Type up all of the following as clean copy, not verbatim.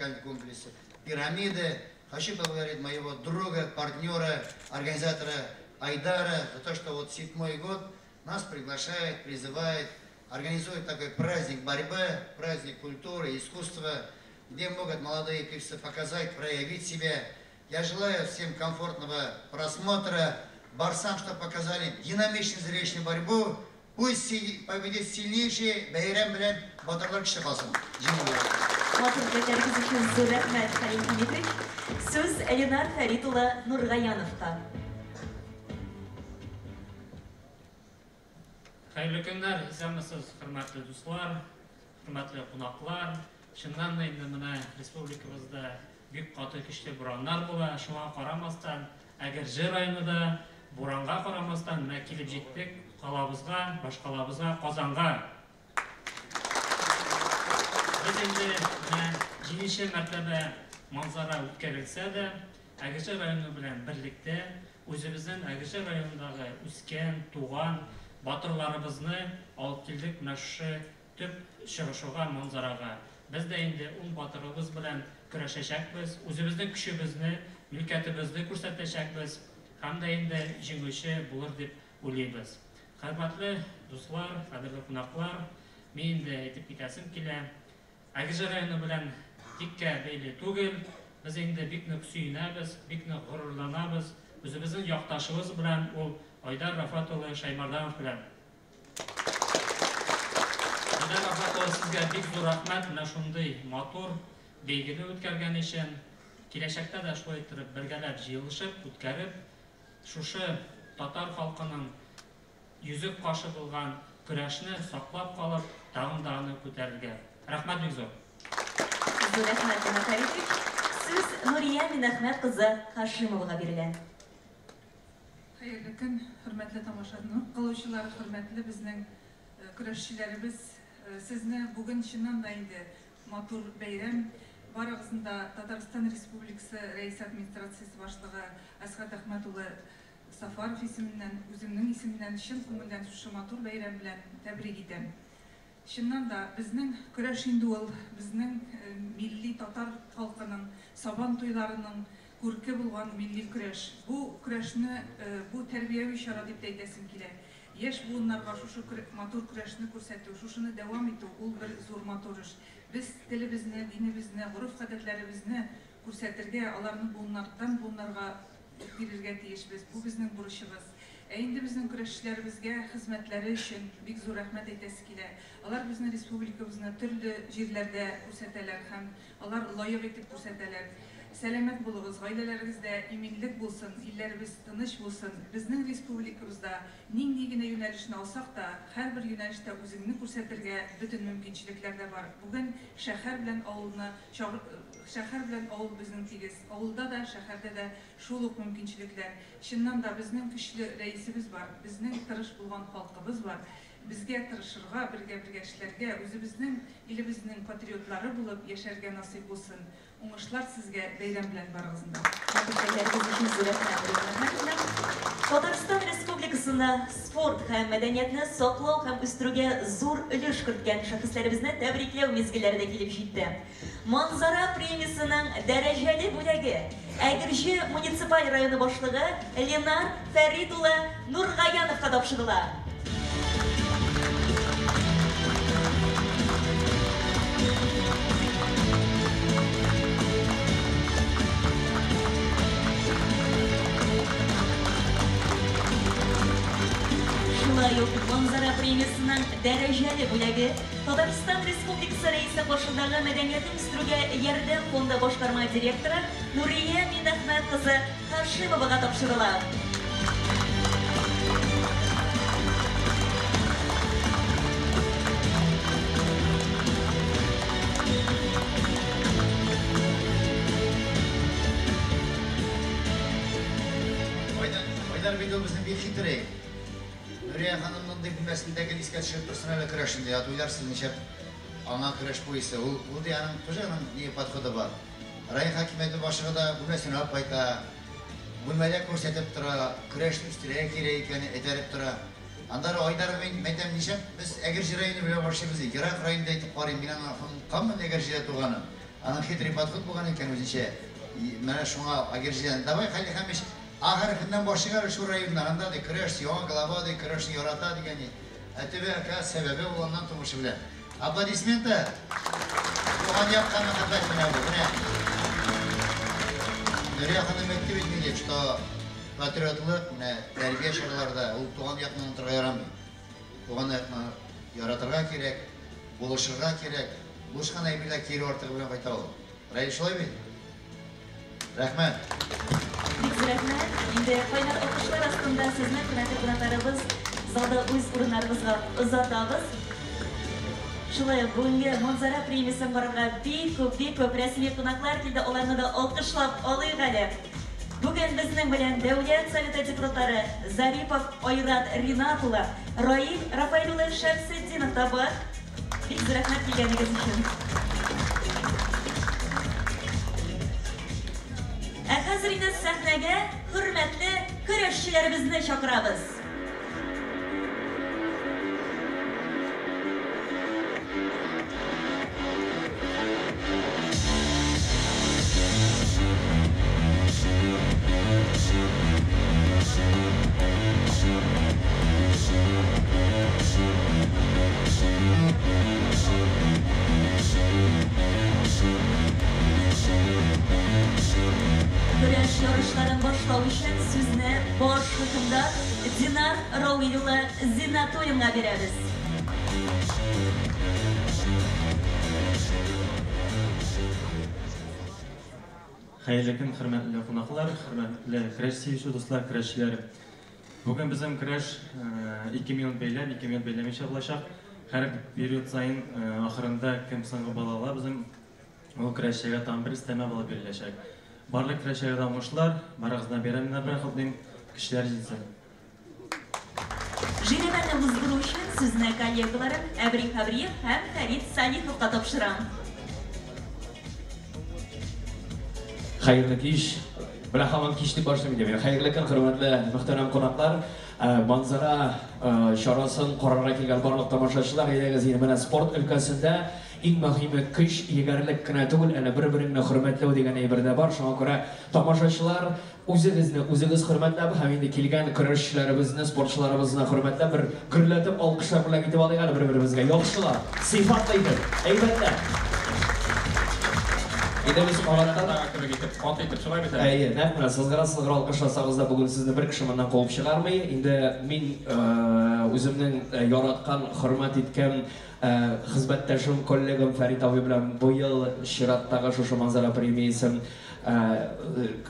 музыкальный комплекс «Пирамиды». Хочу поблагодарить моего друга, партнера, организатора Айдара за то, что вот седьмой год нас приглашает, призывает, организует такой праздник борьбы, праздник культуры, искусства, где могут молодые певцы показать, проявить себя. Я желаю всем комфортного просмотра, борцам, чтобы показали динамичную, зрелищную борьбу. Пусть победит сильнейший, бәйрәм белән, батырлар көчле калсын. Җиңү белән. Матур теләкләрегез өчен зур рәхмәт, Хәлим Хәмитович. Сүз Ленар Фәрит улы Нургаяновка. Хәерле көннәр, исәнмесез, хөрмәтле дуслар, хөрмәтле кунаклар. Чыннан да инде менә республикабызда бик каты көчле бураннар була. Шуңа карамастан, Әгерҗе районы да буранга карамастан менә килеп җиттек калабызга, башкалабызга, Казанга. Без инде менә җиденче мәртәбә манзара үткәрелсә дә, Әгерҗе районы белән берлектә үзебезнең Әгерҗе районындагы үскән, туган батырларыбызны алып килдек менә шушы төп чыгышуга, манзарага. Без дә инде ун батырыбыз белән көрәшәчәкбез, үзебезнең көчебезне, мөлкәтебезне күрсәтәчәкбез һәм дә инде җиңүче булыр дип уйлыйбыз. Хөрмәтле дуслар, кадерле кунаклар, мин инде әйтеп китәсем килә, Әгерҗе районы белән тиккә бәйле түгел, без инде бик нык сөенәбез, бик нык горурланабыз үзебезнең якташыбыз белән, ул Айдар Рафат улы Шәймәрданов белән. Айдар Рафат улы, сезгә бик зур рәхмәт, менә шундый матур бәйгене үткәргән өчен. Киләчәктә дә шулай иттереп бергәләп җыелышып, үткәреп, шушы татар халкының йөзек кашы булган көрәшне саклап калып, тагын да аны күтәрергә. Рәхмәт бик зур. Зур рәхмәт, Ринат Фәритович. Сүз Нурия Минәхмәт кызы Һашимовага бирелә. Хәерле көн, хөрмәтле тамашаны кылучылар, хөрмәтле безнең көрәшчеләребез. Сезне бүген чыннан да инде матур бәйрәм. Барыгызны да Татарстан Республикасы Рәисе администрациясе башлыгы Әсгать Әхмәт улы Сафаров исеменнән, үземнең исемнән чын күңелдән шушы матур бәйрәм белән тәбрик итәм. Чыннан да, безнең көрәш инде ул безнең милли татар халкының Сабан туйларының күрке булган милли көрәш. Бу көрәшне, бу тәрбияви чара дип тә әйтәсем килә. Яшь буыннарга шушы матур көрәшне күрсәтү, шушыны дәвам итү, ул бер зур матур эш. Без телебезне, динебезне, гореф-гадәтләребезне күрсәтергә, аларны буыннардан-буыннарга бирергә тиешбез. Бу безнең бурычыбыз. Ә инде безнең көрәшчеләребезгә хезмәтләре өчен бик зур рәхмәт әйтәсе килә. Алар безнең республикабызны төрле җирләрдә күрсәтәләр һәм алар лаек итеп күрсәтәләр. Сәламәт булыгыз, гаиләләрегездә иминлек булсын, илләребез тыныч булсын. Безнең республикабызда нинди генә юнәлешне алсак та, һәрбер юнәлештә үзеңне күрсәтергә бөтен мөмкинчелекләр дә бар. Бүген шәһәр белән авылны шәһәр белән авыл безнең тигез. Авылда да, шәһәрдә дә шул ук мөмкинчелекләр. Чыннан да, безнең көчле рәисебез бар, безнең тырыш булган халкыбыз бар. Безгә тырышырга, бергә-бергә эшләргә, үзебезнең илебезнең патриотлары булып яшәргә насыйп булсын. Уңышлар сезгә, бәйрәм белән барыгызны да. Матур теләкләрегез өчен зур рәхмәт, Рина Әхмәтовна. Татарстан Республикасында спорт һәм мәдәниятне саклау һәм үстерүгә зур өлеш керткән шәхесләребезне тәбрикләү мизгелләре дә килеп җитте. Манзара премиясенең дәрәҗәле бүләге Әгерҗе муниципаль районы башлыгы Ленар Фәрит улы Нургаяновка тапшырыла. Шулай ук Манзара премиясенең дәрәҗәле бүләге Татарстан Республикасы Рәисе каршындагы Мәдәниятне үстерүгә ярдәм фонды башкарма директоры Нурия Минәхмәт кызы Һашимовага тапшырыла. Айдар бит ул безнең бик хитрый. Нурия ханымның ди бүлмәсендә гел искә төшереп торсын әле көрәшен ди, ат уйларсыз ничәп аңа көрәш поясы. Ул, ул ди аның тоже аның ни подходы бар. Район хакимияте башлыгы да бүлмәсенә алып кайта, бүлмәдә күрсәтеп тора, көрәшне үстерергә кирәк икәнен этәреп тора. Аннары Айдар мин мәйтәм ничәп без Әгерҗе районы белән башлыйбыз ди. Ерак районда әйтеп карыйм, мин аны онытканмын Әгерҗедә туганын. Аның хитрый подход булган икән үзенчә. Менә шуңа Әгерҗедән. Давай, Хәлил Хәмич, А хәрефеннән башлыйк әле шул районнан. Анда ди көрәш, яңа глава ди, көрәшне ярата дигән. Ә төбе әкә сәбәбе ул аннан тумышы белән. Аплодисменты! Туган якка мәхәббәт менә бу, менә. Нурия ханым әйтте бит инде, что патриотлык, менә тәрбия чараларда ул туган якны онытырга ярамый. Туган якны яратырга кирәк, булышырга кирәк. Булышкан әйберләр кире артыгы белән кайта ул. Раил, шулай бит? Рәхмәт. Бик зур рәхмәт. Инде кайнар алкышлар астында сезне, хөрмәтле кунакларыбыз, залда үз урыннарыгызга озатабыз. Шулай ук бүгенге Манзара премиясен карарга бик күп, бик күп рәсми кунаклар килде. Аларны да алкышлап алыйк әле. Бүген безнең белән Дәүләт Советы депутатлары Зарипов Айрат Ринат улы, Раил Рафаэль улы Шәмсетдинов та бар. Бик зур рәхмәт килгәнегез өчен. Ә хәзер инде сәхнәгә хөрмәтле көрәшчеләребезне чакырабыз. Көрәш ярышларын башлау өчен сүзне баш хөкемдар Динар Рауил улы Зиннатуллинга бирәбез. Хәерле көн, хөрмәтле кунаклар, хөрмәтле көрәш сөюче дуслар, көрәшчеләр. Бүген безнең көрәш 2 минут бәйләп, 2 минут бәйләмичә булачак. Һәр период саен ахырында кем соңгы балл ала, безнең ул көрәшчегә тагын бер өстәмә балл биреләчәк. Барлык көрәшчеләргә дә уңышлар, барыгызны бәйрәмнәр белән котлыйм, көчләр җитсен. Жирәбәне уздыру өчен сүзне коллегаларым Әбри Хәбриев һәм Фәрит Салиховка тапшырам. Хәерле кич. Менә һаман кич дип башлыйм инде мин. Хәерле көн, хөрмәтле мөхтәрәм кунаклар. Манзара чарасын карарга килгән барлык тамашачылар, әйдәгез инде менә спорт өлкәсендә иң мөһиме көч, егәрлек кенә түгел, әле бер-береңне хөрмәтләү дигән әйбер дә бар. Шуңа күрә тамашачылар үзегезне үзегез хөрмәтләп һәм инде килгән көрәшчеләребезне, спортчыларыбызны хөрмәтләп бер гөрләтеп алкышлар бүләк итеп алыйк әле бер-беребезгә. Яхшылар, сыйфатлы итеп, әйбәтләп. Инде без кабаттан кебек итеп, каты итеп шулай бит әле. Әйе, нәкъ менә сызгыра-сызгыра алкышласагыз да бүген сезне бер кеше моннан куып чыгармый. Инде мин үземнең яраткан, хөрмәт иткән хезмәттәшем, коллегам Фәрит абый белән быел чираттагы шушы Манзара премиясен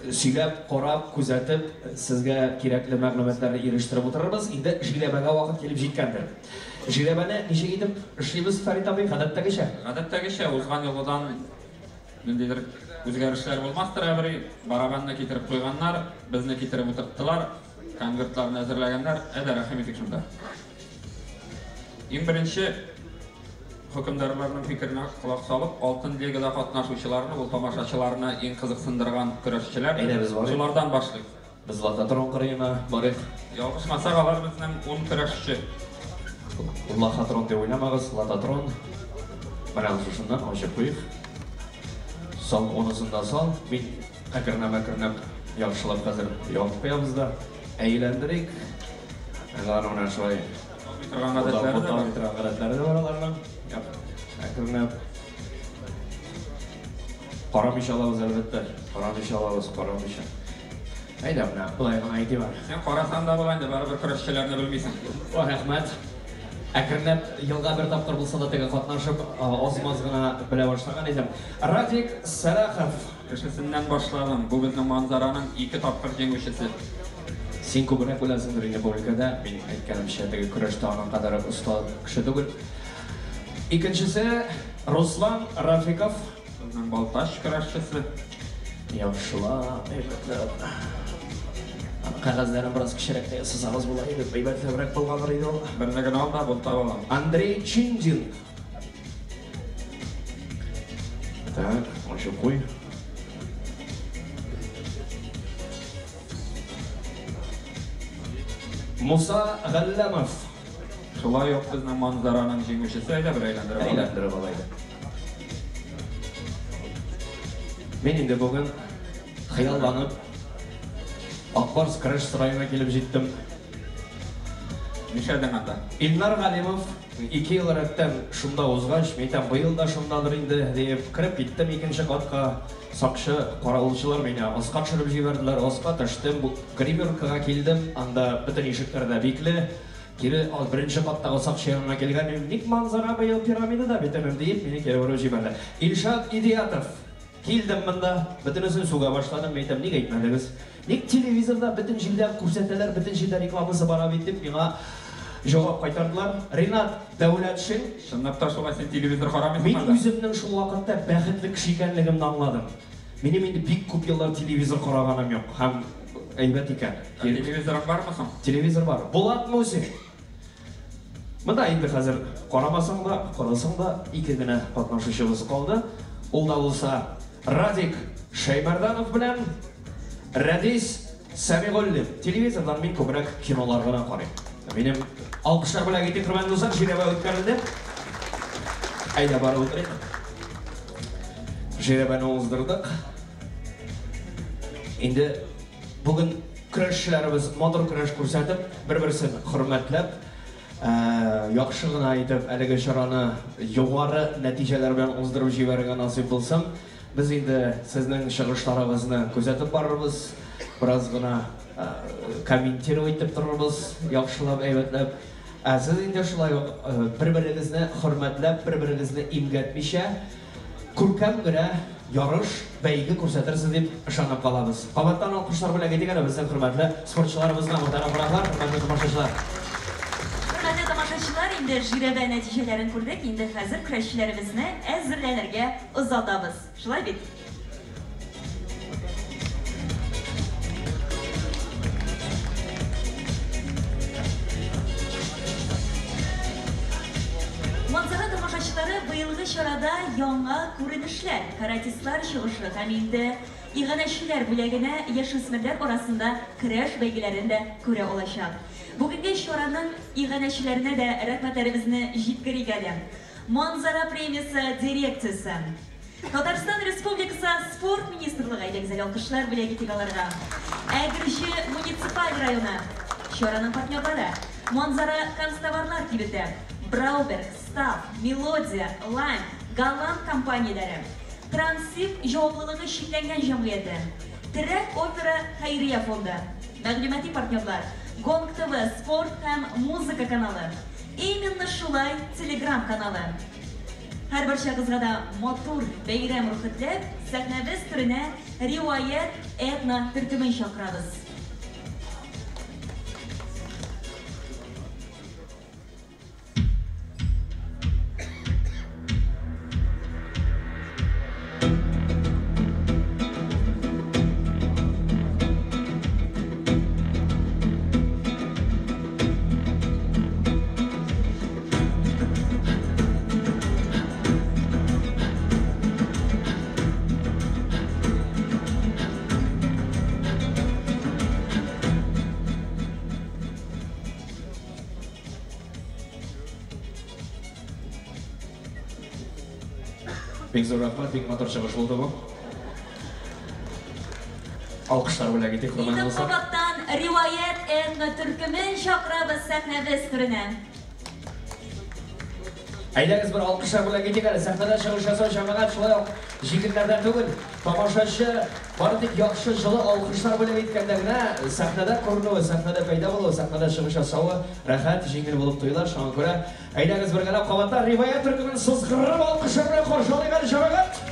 сөйләп, карап, күзәтеп, сезгә кирәкле мәгълүматларны ирештереп утырырбыз. Инде жирәбәгә вакыт килеп җиткәндер. Жирәбәне ничек итеп эшлибез, Фәрит абый, гадәттәгечә? Гадәттәгечә, узган елгыдан ниндидер үзгәрешләр булмастыр, әбри барабанны китереп куйганнар, безне китереп утырттылар, конвертларны әзерләгәннәр. Әйдә, рәхим итик шунда. Иң беренче хөкемдарларның фикеренә колак салып, Алтын лигада катнашучыларны, ул тамашачыларны иң кызыксындырган көрәшчеләр. Әйдә, без барыйк. Шулардан башлыйк. Без Лохотрон кырыена барыйк. Ялгышмасак, алар безнең 10 көрәшче. Лохотрон дип уйламагыз, Лототрон. Менә шушыннан ачып куйык. Сал, онысын да сал. Мин әкренләп-әкренләп яхшылап хәзер ябып куябыз да. Әйләндерик. Алар менә шулай торган гадәтләре дә бар. Торган гадәтләре дә бар аларның. Әкренләп. Карамыйча алабыз, әлбәттә. Карамыйча алабыз, карамыйча. Әйдә, менә болай гына әйтим әле. Син карасаң да була инде, барыбер көрәшчеләрне белмисең. О, рәхмәт. Әкренләп елга бер тапкыр булса да теге катнашып, аз-маз гына белә башлаган идем. Радик Сәлахов. Кешесеннән башладым. Бу безнең Манзараның 2 тапкыр җиңүчесе. Син күбрәк беләсеңдер инде бу өлкәдә. Мин әйткәнемчә, теге көрәштә аның кадәр оста кеше түгел. Икенчесе Руслан Рафиков. Безнең Балтач көрәшчесе. Яхшылап, әйбәтләп. Кәгазьләрен бераз кечерәк тә ясасагыз була иде, әйбәтләбрәк булганыр иде ул. Берне генә ал да булта алам. Андрей Чиндин. Так, ачып куй. Муса Галләмов. Шулай ук безнең Манзараның җиңүчесе, әйдә бер әйләндереп алыйк. Әйләндереп алайык. Мин инде бүген хыялланып Ак Барс көрәш сараена килеп җиттем. Нишләдең анда? Илнар Галимов 2 ел рәттән шунда узгач, мин әйтәм, быел да шундадыр инде диеп кереп киттем икенче катка. Сакчы, каравылчылар мине аска төшереп җибәрделәр. Аска төштем, бу гримеркага килдем. Анда бөтен ишекләр дә бикле. Кире беренче каттагы сакчы янына килгән идем. Ник Манзара быел пирамидада бит энем диеп, мине кире борып җибәрде. Илшат Идиятов. Килдем монда, бөтенесен сүгә башладым. Мин әйтәм, ник әйтмәдегез? Ник телевизорда бөтен җирдә күрсәтәләр, бөтен җирдә рекламасы бара бит дип миңа җавап кайтардылар. Ринат Дәүләтшин. Чынлап та шулай, син телевизор карамыйсың Мин әллә? үземнең шул вакытта бәхетле кеше икәнлегемне аңладым. Минем инде бик күп еллар телевизор караганым юк һәм әйбәт икән. Ә телевизорың бармы соң? Телевизор бар. Булат Мусин. Монда инде хәзер карамасаң да, карасаң да ике генә катнашучыбыз калды. Ул да булса Радик Шәймәрданов белән Рәдис Сәмигуллин. Телевизордан мин күбрәк кинолар гына карыйм. Минем алкышлар бүләк итик, хөрмәтле дуслар, жирәбә үткәрелде. Әйдә барып утырыйк. Жирәбәне уздырдык. Инде бүген көрәшчеләребез матур көрәш күрсәтеп, бер-берсен хөрмәтләп, яхшы гына итеп әлеге чараны югары нәтиҗәләр белән уздырып җибәрергә насыйп булсын. Без инде сезнең чыгышларыгызны күзәтеп барырбыз, бераз гына комментировать итеп торырбыз, яхшылап, әйбәтләп. Ә сез инде шулай ук бер-берегезне хөрмәтләп, бер-берегезне имгәтмичә, күркәм генә ярыш, бәйге күрсәтерсез дип ышанып калабыз. Кабаттан алкышлар бүләк итик әле безнең хөрмәтле спортчыларыбызга, мөхтәрәм кунаклар, хөрмәтле тамашачылар. Хөрмәтле тамашачылар, инде жирәбә нәтиҗәләрен күрдек, инде хәзер көрәшчеләребезне әзерләнергә озатабыз. Шулай бит? Манзара тамашачылары быелгы чарада яңа күренешләр, каратистлар чыгышы һәм инде иганәчеләр бүләгенә яшүсмерләр арасында көрәш бәйгеләрен дә күрә алачак. Бүгенге чараның иганәчеләренә дә рәхмәтләребезне җиткерик әле. Манзара премиясе дирекциясе, Татарстан Республикасы спорт министрлыгы, әйдәгез әле алкышлар бүләк итик аларга. Әгерҗе муниципаль районы, чараның партнерлары, Манзара канцтоварлар кибете, Брауберг, Став, Мелодия, Лайм, Голланд компанияләре, Трансип җаваплылыгы чикләнгән җәмгыяте, Терәк опера хәйрия фонды, мәгълүмати партнерлар, Гонг ТВ спорт һәм музыка каналы, Именно шулай телеграм каналы. Һәрбарчагызга да матур бәйрәм рухы теләп, сәхнәбез түренә Риваять этно төркемен чакырабыз. Бик зур рәхмәт, бик матур чыгыш булды бу. Алкышлар бүләк итик, хөрмәтле Инде дуслар. кабаттан Риваять этно төркемен чакырабыз сәхнәбез түренә. Әйдәгез бер алкышлар бүләк итик әле. Сәхнәдә чыгыш ясау җәмәгать шулай ук җиңелләрдән түгел. Тамашачы бары тик яхшы җылы алкышлар бүләк иткәндә генә сәхнәдә күренүе, сәхнәдә пәйда булуы, сәхнәдә чыгыш ясавы рәхәт, җиңел булып тоела. Шуңа күрә әйдәгез бергәләп кабаттан Риваять төркемен сызгырып алкышлар белән каршы алыйк әле, җәмәгать.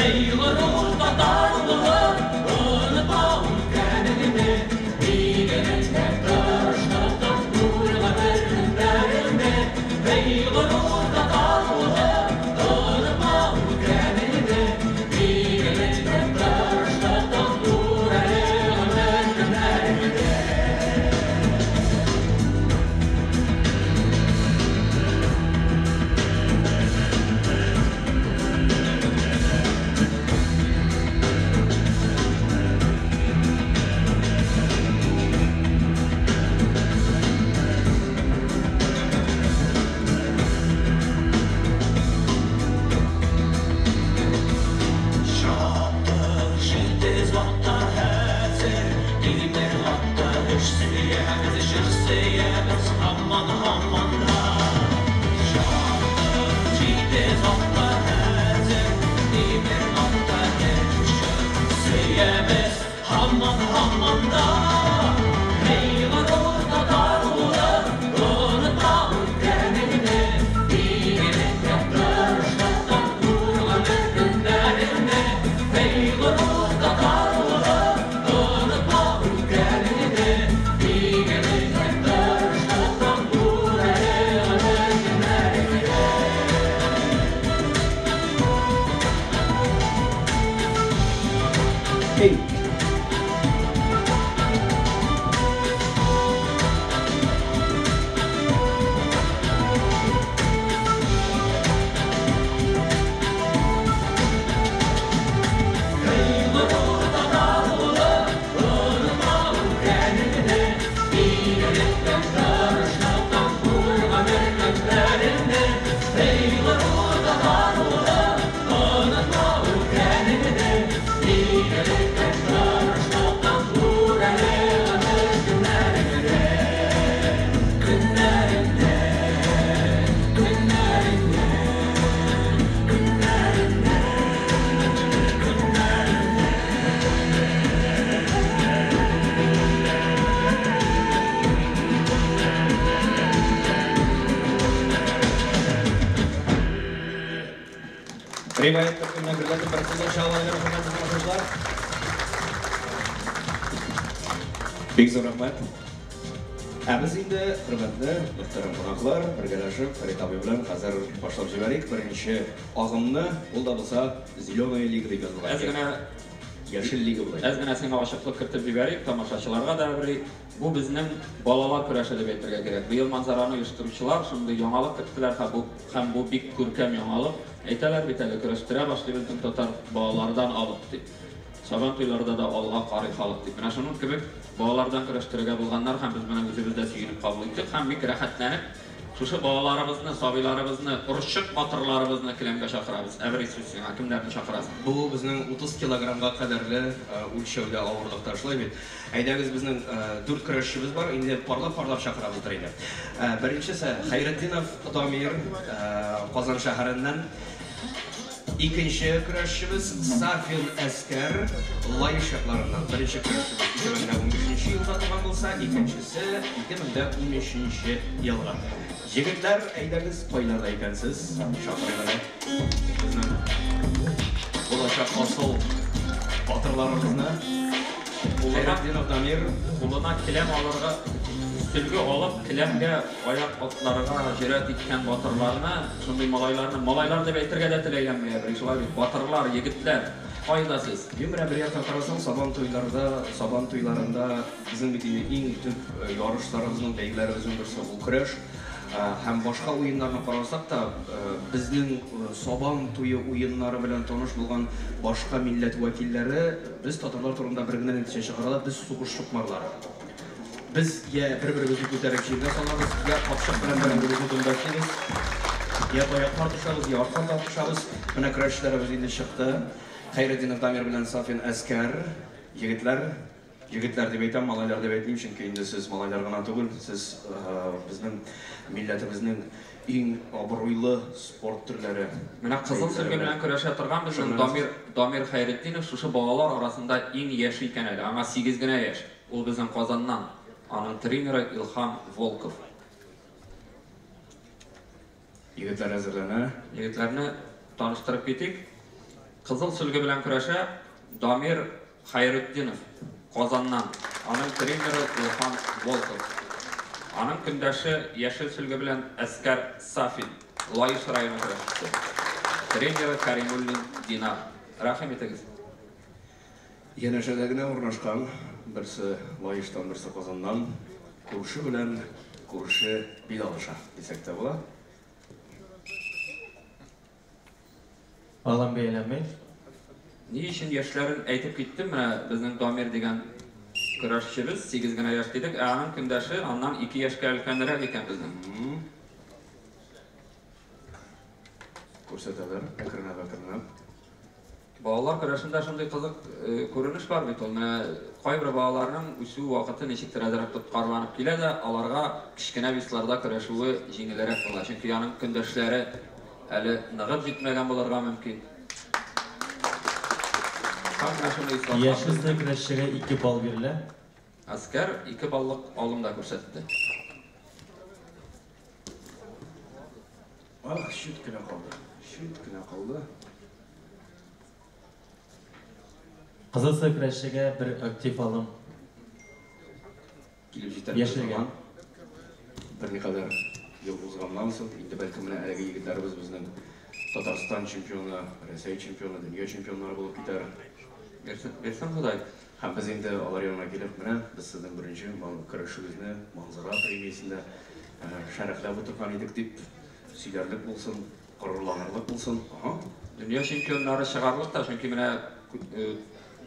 Эй, горур татар улы, онытма үткәнеңне, игелеккә тырышлыктан күр гомер көннәреңне. Эй, горур татар улы, онытма үткәнеңне, игелеккә тырышлыктан күр әле гомер көннәреңне. Чаптык җитез атта хәзер, тимер атта эш сөябез, җыр сөябез, һаман һаман да. Чаптык җитез атта хәзер, тимер атта эш җыр сөябез, һаман һаман да. Эй, горур татар улы, онытма үткәнеңне, игелеккә тырышлыктан күр гомер көннәреңне. Эй, горур татар улы, онытма үткәнеңне, игелеккә тырышлыктан күр әле гомер көннәреңне. Эй! Эй, горур татар улы, онытма үткәнеңне, игелеккә тырышлыктан күр гомер көннәреңне. Эй, горур татар улы, онытма үткәнеңне, игелеккә тырышлыктан күр әле гомер көннәреңне. Көннәреңне, көннәреңне, көннәреңне, көннәреңне. Риваять төркеменә гөрләтеп бер кулдан чалалар, хөрмәтле тамашачылар. Бик зур рәхмәт. Ә без инде, хөрмәтле мөхтәрәм кунаклар, бергәләшеп Фәрит абый белән хәзер башлап җибәрик беренче агымны, ул да булса Зеленая лига дип язылган. Әз генә Яшел лига була. Әз генә сиңа ачыклык кертеп җибәрик, тамашачыларга да бер бу безнең балалар көрәше дип әйтергә кирәк. Быел Манзараны оештыручылар шундый яңалык керттеләр һәм бу бик күркәм яңалык. Әйтәләр бит әле, көрәштерә башлый безнең татар балалардан алып дип. Сабан туйларда да алга карый халык дип. Менә шуның кебек балалардан көрәштерергә булганнар һәм без моны үзебез дә сөенеп кабул иттек һәм бик рәхәтләнеп шушы балаларыбызны, сабыйларыбызны, орчык батырларыбызны келәмгә чакырабыз. Әбри, сүз сиңа, кемнәрне чакырасың? Бу безнең 30 килограммга кадәрле үлчәүдә авырлыкта, шулай бит. Әйдәгез, безнең 4 көрәшчебез бар, инде парлап-парлап чакырабыздыр инде. Беренчесе Хәйретдинов Дамир, Казан шәһәреннән. Икенче көрәшчебез Сафин Әскәр, Лаеш якларыннан. Беренче көрәшчебез 2015 елда туган булса, икенчесе 2013 елга. Егетләр, әйдәгез, кайларда икәнсез? Чакырыйк әле. Безнең булачак асыл батырларыбызны. Хәйретдинов Дамир кулына келәм алырга, сөлге алып, келәмгә аяк атларга җөрьәт иткән батырларны, шундый малайларны, малайлар дип әйтергә дә теләгәнме, бер шулай бит, батырлар, егетләр, кайда сез? Мин менә бер яктан карасаң, Сабан туйларда, Сабан туйларында безнең бит инде иң төп ярышларыбызның, бәйгеләребезнең берсе ул көрәш. Һәм башка уеннарны карасак та, безнең Сабан туе уеннары белән таныш булган башка милләт вәкилләре без татарлар турында бер генә нәтиҗә чыгаралар: без сугыш чукмарлары. Без я бер-беребезне күтәреп җиргә салабыз, я капчык белән бер-беребезне дөмбәслибез, я таяклар тышабыз, я аркан тартышабыз. Менә көрәшчеләребез инде чыкты. Хәйретдинов Дамир белән Сафин Әскәр. Егетләр, егетләр дип әйтәм, малайлар дип әйтмим, чөнки инде сез малайлар гына түгел, сез безнең милләтебезнең иң абруйлы спорт төрләре. Менә кызыл сөлге белән көрәшә торган безнең Дамир Хәйретдинов шушы балалар арасында иң яше икән әле. Аңа 8 генә яшь. Ул безнең Казаннан. Аның тренеры Илһам Волков. Егетләр әзерләнә. Егетләрне таныштырып китик. Кызыл сөлге белән көрәшә Дамир Хайретдинов, Казаннан. Аның тренеры Илһам Волков. Аның көндәше яшел сөлге белән Әскәр Сафин, Лаеш районы көрәшчесе. Тренеры Каримуллин Динар. Рәхим итегез. Янәшәдә генә урнашкан, берсе Лаештан, берсе Казаннан, күрше белән күрше бил алыша, дисәк тә була. Алым бәяләнми. Ни өчен яшьләрен әйтеп киттем, менә безнең Дамир дигән көрәшчебез, 8 генә яшь дидек, ә аның көндәше аннан 2 яшькә өлкәнрәк икән безнең. Күрсәтәләр, әкренләп-әкренләп. Балалар көрәшендә шундый кызык күренеш бар бит ул. Менә кайбер балаларның үсү вакыты ничектер әзрәк тоткарланып килә дә, аларга кечкенә весларда көрәшүе җиңелрәк була. Чөнки аның көндәшләре әле ныгып җитмәгән булырга мөмкин. Һәм менә шуны ислам. Яшел көрәшчегә 2 балл бирелә. Әскәр 2 баллык алым да күрсәтте. Ах, чүт кенә калды. Чүт кенә калды. Кызыл көрәшчегә бер актив алым. Килеп җитәр заман. Берникадәр ел узганнан соң, инде бәлкем менә әлеге егетләребез безнең Татарстан чемпионы, Рәсәй чемпионы, дөнья чемпионнары булып китәр. Бирсен Ходай. Һәм без инде алар янына килеп, менә без сезнең беренче көрәшебезне Манзара премиясендә шәрәфләп утырган идек дип сөйләрлек булсын, горурланырлык булсын. Дөнья чемпионнары чыгарлык та, чөнки менә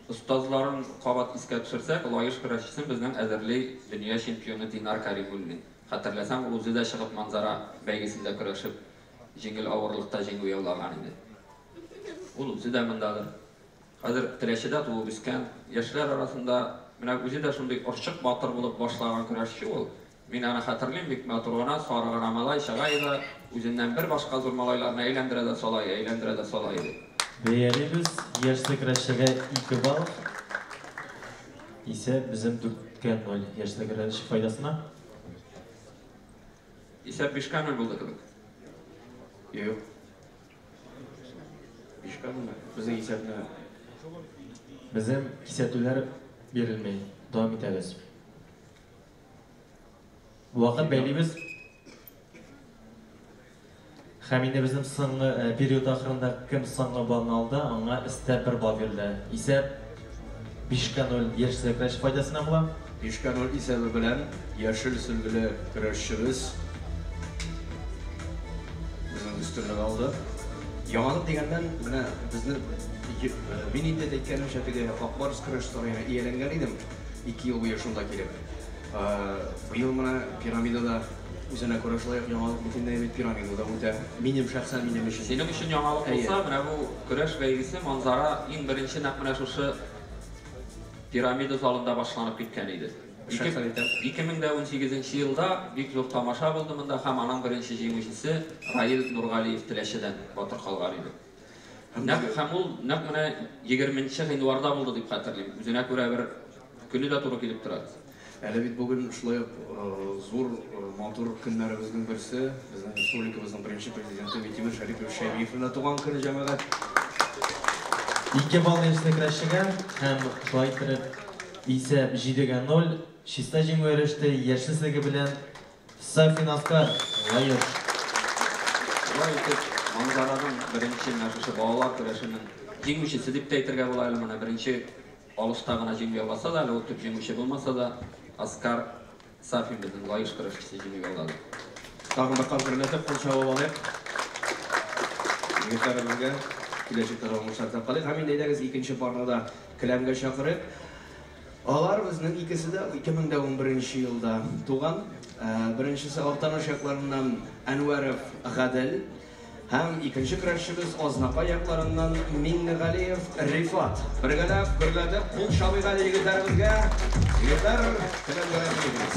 остазларын кабат искә төшерсәк, Лаеш көрәшчесен безнең әзерли дөнья чемпионы Динар Каримуллин. Хәтерләсәң, ул үзе дә чыгып Манзара бәйгесендә көрәшеп, җиңел авырлыкта җиңү яулаган иде. Ул үзе дә мондадыр. Хәзер Теләчедә туып үскән, яшьләр арасында менә үзе дә шундый орчык батыр булып башлаган көрәшче ул. Мин аны хәтерлим, бик матур гына, сары гына малай чыга иде, үзеннән бер башка зур малайларны әйләндерә дә сала, әйләндерә дә сала иде. Бәялибез, яшьле көрәшчегә 2 балл. Исәп безнең 4-0 яшьле көрәшче файдасына. Исәп 5-0 булды кебек. Юк. 5-0. Безнең исәпне безнең кисәтүләр бирелми. Дәвам итәбез. Вакыт бәйлибез. Һәм инде безнең соңгы период ахырында кем соңгы балны алды, аңа өстәп 1 балл бирелде. Исәп 5-0 яшел көрәш файдасына була. 5-0 исәбе белән яшел сөлгеле көрәшчебез безнең өстенлек алды. Яңалык дигәннән, менә безне мин инде әйткәнемчә теге Ак Барс көрәш сараена ияләнгән идем. 2 ел буе шунда килеп. Быел менә пирамидада үзенә күрә шулай ук яңалык бит инде, бит пирамидада үтә. Минем шәхсән минем өчен. Синең өчен яңалык булса, менә бу көрәш бәйгесе Манзара иң беренче нәкъ менә шушы пирамида залында башланып киткән иде. 2018 елда бик зур тамаша булды монда һәм аның беренче җиңүчесе Раил Нургалиев Теләчедән батыр калган иде. Һәм ул нәкъ менә 20 гыйнварда булды дип хәтерлим. Үзенә күрә бер көне дә туры килеп тора. Әле бит бүген шулай ук зур матур көннәребезнең берсе, безнең республикабызның беренче президенты Минтимер Шәрипович Шәймиевның туган көне, җәмәгать. 2 балл яшьле көрәшчегә һәм шулай итеп исәп 7-0 чиста җиңү иреште яшел сөлге белән Сафин Аскар, Лаеш. Шулай итеп Манзараның беренче менә шушы балалар көрәшенең җиңүчесе дип тә әйтергә була әле, менә беренче алышта гына җиңү яуласа да, әле ул төп җиңүче булмаса да, Аскар Сафин безнең Лаеш көрәшчесе җиңү яулады. Тагын бер кат гөрләтеп кул чабып алыйк. Егетләребезгә киләчәктә дә уңышлар теләп калыйк. Һәм инде әйдәгез икенче парны да келәмгә чакырыйк. Алар безнең икесе дә 2011 елда туган. Беренчесе Актаныш якларыннан Әнвәров Гадел һәм икенче көрәшчебез Азнакай якларыннан Миңнегалиев Рифат. Бергәләп гөрләтеп кул чабыйк әле егетләребезгә. Егетләр, келәмгә рәхим итегез.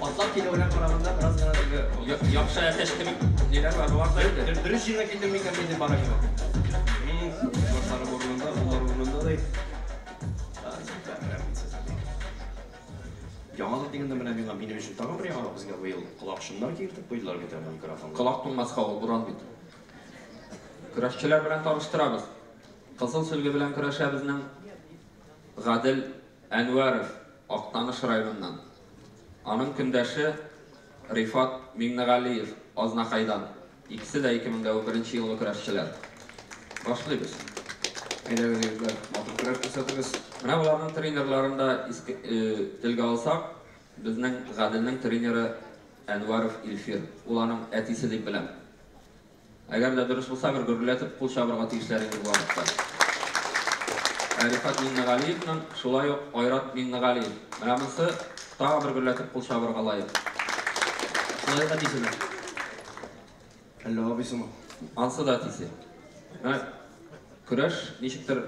Атлап килүенә караганда бераз гына теге яхшы әтәч кебек ниләр бар, болар да инде. Дөрес җиргә килдем микән мин дип бара кебек. Безгә быел колакчыннар киертеп куйдылар бит әле микрофонга. Колак туңмаска ул, буран бит. Көрәшчеләр белән таныштырабыз. Кызыл сөлге белән көрәшә безнең Гадел Әнвәров, Актаныш районыннан. Аның көндәше Рифат Миңнегалиев, Азнакайдан. Икесе дә 2011 елгы көрәшчеләр. Башлыйбыз. Әйдәгез, егетләр, матур көрәш күрсәтегез. Менә боларның тренерларын да телгә алсак, безнең Гаделнең тренеры Әнвәров Илфир. Ул аның әтисе дип беләм. Әгәр дә дөрес булса, бер гөрләтеп кул чабырга тиешләр инде бу вакытта. Ә Рифат Миңнегалиевның шулай ук Айрат Миңнегалиев. Менә монысы тагы бер гөрләтеп кул чабырга лаек. Шулай ук әтисеме? Әллә абыйсымы? Ансы да әтисе. Менә көрәш ничектер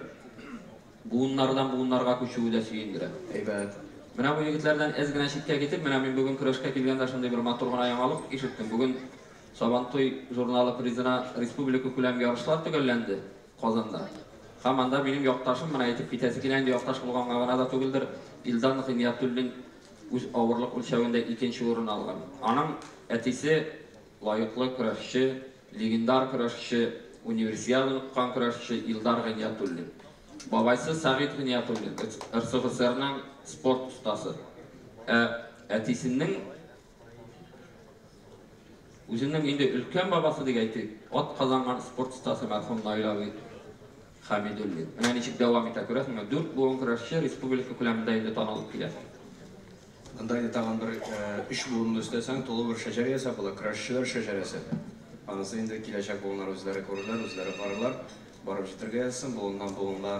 буыннардан буыннарга күчүе дә сөендерә. Әйбәт. Менә бу егетләрдән әз генә читкә китеп, менә мин бүген көрәшкә килгәндә шундый бер матур гына яңалык ишеттем. Бүген Сабантуй журналы призына республика күләм ярышлар төгәлләнде Казанда. Һәм анда минем якташым, менә әйтеп китәсе килә инде, якташ булганга гына да түгелдер, Илдан Гыйниятуллин үз авырлык үлчәвендә икенче урын алган. Аның әтисе лаеклы көрәшче, легендар көрәшче, универсиаданы откан көрәшче Илдар Гыйниятуллин. Бабайсы Сәгыйть Гыйниятуллин, РСФСРның спорт остасы. Ә әтисенең үзенең инде өлкән бабасы дип әйтик, ат казанган спорт остасы мәрхүм Наил абый Хәмидуллин. Менә ничек дәвам итә, күрәсеңме? Дүрт буын көрәшче республика күләмендә инде танылып килә. Анда инде тагын бер өч буынны өстәсәң, тулы бер шәҗәрә ясап була, көрәшчеләр шәҗәрәсе. Анысы инде киләчәк буыннар үзләре күрерләр, үзләре карарлар. Барып җитәргә язсын, буыннан буынга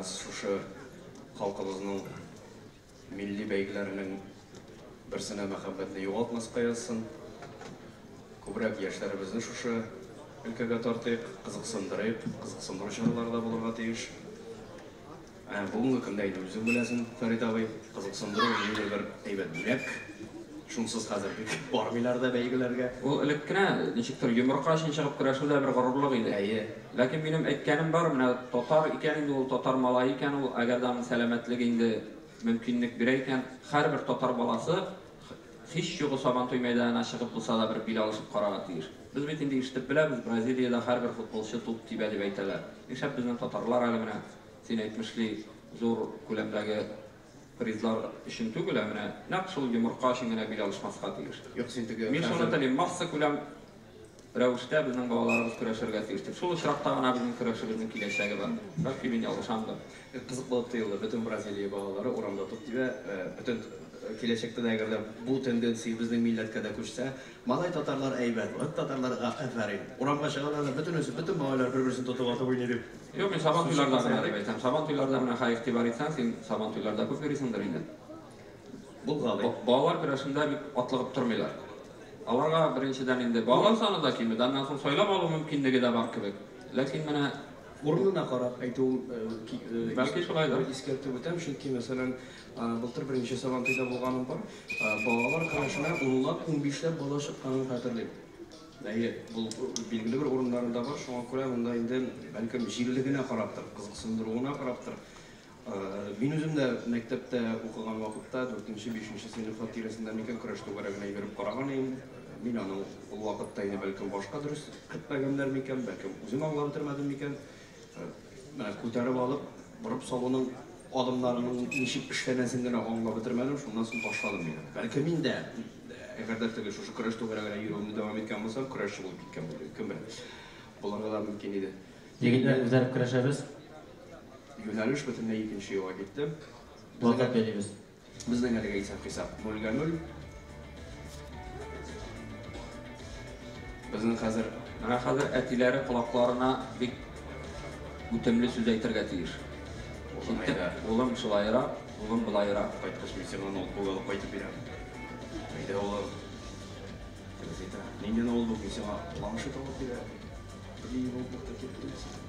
шушы халкыбызның милли бәйгеләренең берсенә мәхәббәтне югалтмаска язсын. Күбрәк яшьләребезне шушы өлкәгә тартыйк, кызыксындырыйк, кызыксындыру чаралары да булырга тиеш. Бүгенге көндә инде үзең беләсең, Фәрит абый, кызыксындыру ниндидер бер әйбәт бүләк. Шунсыз хәзер бик бармыйлар да бәйгеләргә. Ул элек кенә ничектер йомырка өчен чыгып көрәшү дә бер горурлык иде. Әйе. Ләкин минем әйткәнем бар, менә татар икән инде ул, татар малае икән ул, әгәр дә аның сәламәтлеге инде мөмкинлек бирә икән, һәрбер татар баласы һич югы Сабантуй мәйданына чыгып булса да бер бил алышып карарга тиеш. Без бит инде ишетеп беләбез, Бразилиядә һәрбер футболчы туп тибә дип әйтәләр. Нишләп безнең татарлар әле менә, син әйтмешли, зур күләмдәге призлар өчен түгел, ә менә нәкъ шул йомырка өчен генә бил алышмаска тиеш. Юк, син теге Мин шуны телим, масса күләм рәвештә безнең балаларыбыз көрәшергә тиеш дип. Шул очракта гына безнең көрәшебезнең киләчәге бар. Бәлки мин ялгышамдыр. Кызык булып тоелды, бөтен Бразилия балалары урамда туп тибә, бөтен киләчәктә дә әгәр дә бу тенденция безнең милләткә дә күчсә, малай татарлар әйбәт, вот татарларга афәрин. Урамга чыгалар да бөтенесе, бөтен малайлар бер-берсен тотып атып уйный дип. Юк, мин Сабан туйларда гына дип әйтәм. Сабан туйларда менә хәй игътибар итсәң, син Сабан туйларда күп йөрисеңдер инде. Булгалый. Балалар көрәшендә бик атлыгып тормыйлар. Аларга беренчедән инде балалар саны да кимеде, аннан соң сайлап алу мөмкинлеге дә бар кебек. Ләкин менә урынына карап әйтү, бәлки шулайдыр. Искәртеп үтәм, чөнки мәсәлән, былтыр беренче Сабантуйда булганым бар. Балалар көрәшенә унлап, унбишләп бала чыкканын хәтерлим. Әйе, бу билгеле бер урыннарында бар, шуңа күрә монда инде бәлкем җирлегенә караптыр, кызыксындыруына караптыр. Мин үзем дә мәктәптә укыган вакытта 4-5 сыйныфлар тирәсендә микән көрәш түгәрәгенә йөреп караган идем. Мин аны ул вакытта инде бәлкем башка дөрес көтмәгәннәр микән, бәлкем үзем аңлап бетермәдем микән. Менә күтәреп алып, борып салуның адымнарының ничек эшләнәсен генә аңлап бетермәдем, шуннан соң ташладым мин. Бәлкем мин дә, әгәр дә теге шушы көрәш түгәрәгенә йөрүемне дәвам иткән булсам, көрәшче булып киткән булыр идем, кем белә. Булырга да мөмкин иде. Егетләр, үзләре көрәшәбез. Юнәлеш бөтенләй икенче юлга китте. Вакыт бәйлибез. Безнең әлегә исәп-хисап 0-0. Безнең хәзер менә хәзер әтиләре колакларына бик үтемле сүз әйтергә тиеш. Улым, әйдә. Улым шулайрак, улым былайрак. Кайткач мин сиңа ноутбук алып кайтып бирәм. Әйдә, улым. Тегесе әйтә, нинди ноутбук, мин сиңа планшет алып бирәм. Бер ноутбук та кирәк түгел сиңа.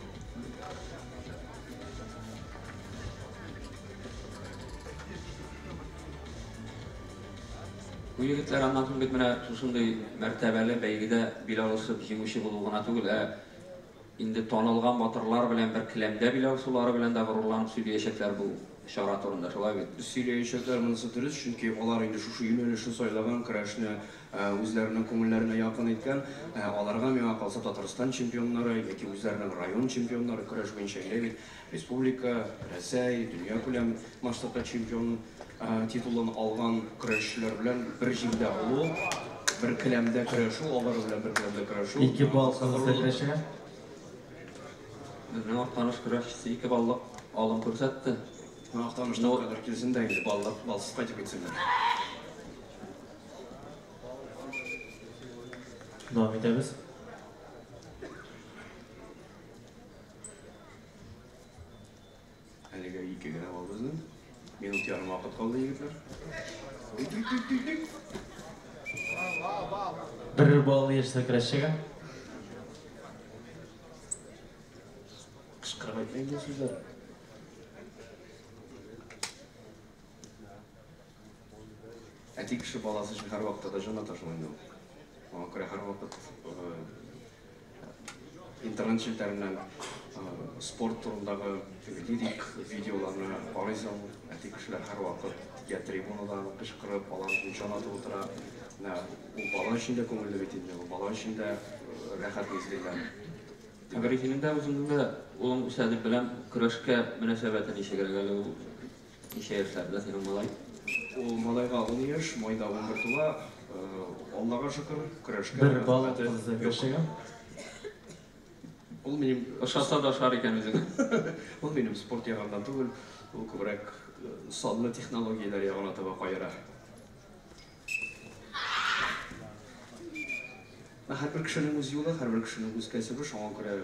Бу егетләр аннан соң бит менә шушындый мәртәбәле бәйгедә бил алышып җиңүче булу гына түгел, ә инде танылган батырлар белән бер келәмдә бил алышулары белән дә горурланып сөйләячәкләр бу чара турында, шулай бит? Сөйләячәкләр, монысы дөрес, чөнки алар инде шушы юнәлешне сайлаган, көрәшне үзләренең күңелләренә якын иткән. Аларга, миңа калса, Татарстан чемпионнары яки үзләренең район чемпионнары көрәш буенча әйдә бит, республика, Рәсәй, дөньякүләм масштабта чемпион титулын алган көрәшчеләр белән бер җирдә булу, бер келәмдә көрәшү, алар белән бер келәмдә көрәшү. 2 балл кызыл көрәшчегә. Безнең Актаныш көрәшчесе 2 баллык алым күрсәтте. Актанышта кадәр килсен дә инде, баллар балсыз кайтып китсеннәр. Дәвам итәбез. Әлегә 2 генә балл безнең. Минут ярым вакыт калды, егетләр. 1 балл яшьле көрәшчегә. Кычкырып әйтмә инде сүзләр. Әти кеше баласы өчен һәрвакытта да җан ата шул инде ул. Аңа күрә һәрвакыт интернет челтәреннән спорт турындагы лирик видеоларны карыйсың. Әти кешеләр һәрвакыт я трибунадан кычкырып, алар өчен җан атып утыра. Менә ул бала өчен дә күңелле бит инде, ул бала өчен дә рәхәт мизгелләр. Әгәр синең дә үзеңнең дә улың үсә дип беләм, көрәшкә мөнәсәбәте ничегрәк әле ул? Ничә яшьләрдә синең малай? Ул малайга 10 яшь, майда 11 тула. Аллага шөкер, көрәшкә 1 балл кызыл көрәшчегә. Ул минем ошаса да ошар икән үзеңә. Ул минем спорт ягыннан түгел, ул күбрәк санлы технологияләр ягына таба кайыра. Һәрбер кешенең үз юлы, һәрбер кешенең үз кәсебе, шуңа күрә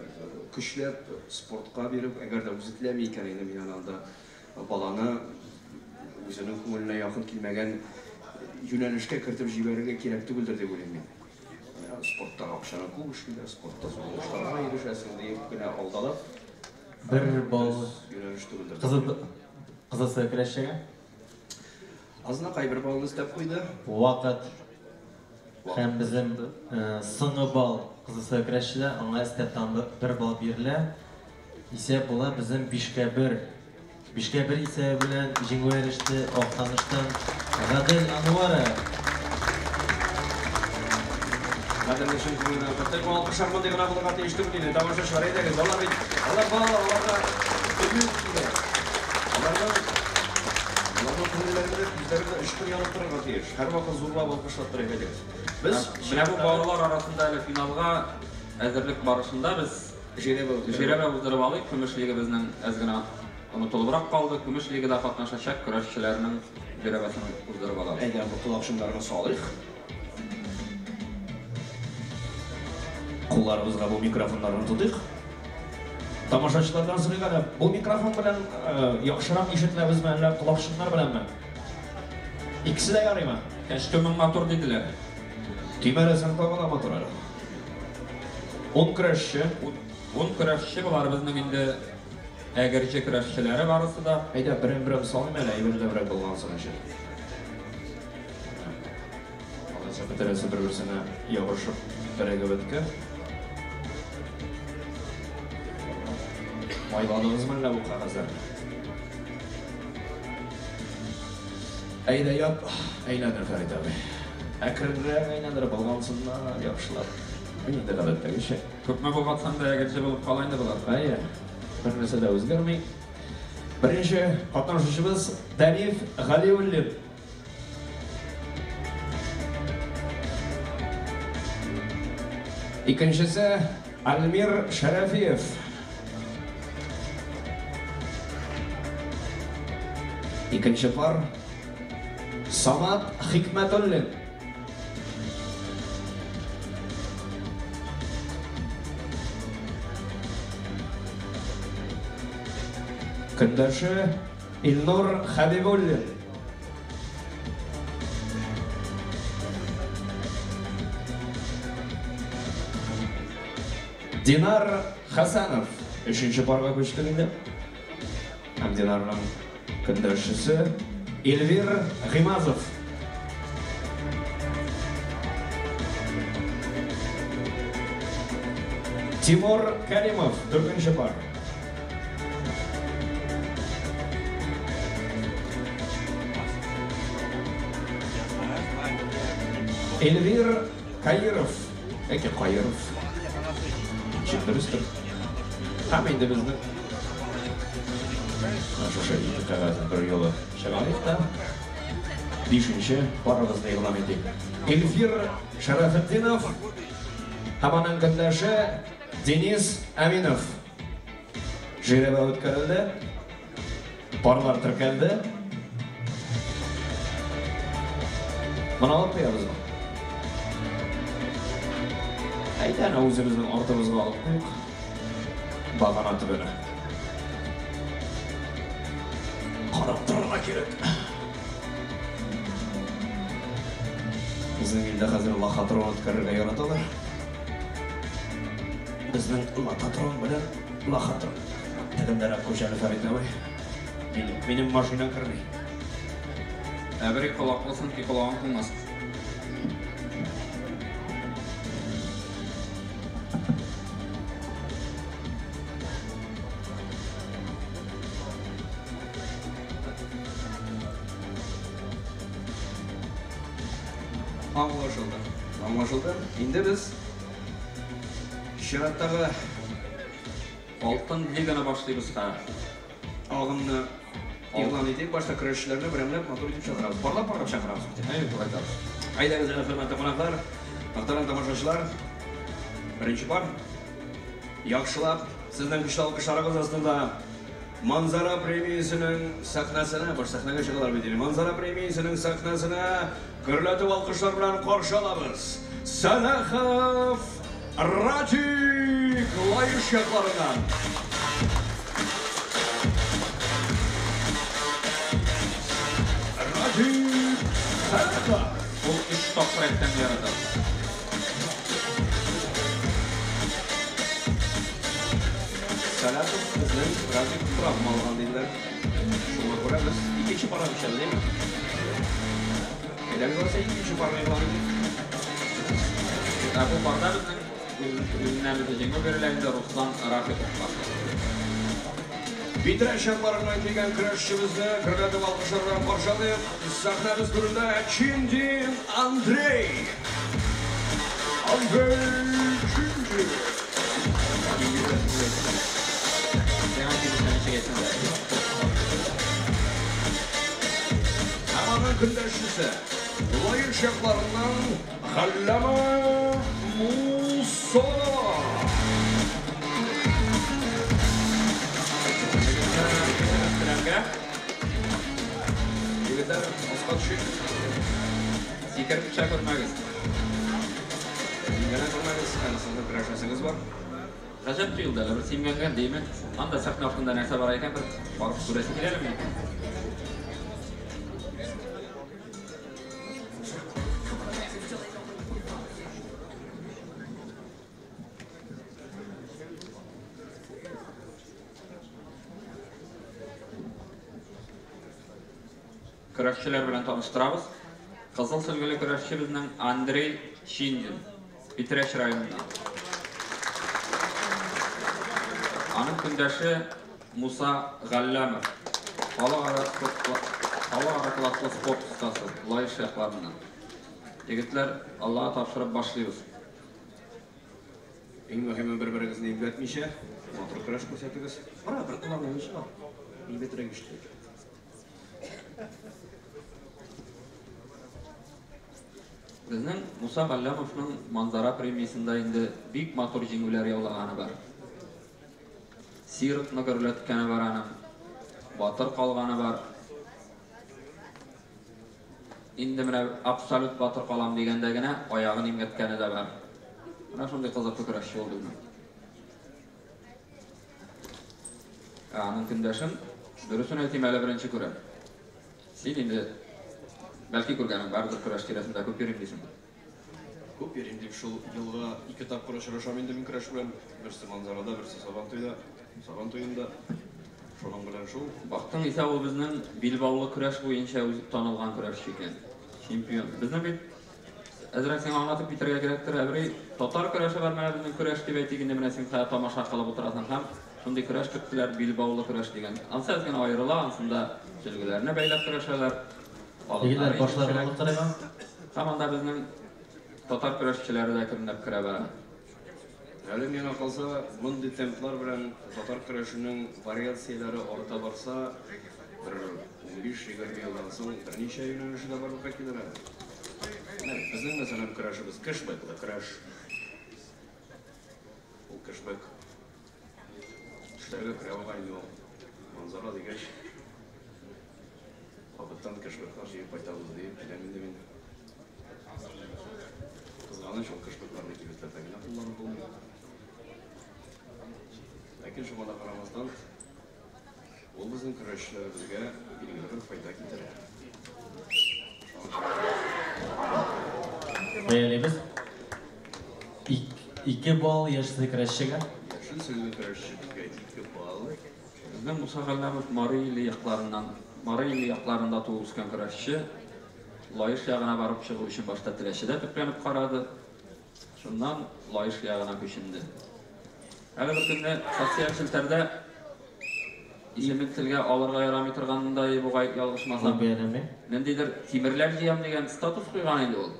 көчләп спортка биреп, әгәр дә үзе теләми икән, инде мин анда баланы үзенең күңеленә якын килмәгән юнәлешкә кертеп җибәрергә кирәк түгелдер дип уйлыйм мин. Спортта акчаны күп эшлиләр, спортта зур уңышларга ирешәсең диеп кенә алдалап. 1 балл юнәлеш түгелдер. Кызыл көрәшчегә. Азнакай 1 баллны өстәп куйды. Вакыт. Һәм безнең соңгы балл кызыл көрәшчеләр, аңа өстәп тагын 1 балл бирелә. Исәп була безнең 5-1. 5-1 исәбе белән җиңүгә иреште Актаныштан Гадел Анваров. Гадел өчен күңелне котлыйм. Алкышлар мондый гына булырга тиеш түгел инде. Тамашачылар, әйдәгез, алар бит, алар балалар, аларга өмет килә. Аларның күңелләрендә, күзләрендә очкын янып торырга тиеш. Һәрвакыт зурлап алкышлап торыйк, әйдәгез. Без менә бу балалар арасында әле финалга әзерлек барышында без жеребе уздырып алыйк. Көмеш лига безнең әз генә онытылыбрак калды. Көмеш лигада катнашачак көрәшчеләрнең жеребесен уздырып алабыз. Әйдә, бу колакчыннарны салыйк. Кулларыбызга бу микрофоннарны тотыйк. Тамашачылардан сорыйк әле, бу микрофон белән яхшырак ишетеләбезме, әллә колакчыннар беләнме? Икесе дә ярыймы? Костюмың матур диделәр. Төймәләсәң тагы да матур әле. 10 көрәшче. 10 көрәшче болар безнең инде Әгерҗе көрәшчеләре барысы да. Әйдә, берем-берем салыйм әле, әйберләбрәк булган өчен. Алайса бөтерәсе бер-берсенә ябышып берегеп беткән. Майладыгызмы әллә бу кәгазьләрне? Әйдә, яп, әйләндер, Фәрит абый. Әкренрәк әйләндер, булгансыннар, яхшылап. Мин инде гадәттәгечә. Күпме булгатсаң да әгерҗе булып кала инде болар. Әйе, бер нәрсә дә үзгәрми. Беренче катнашучыбыз Дәниф Галиуллин. Икенчесе Альмир Шәрәфиев. Икенче пар Самат Хикмәтуллин. Көндәше Илнур Хәбибуллин. Динар Хәсәнов. Өченче парга күчтек инде. Һәм Динарның көндәшчесе Эльвир Гыймазов. Тимур Каримов, дүртенче пар. Эльвир Каиров. Яки Каиров. Ничек дөрестер. Һәм инде безнең шушы ике кәгазьне бер юлы чыгарыйк та. Бишенче парыбызны игълан итик. Эльфир Шәрәфетдинов һәм аның көндәше Денис Әминов. Жеребе үткәрелде. Парлар теркәлде. Моны алып куябызмы? Әйдә, әнә үзебезнең артыбызга алып куйык. Багана төбенә. Карап торырга кирәк. Безнең илдә хәзер лохотрон үткәрергә яраталар. Безнең лототрон белән лохотрон. Тегендәрәк күч әле, Фәрит абый. Минем машина керми. Ә бер колаклысын ки колагың туңмасын. Аңлашылды. Аңлашылды. Инде без чираттагы Алтын лиганы башлыйбыз хәзер. Агымны игълан итик. Башта көрәшчеләрне берәмләп матур итеп чакырабыз. Парлап-парлап чакырабыз бит. Әйе, шулай итәбез. Әйдәгез, әле, хөрмәтле кунаклар, мөхтәрәм тамашачылар. Беренче пар. Яхшылап, сезнең көчле алкышларыгыз астында Манзара премиясенең сәхнәсенә, баш сәхнәгә чыгалар бит инде. Манзара премиясенең сәхнәсенә гөрләтеп алкышлар белән каршы алабыз. Сәлахов Радик Лаеш якларыннан. Радик Сәлахов. Ул өч тапкыр әйткән ярата. Сәлахов безнең Радик травма алган диделәр. Шуңа күрә без икенче парга күчәбез, әйме? Әйдәгез алайса икенче парны игълан итик. Ә бу парда безнең үзеннән үзе җиңү бирелә инде Руслан Рафиковка. Питрәч якларыннан килгән көрәшчебезне гөрләтеп алкышлар белән каршы алыйк. Сәхнәбез түрендә Чиндин Андрей. Андрей Чиндин. Һәм аның көндәшчесе Лаеш якларыннан Галләмә Муса. Егетләр, аска төшик. Сикереп төшә күрмәгез. Имгәнә күрмәгез, әле сезнең көрәшәсегез бар. Гаҗәп тоелды әле, бер симгәнгән димме? Анда сәхнә артында нәрсә бар икән, бер барып күрәсе килә әле минем. Көрәшчеләр белән таныштырабыз. Кызыл сөлгеле көрәшче безнең Андрей Чиндин, Питрәч районыннан. Аның көндәше Муса Галләмов, халыкара класслы спорт остасы, Лаеш якларыннан. Егетләр, Аллаһка тапшырып башлыйбыз. Иң мөһиме бер-берегезне имгәтмичә, матур көрәш күрсәтегез. Кара, бер кулыңны чыгар. Әйбәтрәк ишетелә. Безнең Муса Галләмовның Манзара премиясендә инде бик матур җиңүләр яулаганы бар. Сиротны гөрләткәне бар аның, батыр калганы бар. Инде менә абсолют батыр калам дигәндә генә аягын имгәткәне дә бар. Менә шундый кызыклы көрәшче булды ул. Ә аның көндәшен, дөресен әйтим, әле беренче күрәм. Син инде бәлки күргәнең бардыр, көрәш тирәсендә күп йөрим дисең. Күп йөрим дип шул елга ике тапкыр очрашам инде мин көрәш белән. Берсе Манзарада, берсе Сабантуйда, Сабан туенда. Шуның белән шул. Бактың исә ул безнең билбаулы көрәш буенча үзе танылган көрәшче икән. Чемпион. Безнең бит әзрәк сиңа аңлатып китәргә кирәктер, әбри татар көрәше бар, менә безнең көрәш дип әйтик инде, менә син хәзер тамаша кылып утырасың һәм шундый көрәш керттеләр, билбаулы көрәш дигән. Ансы әз генә аерыла, ансында сөлгеләрне бәйләп көрәшәләр. Егетләр, башларын алып карыйм. Һәм анда безнең Татар көрәшчеләре дә әкренләп керә бара. Әле миңа калса, мондый темплар белән татар көрәшенең вариацияләре арта барса, бер 15-20 елдан соң берничә юнәлеше дә барлыкка килер әле. Менә безнең, мәсәлән, көрәшебез кэшбэклы көрәш. Ул кэшбэк төшләргә керә бугай инде ул. Манзара дигәч, вакыттан кэшбэклар җыеп кайтабыз диеп әйтәм инде мин. Кызганыч, ул кэшбэкларны кибетләрдә генә кулланып булмый. Ләкин шуңа да карамастан, ул безнең көрәшчеләребезгә билгеле бер файда китерә. Бәялибез. 2 балл яшел көрәшчегә. Яшел сөлге көрәшчегә 2 балл. Безнең Муса Галләмов Мари иле якларыннан, Мари иле якларында туып үскән көрәшче. Лаеш ягына барып чыгу өчен башта Теләчедә төпләнеп карады. Шуннан Лаеш ягына күченде. Әле бер көнне социаль челтәрдә исемен телгә алырга ярамый торганындай бугай, ялгышмасам. Ниндидер тимерләр җыям дигән статус куйган иде ул.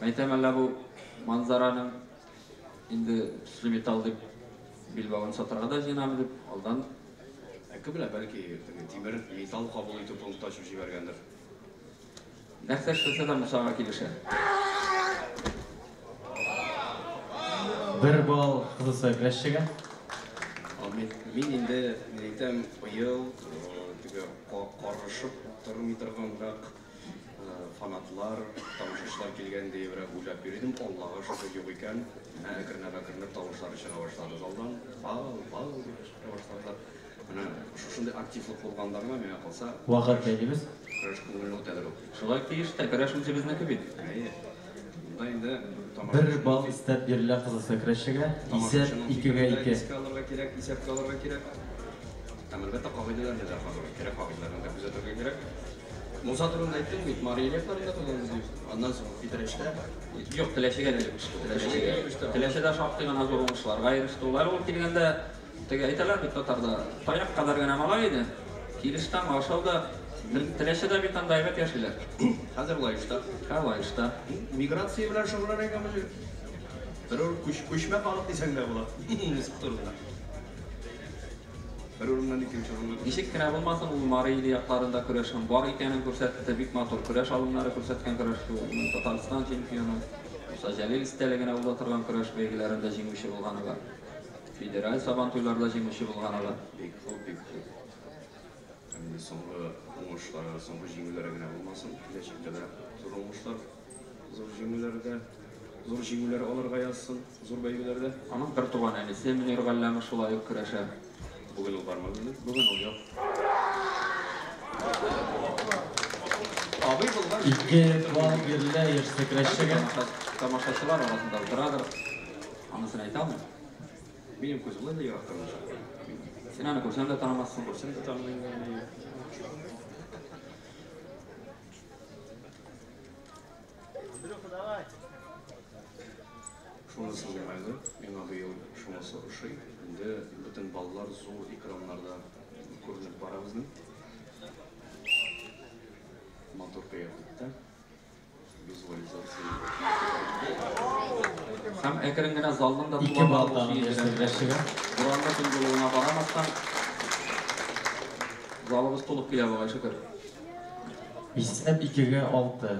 Мәйтәм, әллә бу Манзараның инде төсле металл дип билбавын сатарга да җыенамы дип алдан. Ә кем белә, бәлки теге тимер металл кабул итү пункты ачып җибәргәндер. Нәрсә эшләсә дә Мусага килешә. 1 балл кызылсай көрәшчегә. Мин инде, мин әйтәм, быел теге карышып тормый торганрак фанатлар, тамашачылар килгән диебрәк уйлап йөридем. Аллага шөкер, юк икән. Менә әкренләп-әкренләп тавышлары чыга башлады залдан. Бал, бал дип кычкыра башладылар. Менә шушындый активлык булганда гына, миңа калса, Вакыт бәйлибез. Көрәш күңелле үтәдер ул. Шулай тиеш тә, көрәш үзебезнеке бит. Әйе. Монда инде 1 балл истәп бирелә кызылсай көрәшчегә. Исәп 2-гә 2. Искә алырга кирәк, исәпкә алырга кирәк. Һәм әлбәттә кагыйдәләрне дә карарга кирәк, кагыйдәләрне дә күзәтергә кирәк. Муса турында әйттең бит, Мари иле якларында туган дип. Аннан соң Питрәчтә. Юк, Теләчегә дә күчте. Теләчегә. Теләчедә шактый гына зур уңышларга иреште. Ул әле ул килгәндә, теге әйтәләр бит татарда, таяк кадәр генә малай иде. Килештән ашау да Теләчедә бит анда әйбәт яшиләр. Хәзер Лаешта. Ха, Лаешта. Миграция белән шөгыльләнә икән бу җегет. Бер урын күчмә халык дисәң дә була. Муса турында. Бер урыннан икенче урынга. Ничек кенә булмасын, ул Мари иле якларында көрәшнең бар икәнен күрсәтте. Бик матур көрәш алымнары күрсәткән көрәшче ул. Татарстан чемпионы. Муса Җәлил истәлегенә уза торган көрәш бәйгеләрендә җиңүче булганы бар. Федераль сабантуйларда җиңүче булганы бар. Бик хуп, бик хуп. Һәм инде соңгы уңышлары, соңгы җиңүләре генә булмасын, киләчәктә дә зур уңышлар, зур җиңүләрдә, зур җиңүләр алырга язсын, зур бәйгеләрдә. Аның бер туган әнисе Мөнир Галләмов шулай ук көрәшә. Бүген ул бармы безнең? Бүген ул юк. Абый булган. 2 балл бирелә яшьле көрәшчегә. Тамашачылар арасында утырадыр. Анысын әйтә алмыйм. Минем күз булай да ерак тормыш. Син аны күрсәң дә танымассың. Күрсәм дә танымыйм. Андрюха, давай. Шунысы уңайлы, миңа быел шунысы ошый. Инде бөтен баллар зур экраннарда күренеп бара безнең. Матур кыяфәттә. Визуализация. Һәм әкрен генә залның да 2 балл тагын яшел көрәшчегә. Буранлы көн булуына карамастан, залыбыз тулып килә бугай, шөкер. Исәп 2-гә 6.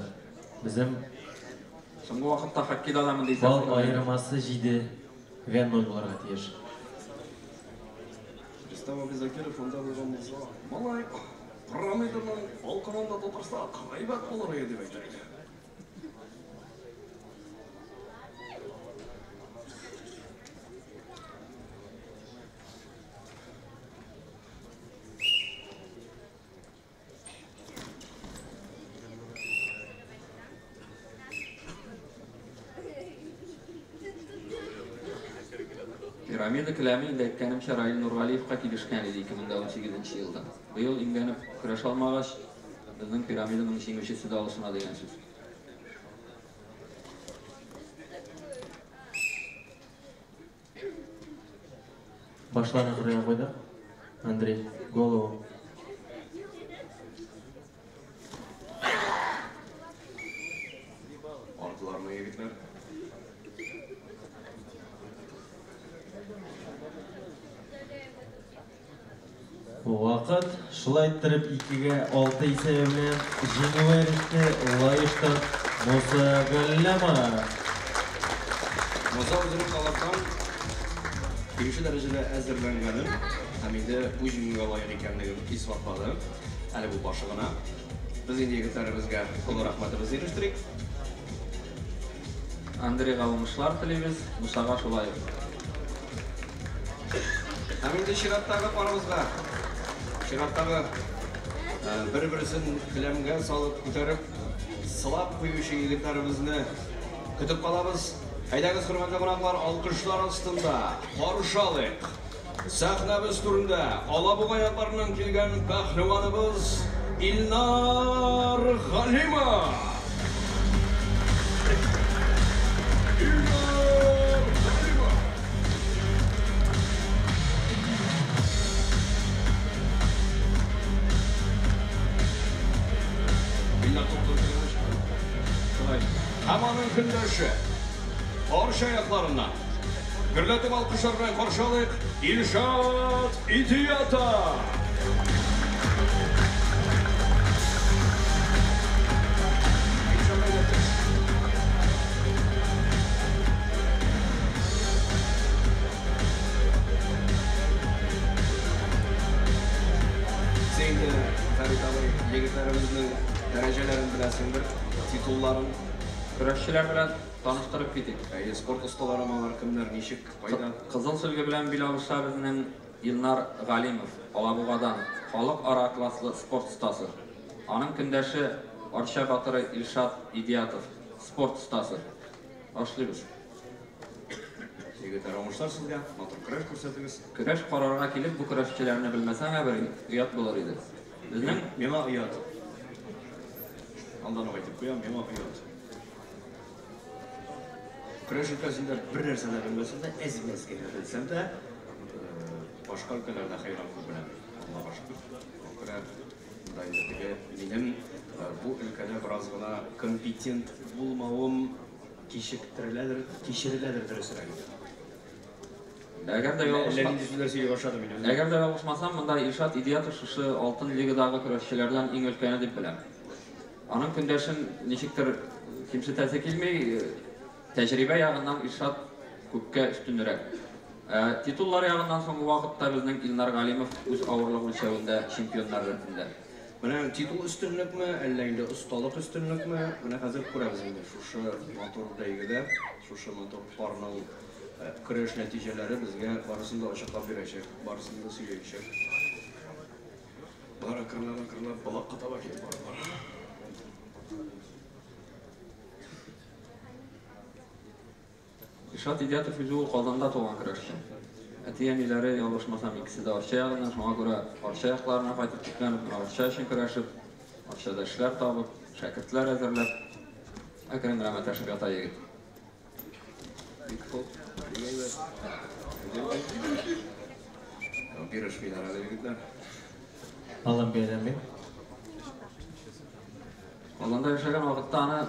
Безнең соңгы вакытта хоккейда да мондый балл аермасы 7-гә 0 булырга тиеш. Рөстәм абый Закиров монда булган булса, малай, пирамиданың балконында тутырсак, әйбәт булыр иде дип әйтер иде. Пирамида келәме инде әйткәнемчә Раил Нургалиевка килешкән иде 2018 елда. Быел имгәнеп көрәш алмагач, безнең пирамиданың җиңүчесе дә алышына дигән сүз. Башларны кырыйга куйдык. Андрей, голову. Ардыларны егетләр. Вакыт. Шулай иттереп 2-6 исәбе белән җиңүгә иреште Лаештан Муса Галләмов. Муса үзенең талаптан тиешле дәрәҗәдә әзерләнгәнен һәм инде бу җиңүгә лаек икәнлеген исбатлады. Әле бу башы гына. Без инде егетләребезгә олы рәхмәтебезне ирештерик. Андрейга уңышлар телибез, Мусага шулай ук. Һәм инде чираттагы парыбызга, чираттагы бер-берсен келәмгә салып күтәреп, сылап куючы егетләребезне көтеп калабыз. Әйдәгез, хөрмәтле кунаклар, алкышлар астында каршы алыйк. Сәхнәбез түрендә Алабуга якларыннан килгән пәһлеваныбыз Илнар Галимов. Илнар Галимов. Илнар Шулай. Һәм аның көндәше Арча якларыннан гөрләтеп алкышлар белән каршы алыйк Илшат Идиятов. Илшат, әйдә, төш. Син инде, Фәрит абый, егетләребезнең дәрәҗәләрен беләсеңдер, титулларын. Көрәшчеләр белән таныштырып китик. Әйе, спорт осталары алар кемнәр, ничек, кайда? Кызыл сөлге белән бил алыша безнең Илнар Галимов, Алабугадан, халыкара класслы спорт остасы. Аның көндәше Арча батыры Илшат Идиятов, спорт остасы. Башлыйбыз. Егетләр, уңышлар сезгә, матур көрәш күрсәтегез. Көрәш карарга килеп, бу көрәшчеләрне белмәсәң, әбер оят булыр иде. Безнең Миңа оят. Алдан ук әйтеп куям, миңа оят. Көрәш өлкәсендә бер нәрсә дә белмәсәм дә, әз-мәз генә белсәм дә, башка өлкәләрдә хәйран күп беләм. Аллага шөкер. Шуңа күрә монда инде теге минем бу өлкәдә бераз гына компетент булмавым кичектереләдер, кичереләдер дөресрәге. Әгәр дә Әллә ялгышма- нинди сүзләр сөйли башладым мин үзем. Әгәр дә ялгышмасам, монда Илшат Идиятов шушы Алтын лигадагы көрәшчеләрдән иң өлкәне дип беләм. Аның көндәшен ничектер кимсетәсе килми, тәҗрибә ягыннан Илшат күпкә өстенрәк. Титуллар ягыннан соңгы вакытта безнең Илнар Галимов үз авырлык үлчәвендә чемпионнар рәтендә. Менә титул өстенлекме, әллә инде осталык өстенлекме? Менә хәзер күрәбез инде шушы матур бәйгедә, шушы матур парның көрәш нәтиҗәләре безгә барысын да ачыклап бирәчәк, барысын да сөйләячәк. Бар акрынлап акрынлап балакка таба китеп баралар. Илшат Идиятов үзе ул Казанда туган көрәшче. Әти-әниләре, ялгышмасам, икесе дә Арча ягыннан, шуңа күрә Арча якларына кайтып төпләнеп, менә Арча өчен көрәшеп, Арчада эшләр табып, шәкертләр әзерләп, әкрен генә мәтәшеп ята егет. Бик хуп, бик әйбәт. Бирешмиләр әле егетләр. Аллам бәйләнми. Казанда яшәгән вакытта аны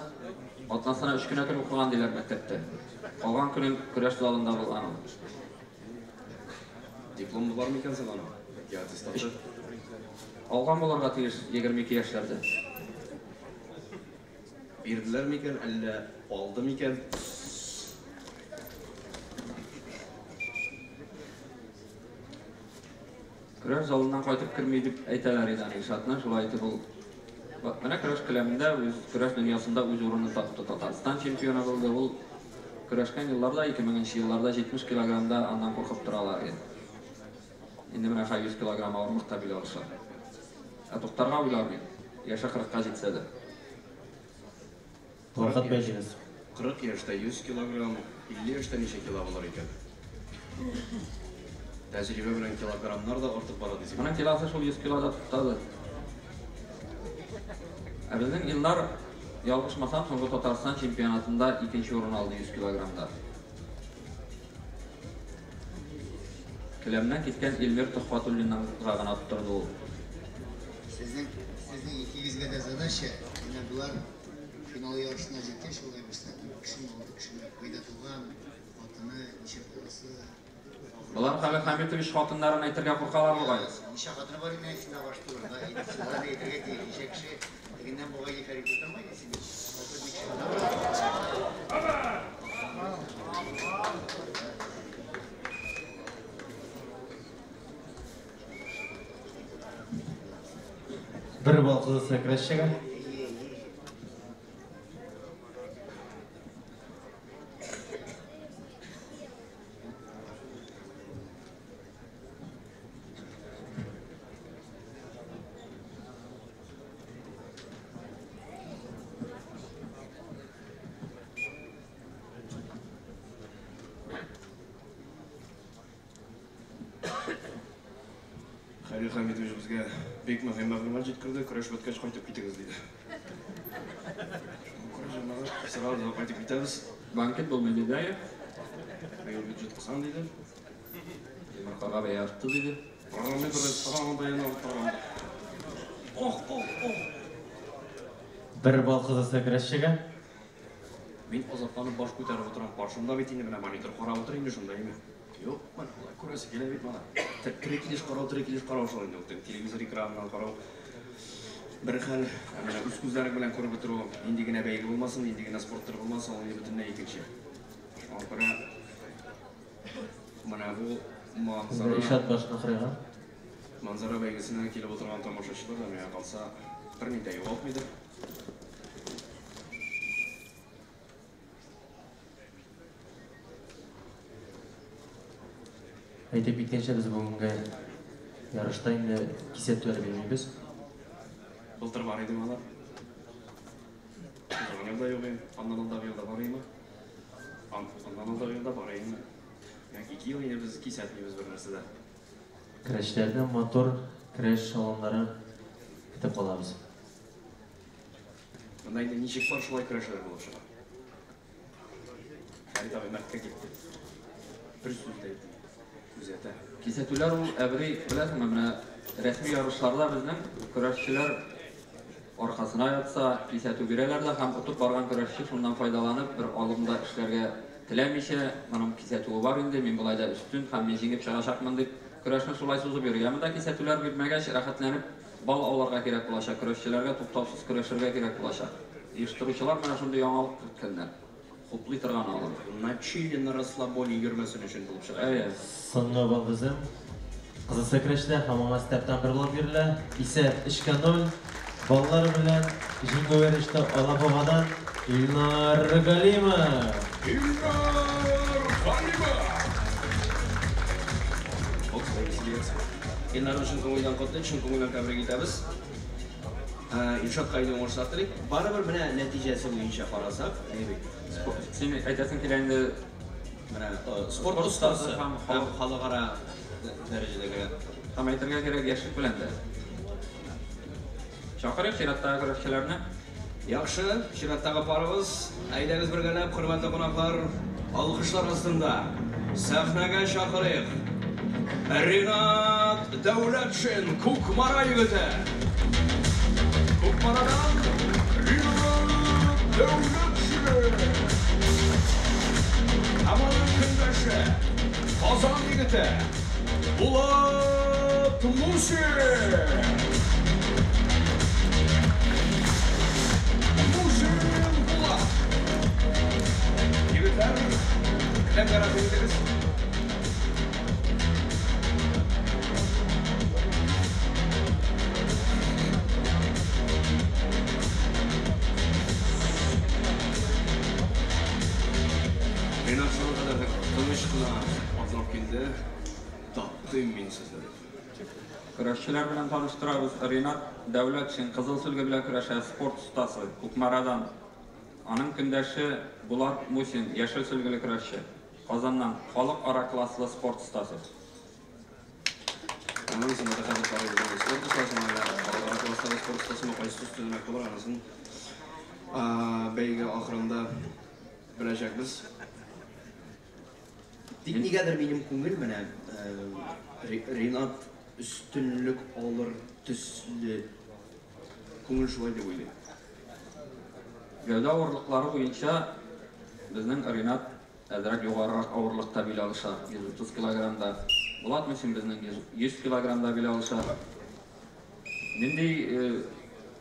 атнасына 3 кенә көн укыган диләр мәктәптә. Калган көнен көрәш залында булган ул. Дипломы бар микән соң аның? Я аттестаты. Алган булырга тиеш 22 яшьләрдә. Бирделәр микән, әллә алды микән? Көрәш залыннан кайтып керми дип әйтәләр иде аны Илшатны, шулай итеп ул менә көрәш келәмендә, үз көрәш дөньясында үз урынын тапты. Татарстан чемпионы булды. Ул көрәшкән елларда, 2000 елларда 70 килограммда аннан куркып торалар иде. Инде менә хәзер 100 килограмм авырлыкта бил алыша. Ә туктарга уйламый. Яше 40-ка җитсә дә. Вакыт бәйгесе. 40 яшьтә 100 килограмм, 50 яшьтә ничә кило булыр икән? Тәҗрибә белән килограммнар да артып бара дисең. Аның килосы шул 100 килода туктады. Ә безнең Илнар, ялгышмасам, соңгы Татарстан чемпионатында икенче урын алды 100 килограммда. Келәмнән киткән Эльмир Төхфәтуллиннан гына тоттырды ул. Сезнең икегезгә дә задача, менә болар финал ярышына җиткәч, улай булса, кешенең алды кешенең кайда туган, хатыны, ничә баласы, Болар Хәлил Хәмитович хатыннарын әйтергә куркалар бугай. Ничә хатыны бар инде синдә баш түгел. Аларны әйтергә тиеш. Ничә кеше тегеннән бугай ефәр итеп тормый син. Бер балл кызыл көрәшчегә. Хәлил Хәмитович безгә бик мөһим мәгълүмат җиткерде. Көрәш беткәч кайтып китегез диде. Шуңа җәмәгать, сразу кайтып китәбез. Банкет булмый диде, әйе. Быел бюджет кысан диде. Йомыркага бәя артты диде. Параметр саран бәяне алып торган. Ох, ох, ох. Бер балл кызыл көрәшчегә. Мин азапланып баш күтәреп утырам. Каршымда бит инде менә монитор карап утыр инде шунда име. Юк, менә болай күрәсе килә бит мана. Тере килеш карау, тере килеш карау шул инде ул. Телевизор экраныннан карау бер хәл, ә менә үз күзләрең белән күреп утыру, нинди генә бәйге булмасын, нинди генә спорт төре булмасын, ул инде бөтенләй икенче. Шуңа күрә менә бу манзара Илшат башны кырыйга. Манзара бәйгесенә килеп утырган тамашачылар да миңа калса берни дә югалтмыйдыр. Әйтеп киткәнчә, без бүгенге ярышта инде кисәтүләр бирмибез. Былтыр бар иде алар. Узган елда юк иде. Аннан алдагы елда бар иде. Аннан алдагы елда бар иде. Димәк, 2 ел инде без кисәтмибез бер нәрсә дә. Көрәшләрдә матур көрәш алымнары көтеп калабыз. Монда инде ничек бар шулай көрәшләр булып чыга. Фәрит абый мәрткә китте. Бер сүз дә әйтми. Күзәтә. Кисәтүләр ул әбри, беләсеңме, менә рәсми ярышларда безнең көрәшчеләр аркасына ятса, кисәтү бирәләр дә һәм отып барган көрәшче шуннан файдаланып бер алымда эшләргә теләмичә, моның кисәтүе бар инде, мин болай да өстен һәм мин җиңеп чыгачакмын дип көрәшне шулай сузып йөри. Ә монда кисәтүләр бирмәгәч, рәхәтләнеп бал алырга кирәк булачак, көрәшчеләргә туктаусыз көрәшергә кирәк булачак. Оештыручылар менә шундый яңалык керткәннәр. Хуплый торган алым. На чили, на расслабоне йөрмәсен өчен булып чыга. Әйе. Соңгы балл безнең. Кызыл көрәштә һәм аңа стәптән бер балл бирелә. Исәп 3-0. Баллар белән җиңү иреште Алабугадан Илнар Галимов. Илнар Галимов! Бокс бәйгесе дигәнсең. Илнарны чын күңелдән котлыйк, чын күңелдән тәбрик итәбез. Илшатка инде уңышлар телик. Барыбер менә нәтиҗәсе буенча карасак, әйе бит. Син әйтәсең килә инде менә спорт остасы һәм халыкара дәрәҗәдәге һәм әйтергә кирәк яшьлек белән дә. Чакырыйк чираттагы көрәшчеләрне. Яхшы, чираттагы парыбыз. Әйдәгез бергәләп, хөрмәтле кунаклар, алкышлар астында сәхнәгә чакырыйк. Ринат Дәүләтшин, Кукмара егете. Кукмарадан Ринат Дәүләтшин. Һәм аның көндәше, Казан егете Булат Мусин. Мусин Булат. Егетләр, келәмгә рәхим итегез. Ринат шуның кадәр тыныч кына атлап килде. Таптым мин сезне дип. Көрәшчеләр белән таныштырабыз. Ринат Дәүләтшин кызыл сөлге белән көрәшә, спорт остасы, Кукмарадан. Аның көндәше Булат Мусин, яшел сөлгеле көрәшче, Казаннан, халыкара класслы спорт остасы. Аның исеме дә хәзер карыйбыз инде. Спорт остасымы әллә халыкара класстагы спорт остасымы, кайсы өстенрәк булыр, анысын бәйге ахырында беләчәкбез. Тик нигәдер минем күңел менә Ринат өстенлек алыр төсле. Күңел шулай дип уйлый. Гәүдә авырлыклары буенча безнең Ринат әзрәк югарырак авырлыкта бил алыша, 130 килограммда. Булат Мусин безнең 100 килограммда бил алыша. Нинди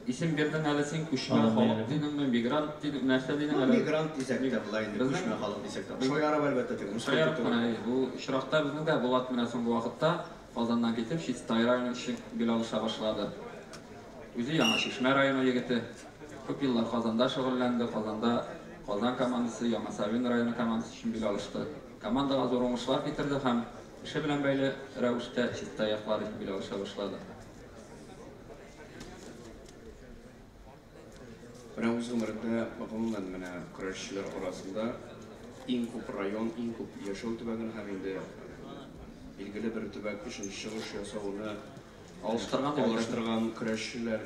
исем бирдең әле син? Күчмә халык дидеңме, мигрант дидең, нәрсә дидең әле? Мигрант дисәк тә була инде, күчмә халык дисәк тә. Шаярып, әлбәттә, теге. Шаярып кына, бу очракта безнең дә Булат менә соңгы вакытта Казаннан китеп, Чистай районы өчен бил алыша башлады. Үзе Яңа Чишмә районы егете. Күп еллар Казанда шөгыльләнде, Казанда Казан командасы, Яңа Савин районы командасы өчен бил алышты. Командага зур уңышлар китерде һәм эше белән бәйле рәвештә Чистай яклары өчен бил алыша башлады. Менә үз гомерендә, гомумән, менә көрәшчеләр арасында иң күп район, иң күп яшәү төбәген һәм инде билгеле бер төбәк өчен чыгыш ясауны алыштырган дип алыштырган көрәшчеләр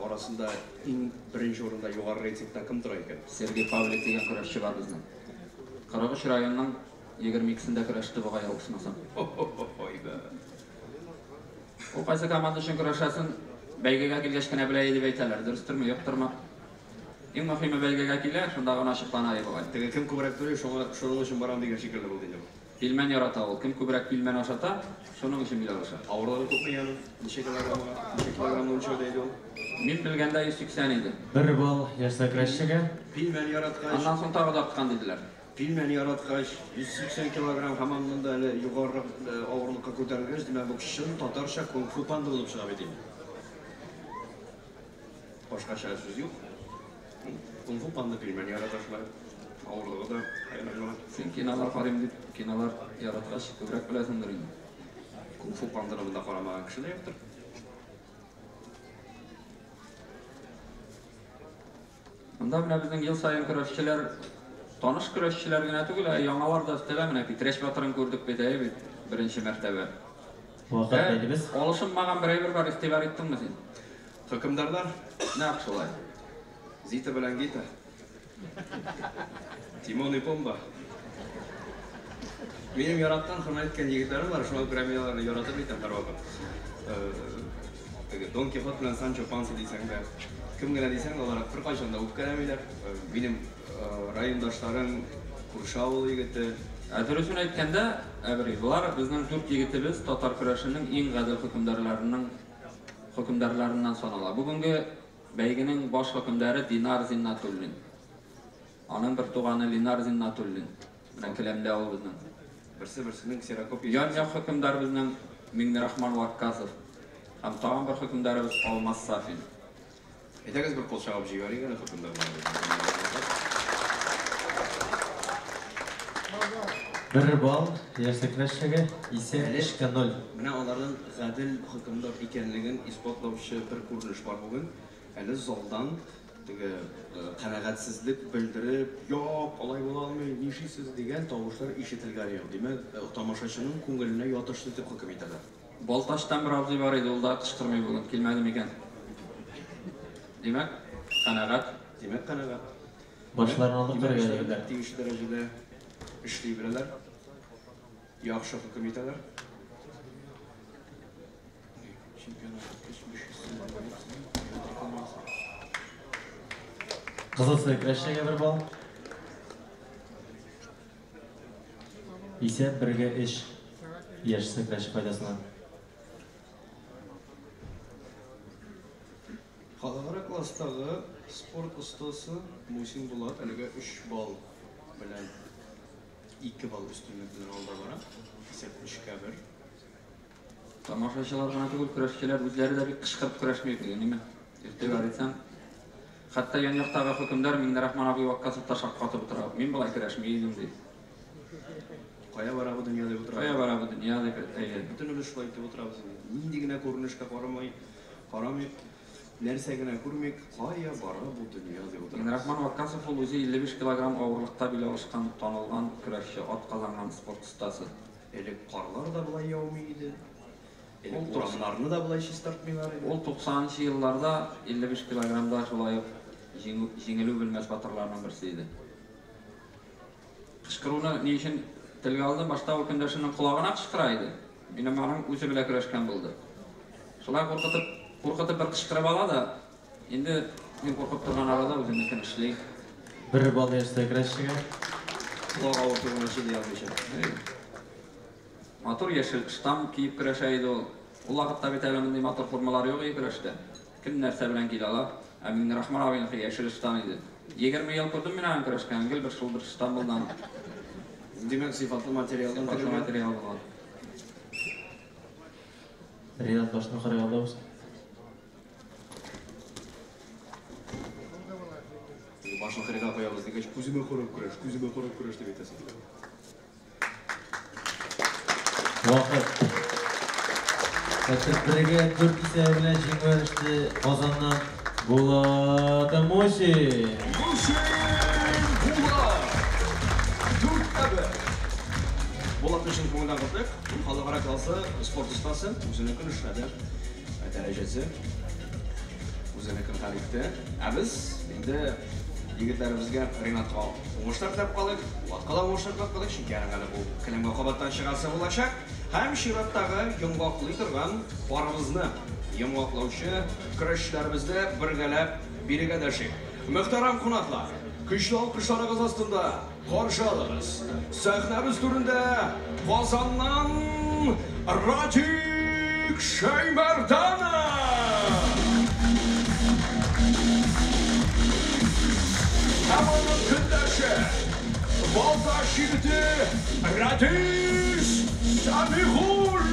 арасында иң беренче урында, югары рейтингта кем тора икән? Сергей Павлик дигән көрәшче бар безнең. 43 районның 22-сендә көрәште бугай, ялгышмасам. Ой-да. Ул кайсы команда өчен көрәшәсен бәйгегә килгәч кенә белә дип әйтәләр. Дөрестерме, юктырмы? Иң мөһиме бәйгегә килә, шунда гына ачыклана бугай. Теге кем күбрәк түли, шуңа шуның өчен барам дигән шикелле булды инде. Пилмән ярата ул. Кем күбрәк пилмән ашата, шуның өчен бил алыша. Авырлыгы күпме аның? Ничә килограммга? Ничә килограммны үлчәүдә иде ул? Мин белгәндә 180 иде. 1 балл яшь көрәшчегә. Пилмән яраткач. Аннан соң тагы да арткан диделәр. Пилмән яраткач, 180 килограмм һәм аннан да әле югарырак авырлыкка күтәрелгәч, димәк, бу чын татарча кунг-фу панда булып чыга бит инде. Башкача сүз юк. Кунг-фу панда пилмән ярата шулай. Авырлыгы да хәйран. Син кинолар карыйм дип, кинолар яраткач, күбрәк беләсеңдер инде. Кунг-фу панданы монда карамаган кеше дә юктыр. Монда менә безнең ел саен көрәшчеләр, таныш көрәшчеләр генә түгел, ә яңалар да өстәлә. Менә Питрәч батырын күрдек бит, әйе бит, беренче мәртәбә. Вакыт бәйлибез. Алышынмаган бер әйбер бар, игътибар иттеңме син? Хөкемдарлар? Нәкъ шулай. Зита белән Гита. Тимон и Пумба. Минем яраткан, хөрмәт иткән егетләрем бар, шуңа күрә мин аларны яратып әйтәм һәрвакыт. Теге Дон Кихот белән Санчо Панса дисәң дә, кем генә дисәң дә, алар беркайчан да үпкәләмиләр. Минем райондашларым, күрше авыл егете. Ә дөресен әйткәндә, әбри, болар безнең дүрт егетебез татар көрәшенең иң гадел хөкемдарларыннан санала. Бүгенге бәйгенең баш хөкемдары Динар Зиннатуллин. Аның бер туганы Линар Зиннатуллин. Менә келәмдә ул безнең. Берсе-берсенең ксерокопиясе. Ян-як хөкемдар безнең Миңнерахман Ваккасов. Һәм тагын бер хөкемдарыбыз Алмаз Сафин. Әйдәгез бер кул чабып җибәрик әле хөкемдарларга. 1 балл яшь көрәшчегә, исә 3-0. Менә аларның гадел хөкемдар икәнлеген исбатлаучы бер күренеш бар бүген. Әле залдан теге канәгатьсезлек белдереп, юк, алай була алмый, нишлисез дигән тавышлар ишетелгән юк. Димәк, тамашачының күңеленә ятышлы итеп хөкем итәләр. Балтачтан бер абзый бар иде, ул да кычкырмый бүген, килмәде микән? Димәк, канәгать. Димәк, канәгать. Башларын алып бергә егетләр. Тиешле дәрәҗәдә эшли беләләр. Яхшы хөкем итәләр. Кызыл көрәшчегә 1 балл. Исәп 1-3 яшь көрәшче файдасына. Халыкара класстагы спорт остасы Мусин Булат әлегә 3 балл белән 2 балл өстенлек белән алда бара. Исәп 3-1. Тамашачылар гына түгел, көрәшчеләр үзләре дә бик кычкырып көрәшми бит, ниме? Игътибар итсәң, хәтта ян яктагы хөкемдар Миңнерахман абый Ваккасов та шаккатып утыра. Мин болай көрәшми идем ди. Кая бара бу дөнья дип утыра. Кая бара бу дөнья дип, әйе. Бөтенебез шулай дип утырабыз инде. Нинди генә күренешкә карамый, карамыйк, нәрсә генә күрмик, кая бара бу дөнья дип утырабыз. Миңнерахман Ваккасов ул үзе 55 килограмм авырлыкта бил алышкан танылган көрәшче, ат казанган спорт остасы. Элек карлар да болай яумый иде. Элек урамнарны да болай чистартмыйлар иде. Ул 90-нчы елларда 55 килограммда шулай ук җиңелү белмәс батырларның берсе иде. Кычкыруны ни өчен телгә алдым? Башта ул көндәшенең колагына кычкыра иде. Минем аның үзе белән көрәшкән булды. Шулай куркытып бер кычкырып ала да, инде мин куркып торган арада үзенекен эшли. 1 балл яшь көрәшчегә. Колак авыртуына чыдый алмыйча. Матур яшел ыштан киеп көрәшә иде ул. Ул вакытта бит әле мондый матур формалар юк иде көрәштә. Кем нәрсә белән килә ала? Ә Миңнерахман абыйныкы яшел ыштан иде. 20 ел күрдем мин аның көрәшкәнен, гел бер шул бер ыштан булды аның. Димәк, сыйфатлы материалдан Сыйфатлы тегелгән. материал булган. Ринат башны карый алабыз. Башны кырыйга куябыз дигәч, күземә карап көрәш, күземә карап көрәш дип әйтәсең. Вакыт. Бергә 4 исәбе белән җиңү иреште Казаннан Булат Мусин. Мусин Булат! 4-1. Булат өчен күңелдән котлыйк. Халыкара классы спорт остасы, үзенекен эшләде. Дәрәҗәсе үзенекен хәл итте. Ә без инде егетләребезгә, Ринатка уңышлар теләп калыйк, Булатка да уңышлар теләп калыйк, чөнки аның әле бу келәмгә кабаттан чыгасы булачак. Һәм чираттагы йомгаклый торган парыбызны йомгаклаучы көрәшчеләребезне бергәләп бирегә дәшик. Мөхтәрәм кунаклар, көчле алкышларыгыз астында каршы алыгыз. Сәхнәбез түрендә Казаннан Радик Шәймәрданов! Һәм аның көндәше Балтач егете Рәдис Сәмигуллин!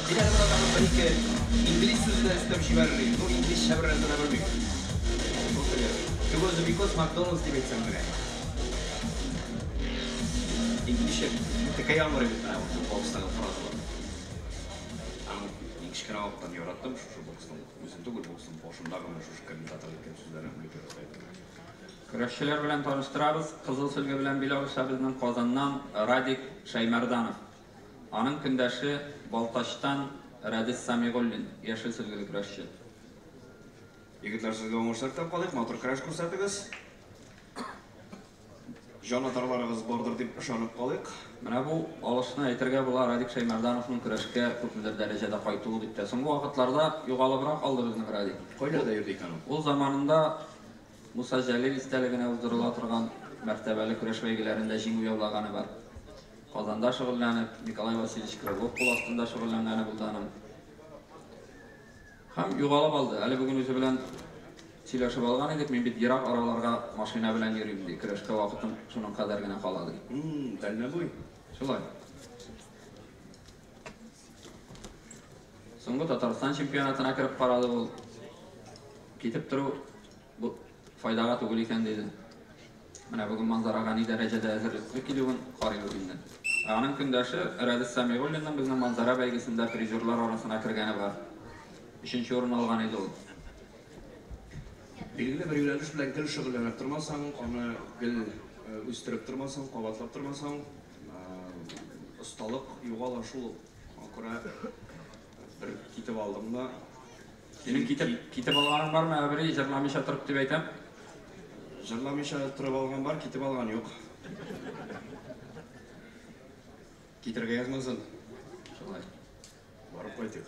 Мин әле монда тагын бер-ике инглиз сүзе дә өстәп җибәрер идем. Ну, инглизчә бер нәрсә дә белмим. Шул теге Because because McDonald's дип әйтсәм генә. Инглизчә текә яңгырый бит менә бу бокстагы фразалар. Аның мин кечкенә вакыттан яраттым шушы боксның үзен түгел, боксның башындагы менә шушы комментатор әйткән сүзләрен үлеп ярата идем. Көрәшчеләр белән таныштырабыз. Кызыл сөлге белән бил алыша безнең Казаннан Радик Шәймәрданов. Аның көндәше Балтачтан Рәдис Самигуллин, яшел сөлгеле көрәшче. Егетләр, сезгә уңышлар теләп калыйк, матур көрәш күрсәтегез. Җан атарларыгыз бардыр дип ышанып калыйк. Менә бу алышны әйтергә була Радик Шәймәрдановның көрәшкә күпмедер дәрәҗәдә кайтуы дип тә. Соңгы вакытларда югалыбрак алды безнең Радик. Кайларда йөрде икән ул? Ул заманында Муса Җәлил истәлегенә уздырыла торган мәртәбәле көрәш бәйгеләрендә җиңү яулаганы бар. Казанда шөгыльләнеп, Николай Васильевич Крылов кул астында шөгыльләнгәне булды аның. Һәм югалып алды. Әле бүген үзе белән сөйләшеп алган идек, мин бит ерак араларга машина белән йөрим, ди. Көрәшкә вакытым шуның кадәр генә кала, ди. Дальнобой. Шулай. Соңгы Татарстан чемпионатына кереп карады ул. Китеп тору бу файдага түгел икән, диде. Менә бүген Манзарага ни дәрәҗәдә әзерлекле килүен карыйбыз инде. Ә аның көндәше Рәдис Сәмигуллинның безнең Манзара бәйгесендә призерлар арасына кергәне бар. Өченче урын алган иде ул. Билгеле бер юнәлеш белән гел шөгыльләнеп тормасаң, аны гел үстереп тормасаң, кабатлап тормасаң, осталык югала шул. Шуңа күрә бер китеп алдым да. Синең китеп алганың бармы, әбри, җырламыйча торып дип әйтәм? Җырламыйча торып алган бар, китеп алган юк. Китергә язмасын. Шулай. Барып кайтыйк.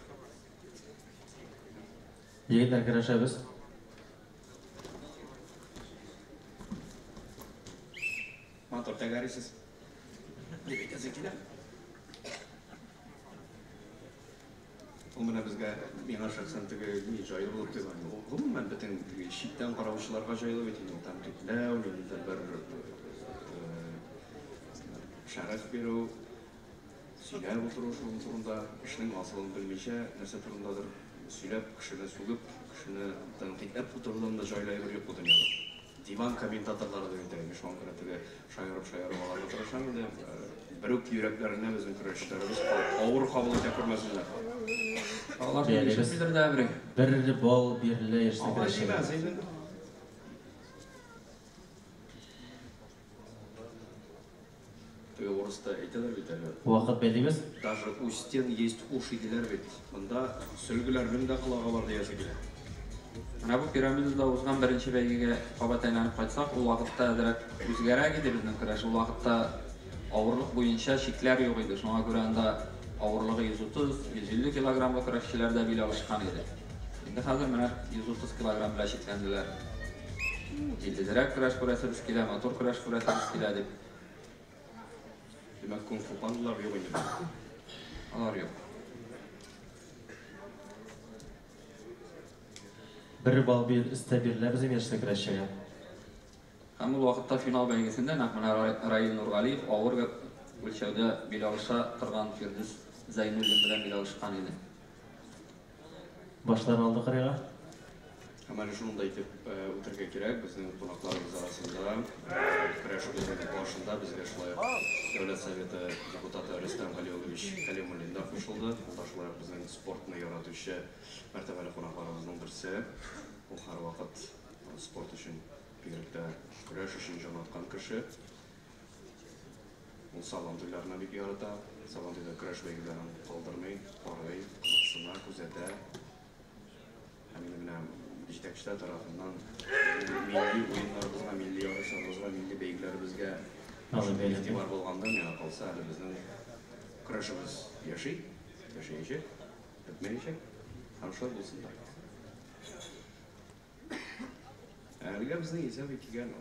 Егетләр, көрәшәбез. Матур тәгәрисез. Дип әйтәсе килә. Ул менә безгә, миңа шәхсән теге ни җайлы булып тоела. Ул гомумән бөтен теге читтән караучыларга җайлы бит инде ул тәнкыйтьләү, ниндидер бер шәрәф бирү, сөйләп утыру шуның турында, эшнең асылын белмичә, нәрсә турындадыр сөйләп, кешене сүгеп, кешене тәнкыйтьләп утырудан да җайлы әйбер юк бу дөньяда. Диван комментаторлары дип әйтә инде, шуңа күрә теге шаярып-шаярып аларга тырышам инде. Берүк йөрәкләренә безнең көрәшчеләребез авыр кабул итә күрмәсеннәр. Алар ишетмидер дә әбри. Бер балл бирелә яшьлек Алай көрәшчегә. димәс инде. Теге урыста әйтәләр бит әле. Вакыт бәйлибез. Даже у стен есть уши диләр бит. Монда сөлгеләрнең дә колагы бар диясе килә. Менә бу пирамидада узган беренче бәйгегә кабат әйләнеп кайтсак, ул вакытта әзрәк үзгәрәк иде безнең көрәш. Ул вакытта авырлык буенча чикләр юк иде. Шуңа күрә анда авырлыгы 130, 150 килограммлы көрәшчеләр дә бил алышкан иде. Инде хәзер менә 130 килограмм белән чикләнделәр. Җитдирәк көрәш күрәсебез килә, матур көрәш күрәсебез килә дип. Димәк, кунг-фу пандалар юк инде. Алар юк. Бер балл өстәп бирелә безнең яшьле көрәшчегә. Һәм ул вакытта финал бәйгесендә нәкъ менә Раил Нургалиев авыр үлчәүдә бил алыша торган Фирдүс Зәйнуллин белән бил алышкан иде. Башларын алды кырыйга. Һәм әле шуны да әйтеп үтәргә кирәк, безнең кунакларыбыз арасында көрәш уены башында безгә шулай ук Дәүләт Советы депутаты Рөстәм Галиуллович Кәлимуллин да кушылды. Ул да шулай ук безнең спортны яратучы мәртәбәле кунакларыбызның берсе. Ул һәрвакыт спорт өчен, бигрәк тә көрәш өчен җан аткан кеше. Ул Сабан туйларына бик ярата. Сабан туйда көрәш бәйгеләрен калдырмый, карый, кызыксына, күзәтә. Һәм инде менә җитәкчеләр тарафыннан милли уеннарыбызга, милли ярышларыбызга, милли бәйгеләребезгә игътибар булганда, миңа калса, әле безнең көрәшебез яши, яшәячәк, бетмәячәк. Һәм шулай булсын да. Әлегә безнең исәп 2-0.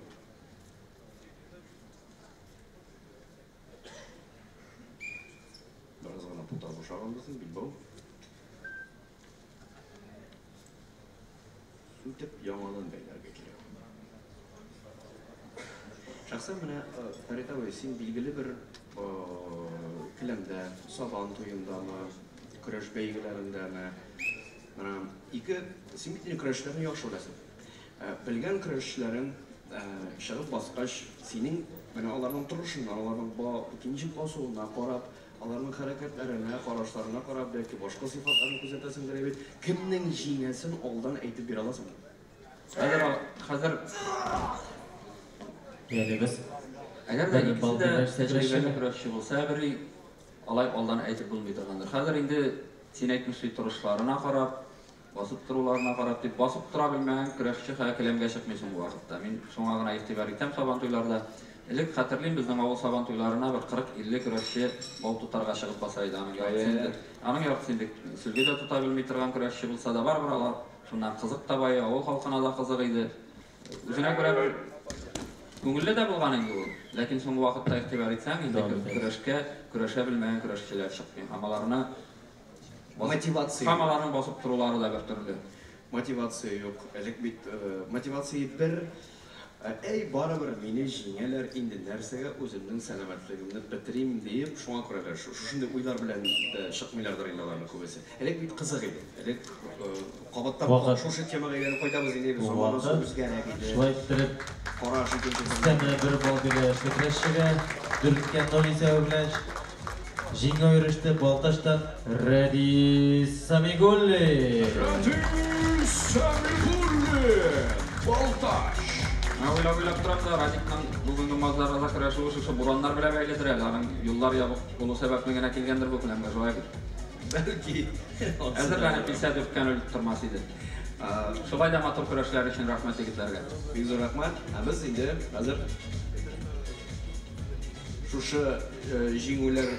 Бераз гына пута бушаган безнең билбау. Сүтеп яңадан бәйләргә кирәк. Шәхсән менә, Фәрит абый, син билгеле бер келәмдә, Сабан туендамы, көрәш бәйгеләрендәме, менә ике, син бит инде көрәшчеләрне яхшы беләсең. Белгән көрәшчеләрең чыгып баскач, синең менә аларның торышыннан, аларның ничек басуына карап, аларның хәрәкәтләренә, карашларына карап, бәлки башка сыйфатларын күзәтәсеңдер бит. Кемнең җиңәсен алдан әйтеп бирә аласыңмы? Хәзер Әле без Әгәр дә икесе дә тәҗрибәле көрәшче булса, бер алай алдан әйтеп булмый торгандыр. Хәзер инде син әйтмешли торышларына карап, басып торуларына карап дип, басып тора белмәгән көрәшче хәзер келәмгә чыкмый соңгы вакытта. Мин шуңа гына игътибар итәм Сабан туйларда. Элек хәтерлим, безнең авыл Сабан туйларына бер 40-50 көрәшче бау тотарга чыгып баса иде. Аның яртысы инде сөлге дә тота белми торган көрәшче булса да, барыбер алар шуннан кызык таба, авыл халкына да кызык иде. Үзенә күрә бер күңелле дә булган инде ул. Ләкин соңгы вакытта игътибар итсәң, инде көрәшкә көрәшә белмәгән көрәшчеләр чыкмый. Һәм аларны мотивация. Һәм аларның басып торулары да бер төрле. Мотивация юк. Элек бит мотивация бер, әй, барыбер мине җиңәләр, инде нәрсәгә үземнең сәламәтлегемне бетерим диеп, шуңа күрә дә шушындый уйлар белән чыкмыйлардыр инде аларның күбесе. Элек бит кызык иде. Элек кабаттан шушы темага әйләнеп кайтабыз инде, без заманасы үзгәрәк иде. Шулай иттереп, караш икенче өстәмә бер балл бирә яшьле көрәшчегә, 4-0 исәбе белән җиңү иреште Балтачтан Рәдис Самигуллин. Рәдис Самигуллин, Балтач. Мен уйлап торам да, Радикның бүгенге мазарада көрәшүе шушы бураннар белән бәйледер әле. Аның юллар ябык булу сәбәпле генә килгәндер бу келәмгә, шулай бит. Бәлки. Әзерләнеп килсә 4-0 тормас иде. Шулай да матур көрәшләр өчен рәхмәт егетләргә. Бик зур рәхмәт. Ә без инде хәзер шушы җиңүләр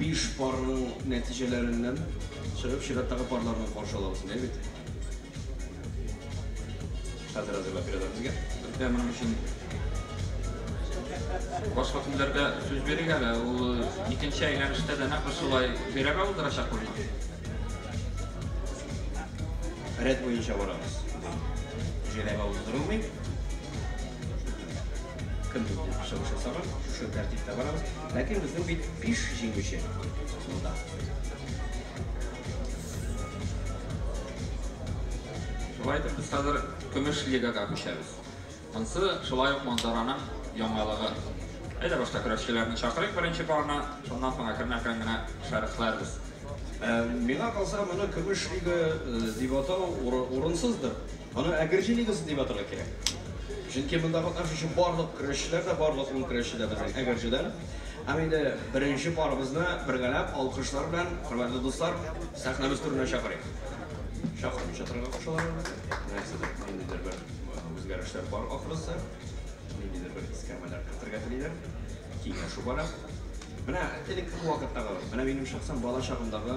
5 парның нәтиҗәләреннән чыгып чираттагы парларны каршы алабыз, әйе бит? Хәзер әзерләп бирәләр безгә. Безгә моның өчен башка көннәрдә сүз бирик әле. Ул икенче әйләнештә дә нәкъ шулай жирәбә уздырачак булмы? Рәт буенча барабыз. Жирәбә уздырылмый. Кем чыгыш ясаган, шушы тәртиптә барабыз. Ләкин безнең бит 5 җиңүче монда. Шулай итеп, без хәзер көмеш лигага күчәбез. Монсы шулай ук Манзараның яңалыгы. Әйдә башта көрәшчеләрне чакырыйк беренче парны, шуннан соң әкрен-әкрен генә шәрехләрбез. Миңа калса, моны көмеш лига дип атау урынсыздыр. Аны Әгерҗе лигасы дип атарга кирәк. Чөнки монда катнашучы барлык көрәшчеләр дә, барлык 10 көрәшче дә безнең Әгерҗедән. Һәм инде беренче парыбызны бергәләп алкышлар белән, хөрмәтле дуслар, сәхнәбез түренә чакырыйк. Чакырмыйча торырга кушалар әлбәттә. Нәрсәдер, ниндидер бер үзгәрешләр бар ахрысы. Ниндидер бер искәрмәләр кертергә телиләр. Киңәшү бара. Менә элекке вакыттагы, менә минем шәхсән бала чагымдагы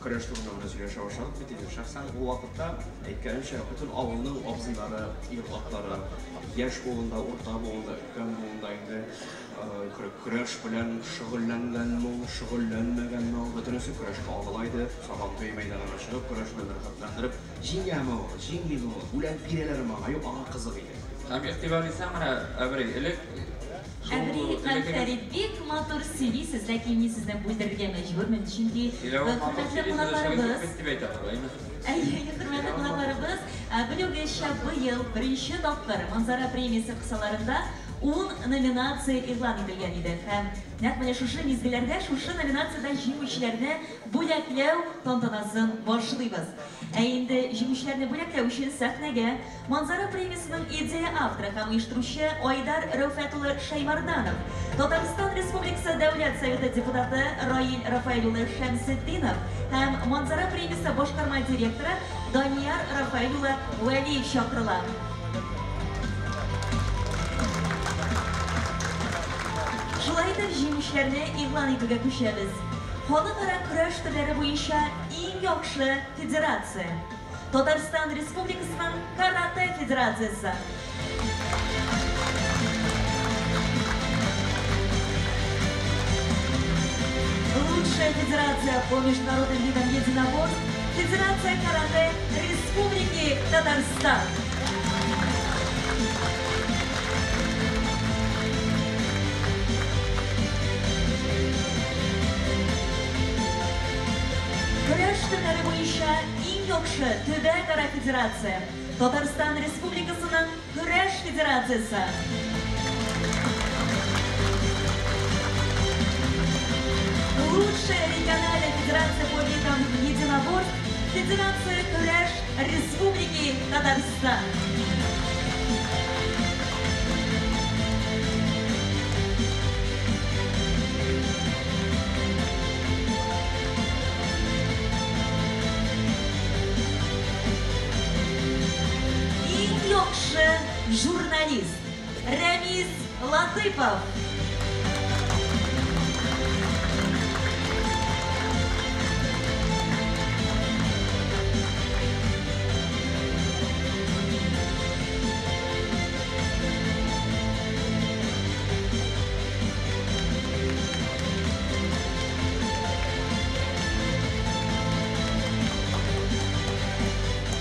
көрәш турында менә сөйләшә башладык бит инде. Шәхсән ул вакытта, әйткәнемчә, бөтен авылның абзыйлары, ир-атлары, яшь буында, урта буында, өлкән буында инде көрәш белән шөгыльләнгәнме ул, шөгыльләнмәгәнме ул, бөтенесе көрәшкә агыла иде. Сабантуй мәйданына чыгып, көрәш белән рәхәтләндереп, җиңәме ул, җиңмиме ул, бүләк бирәләрме аңа, юк, аңа кызык иде. Һәм игътибар итсәң, менә, Әбри, элек шул Әбри һәм элеккеге Фәрит, бик матур сөйлисез, ләкин мин сезне бүлдерергә мәҗбүрмен, чөнки Сөйләве матур хөрмәтле сөйлисез, эшегез юк кунакларыбыз, бит дип әйтә алар, әйме? Әйе, хөрмәтле кунакларыбыз, белүегезчә, быел беренче тапкыр Манзара премиясе кысаларында 10 номинация игълан ителгән иде. Һәм нәкъ менә шушы мизгелләрдә шушы номинациядә җиңүчеләрне бүләкләү тантанасын башлыйбыз. Ә инде җиңүчеләрне бүләкләү өчен сәхнәгә Манзара премиясенең идея авторы һәм оештыручы Айдар Рәүфәт улы Шәймарданов, Татарстан Республикасы Дәүләт Советы депутаты Раил Рафаэль улы Шәмсетдинов һәм Манзара премиясе башкарма директоры Данияр Рафаэль улы Вәлиев чакырыла. Шулай итеп, җиңүчеләрне игълан итүгә күчәбез. Халыкара көрәш төрләре буенча иң яхшы федерация. Татарстан Республикасының Каратэ федерациясе. Лучшая федерация по международным видам единоборств Федерация каратэ Республики Татарстан. Көрәш төрләре буенча иң яхшы төбәкара федерация Татарстан Республикасының Көрәш федерациясе. Лучшая региональная федерация по видам единоборств Федерация Көрәш Республики Татарстан. Иң яхшы журналист Рәмиз Латыпов.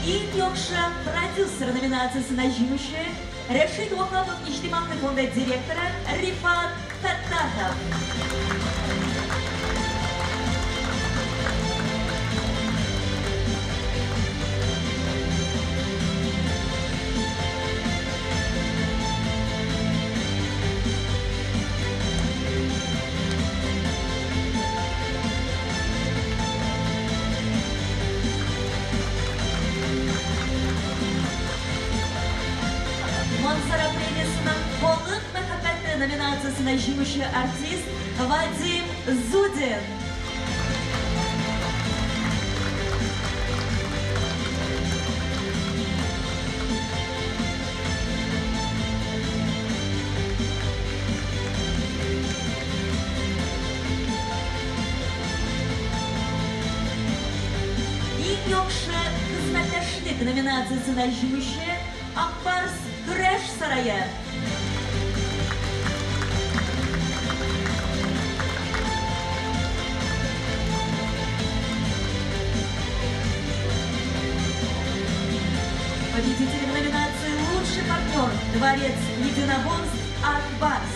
Иң яхшы продюсер номинациясенә җиңүче Рәшит Ваһапов иҗтимагый фонды директоры Рифат Фәттахов. Манзара премиясының Халык мәхәббәте номинациясенә җиңүче артист Вадим Зудин. Иң яхшы хезмәттәшлек номинациясенә җиңүче Акбарс Көрәш сарае. Победитель в номинации «Лучший партнер» Дворец единоборств Акбарс.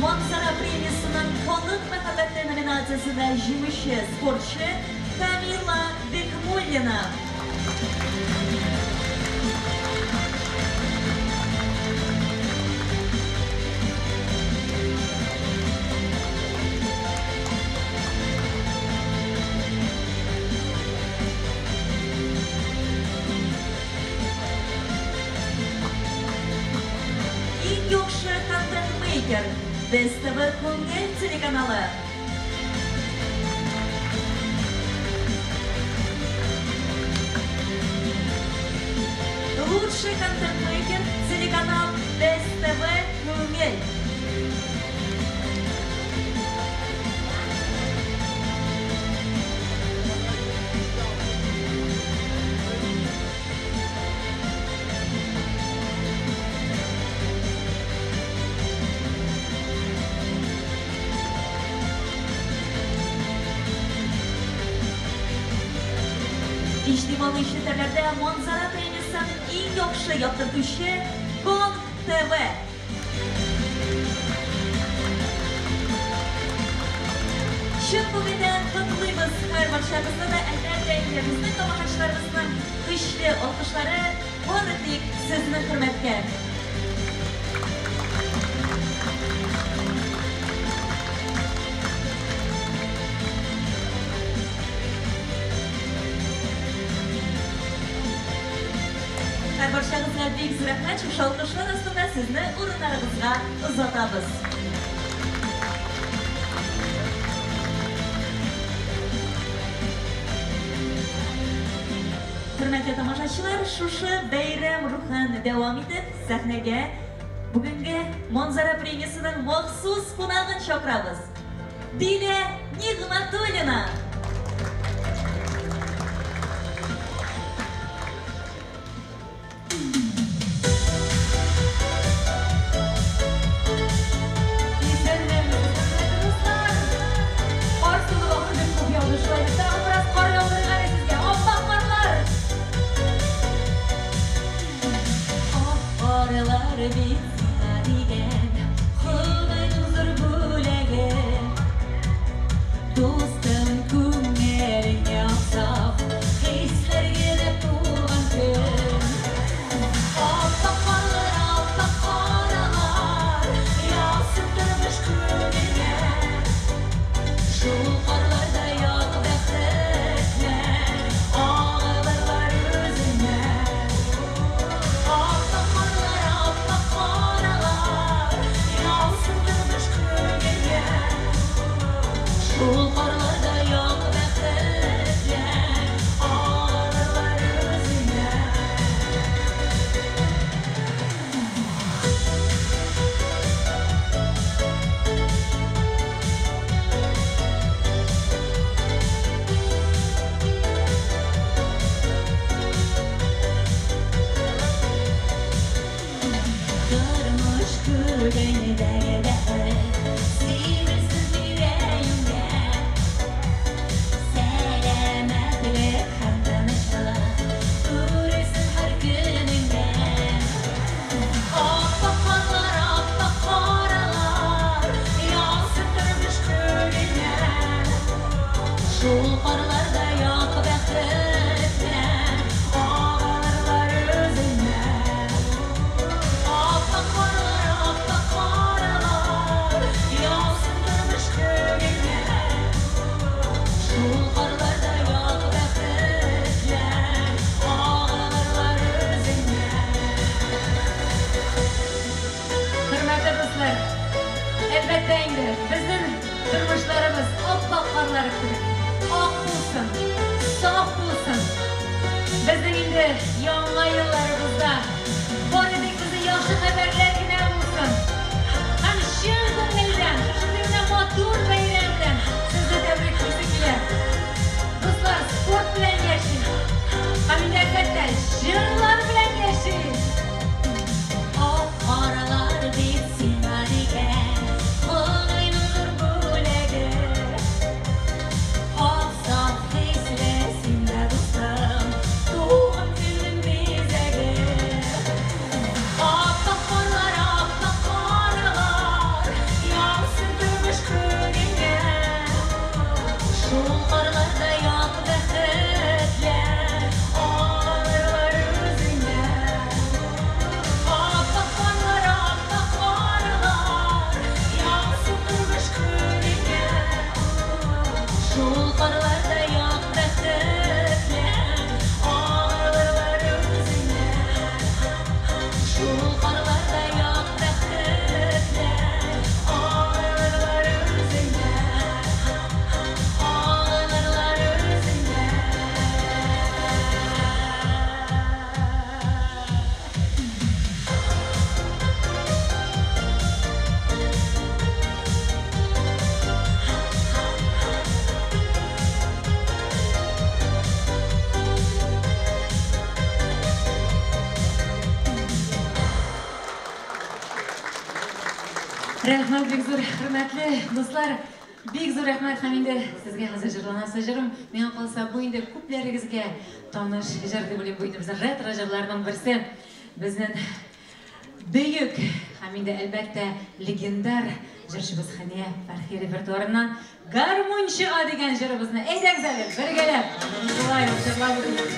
Манзара премиясының Халык мәхәббәте номинациясендә җиңүче спортчы Камила Бекмуллина. Иң яхшы контент-мейкер Без ТВ Күңел телеканалы. Контент-мейкер, телеканал БСТВ Күңел. Иҗтимагый челтәрләрдә Манзара премиясын иң яхшы яктыртучы Гонг ТВ. Чын күңелдән котлыйбыз һәр барчабызны да, әлбәттә, инде безнең тамашачыларыбызның көчле алкышлары бары тик сезнең хөрмәткә. Һәр барчагызга бик зур рәхмәт, шушы алкышлар астында сезне урыннарыгызга озатабыз. Хөрмәтле тамашачылар, шушы бәйрәм рухын дәвам итеп, сәхнәгә бүгенге Манзара премиясының махсус кунагын чакырабыз. Дилә Нигъмәтуллина. Исәнмесез, хөрмәтле дуслар. Кар суы вакыты бик күп яуды, шулай бит. Тагын бераз кар яудырыйк әле сезгә. Аппак карлар. Ак карлар бит сиңа дигән Ходайның зур бүләге. Дустым, күңелеңә саф хисләр генә тулган көн. Аппак карлар, аппак каралар, яусын тормыш күңелгә. Шул карларда як бәхетләр, агылырлар үзеңә. Аппак карлар, аппак каралар, яусын тормыш күңелгә. Шул карларда як бәхетләр, агылырлар үзеңә. Тормыш күгендәге бәхет сибелсен тирә-юньгә. Сәламәтлек һәм тынычлык үрелсен һәр көнеңдә. Аппак карлар, аппак каралар, яусын тормыш күгенә. Шул карларда як бәхетләр, агылырлар үзеңә. Аппак карлар, аппак каралар, яусын тормыш күгенә. Шул карларда як бәхетләр, агылырлар үзеңә. Хөрмәтле дуслар, әлбәттә инде безнең тормышларыбыз аппак карлар кебек ак булсын, саф булсын. Безнең инде яңа елларыбызда бары тик безнең яхшы хәбәрләр генә булсын. Һәм чын күңелдән шушындый менә матур бәйрәм белән сезне тәбриклисе килә. Дуслар, спорт белән яшик. Һәм инде әлбәттә җырлар белән яшик. Ак каралар бит сиңа дигән Ходайның зур бүләге. Ак саф хисле син дә дустым, туган көннең бизәге. Аппак карлар, аппак каралар, яусын тормыш күгеңә. Шул карларда як бәхетләр, агылырлар үзеңә. Аппак карлар, аппак каралар, яусын тормыш күгеңә. Шул карларда як бәхетләр, агылырлар үзеңә. Шул карларда як бәхетләр, агылырлар үзеңә. Агылырлар Рәхмәт бик зур, хөрмәтле дуслар. Бик зур рәхмәт һәм инде сезгә хәзер җырланасы җырым. Миңа калса, бу инде күпләрегезгә таныш җыр дип уйлыйм. Бу инде безнең ретро җырларның берсе. Безнең бөек һәм инде әлбәттә легендар җырчыбыз Хәния Фәрхи репертуарыннан Гармунчыга дигән җырыбызны әйдәгез әле бергәләп шулай ук җырлап үтик.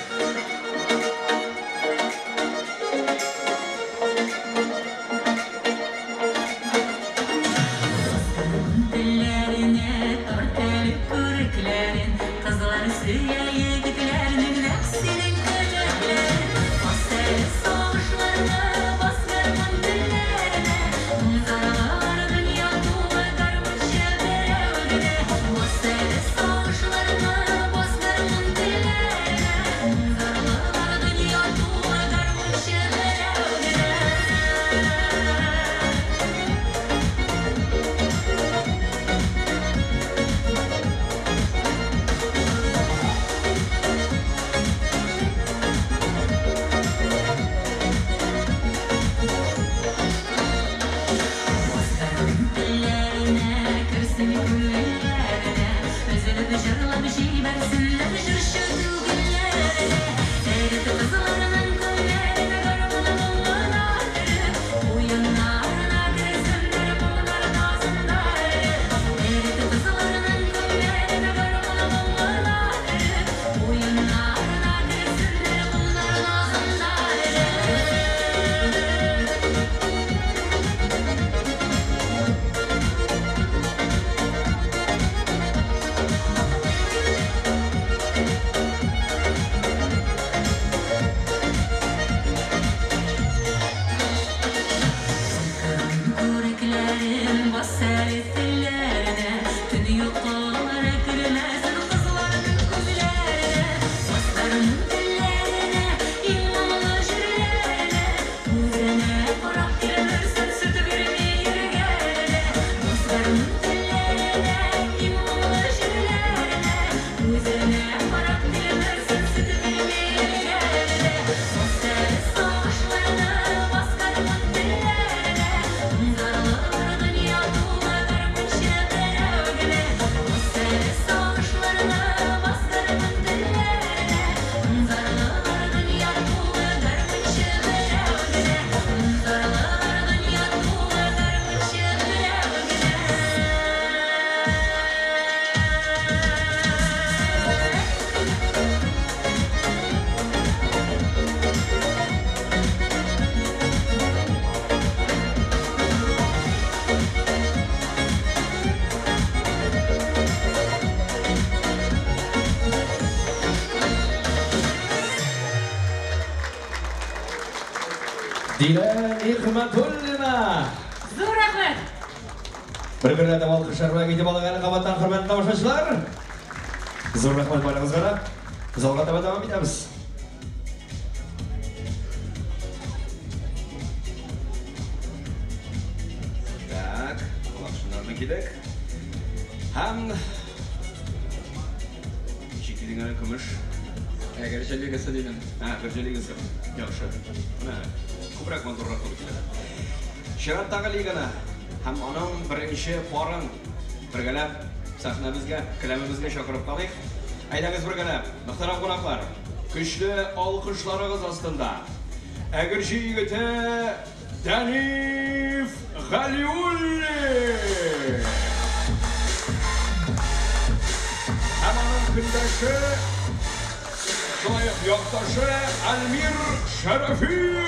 Дилә Нигъмәтуллина. Зур рәхмәт. Бер-берләрдә алкышлар белән китеп алыйк әле кабаттан, хөрмәтле тамашачылар. Зур рәхмәт барыгызга да. Залга таба дәвам итәбез. Так, колакчыннарны кидек. Һәм ничек дидең әле, көмеш? Әгерҗе лигасы дидем. Ә, Әгерҗе лигасы. Яхшы. Менә күбрәк матуррак булып килә. Чираттагы лиганы һәм аның беренче парын бергәләп сәхнәбезгә, келәмебезгә чакырып калыйк. Әйдәгез бергәләп, мөхтәрәм кунаклар, көчле алкышларыгыз астында Әгерҗе егете Дәниф Галиуллин! Һәм аның көндәше, шулай ук якташы Альмир Шәрәфиев!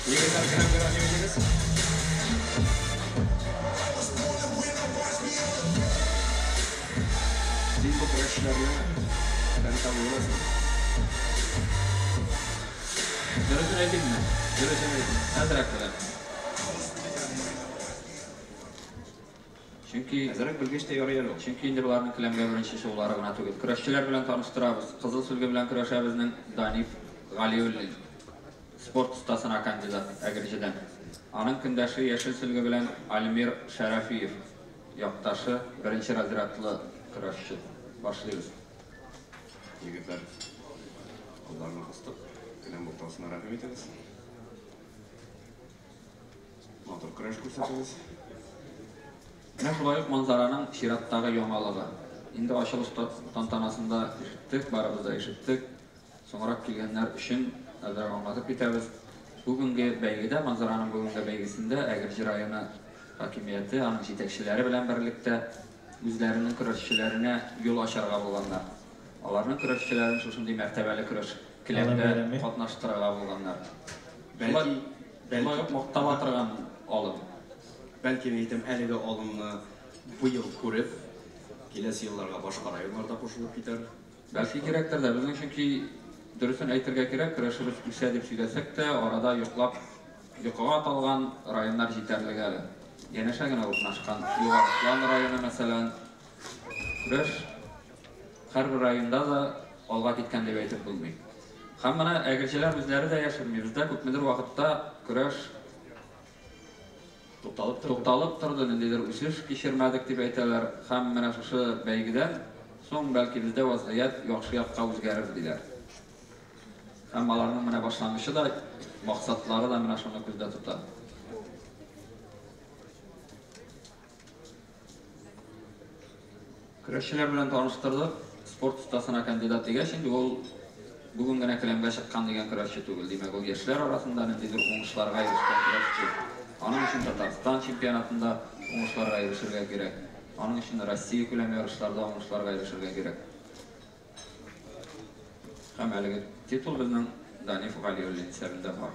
Егетләр, келәмгә рәхим итегез. Син бу көрәшчеләрне таныта буласың. Дөресен әйтимме? Дөресен әйт. Әзрәк беләм. Чөнки әзрәк белгеч тә ярый әле ул. Чөнки инде боларның келәмгә беренче чыгулары гына түгел. Көрәшчеләр белән таныштырабыз. Кызыл сөлге белән көрәшә безнең Даниф Галиуллин. Спорт остасына кандидат Әгерҗедән. Аның көндәше яшел сөлге белән Альмир Шәрәфиев. Якташы, беренче разрядлы көрәшче. Башлыйбыз. Егетләр, Алларны кыстык. Келәм уртасына рәхим итегез. Матур көрәш күрсәтегез. Менә шулай ук Манзараның чираттагы яңалыгы. Инде ачылыш тантанасында ишеттек, барыбыз да ишеттек. Соңрак килгәннәр өчен әзрәк аңлатып китәбез. Бүгенге бәйгедә, Манзараның бүгенге бәйгесендә Әгерҗе районы хакимияте, аның җитәкчеләре белән берлектә үзләренең көрәшчеләренә юл ачарга булганнар. Аларның көрәшчеләрен шушындый мәртәбәле көрәш келәмдә катнаштырырга булганнар. Бәлки, Шулай ук мактала торган алым. Бәлки, мин әйтәм, әлеге алымны быел күреп, киләсе елларга башка районнар да кушылып китәр. Бәлки кирәктер дә. Безнең чөнки, дөресен әйтергә кирәк, көрәшебез үсә дип сөйләсәк тә, арада йоклап, йокыга талган районнар җитәрлек әле. Янәшә генә урнашкан Югары Ослан районы, мәсәлән, көрәш һәрбер районда да алга киткән дип әйтеп булмый. Һәм менә әгерҗеләр үзләре дә яшерми, бездә күпмедер вакытта көрәш тукталып торды. Тукталып торды, ниндидер үсеш кичермәдек дип әйтәләр. Һәм менә шушы бәйгедән соң бәлки бездә вазгыять яхшы якка үзгәрер диләр. Һәм аларның менә башлангычы да, максатлары да менә шуны күздә тота. Көрәшчеләр белән таныштырдык. Спорт остасына кандидат дигәч, инде ул бүген генә келәмгә чыккан дигән көрәшче түгел. Димәк, ул яшьләр арасында ниндидер уңышларга ирешкән көрәшче. Аның өчен Татарстан чемпионатында уңышларга ирешергә кирәк. Аның өчен Россия күләм ярышларда уңышларга ирешергә кирәк. Һәм әлеге титул безнең Даниф Галиуллин исәбендә бар.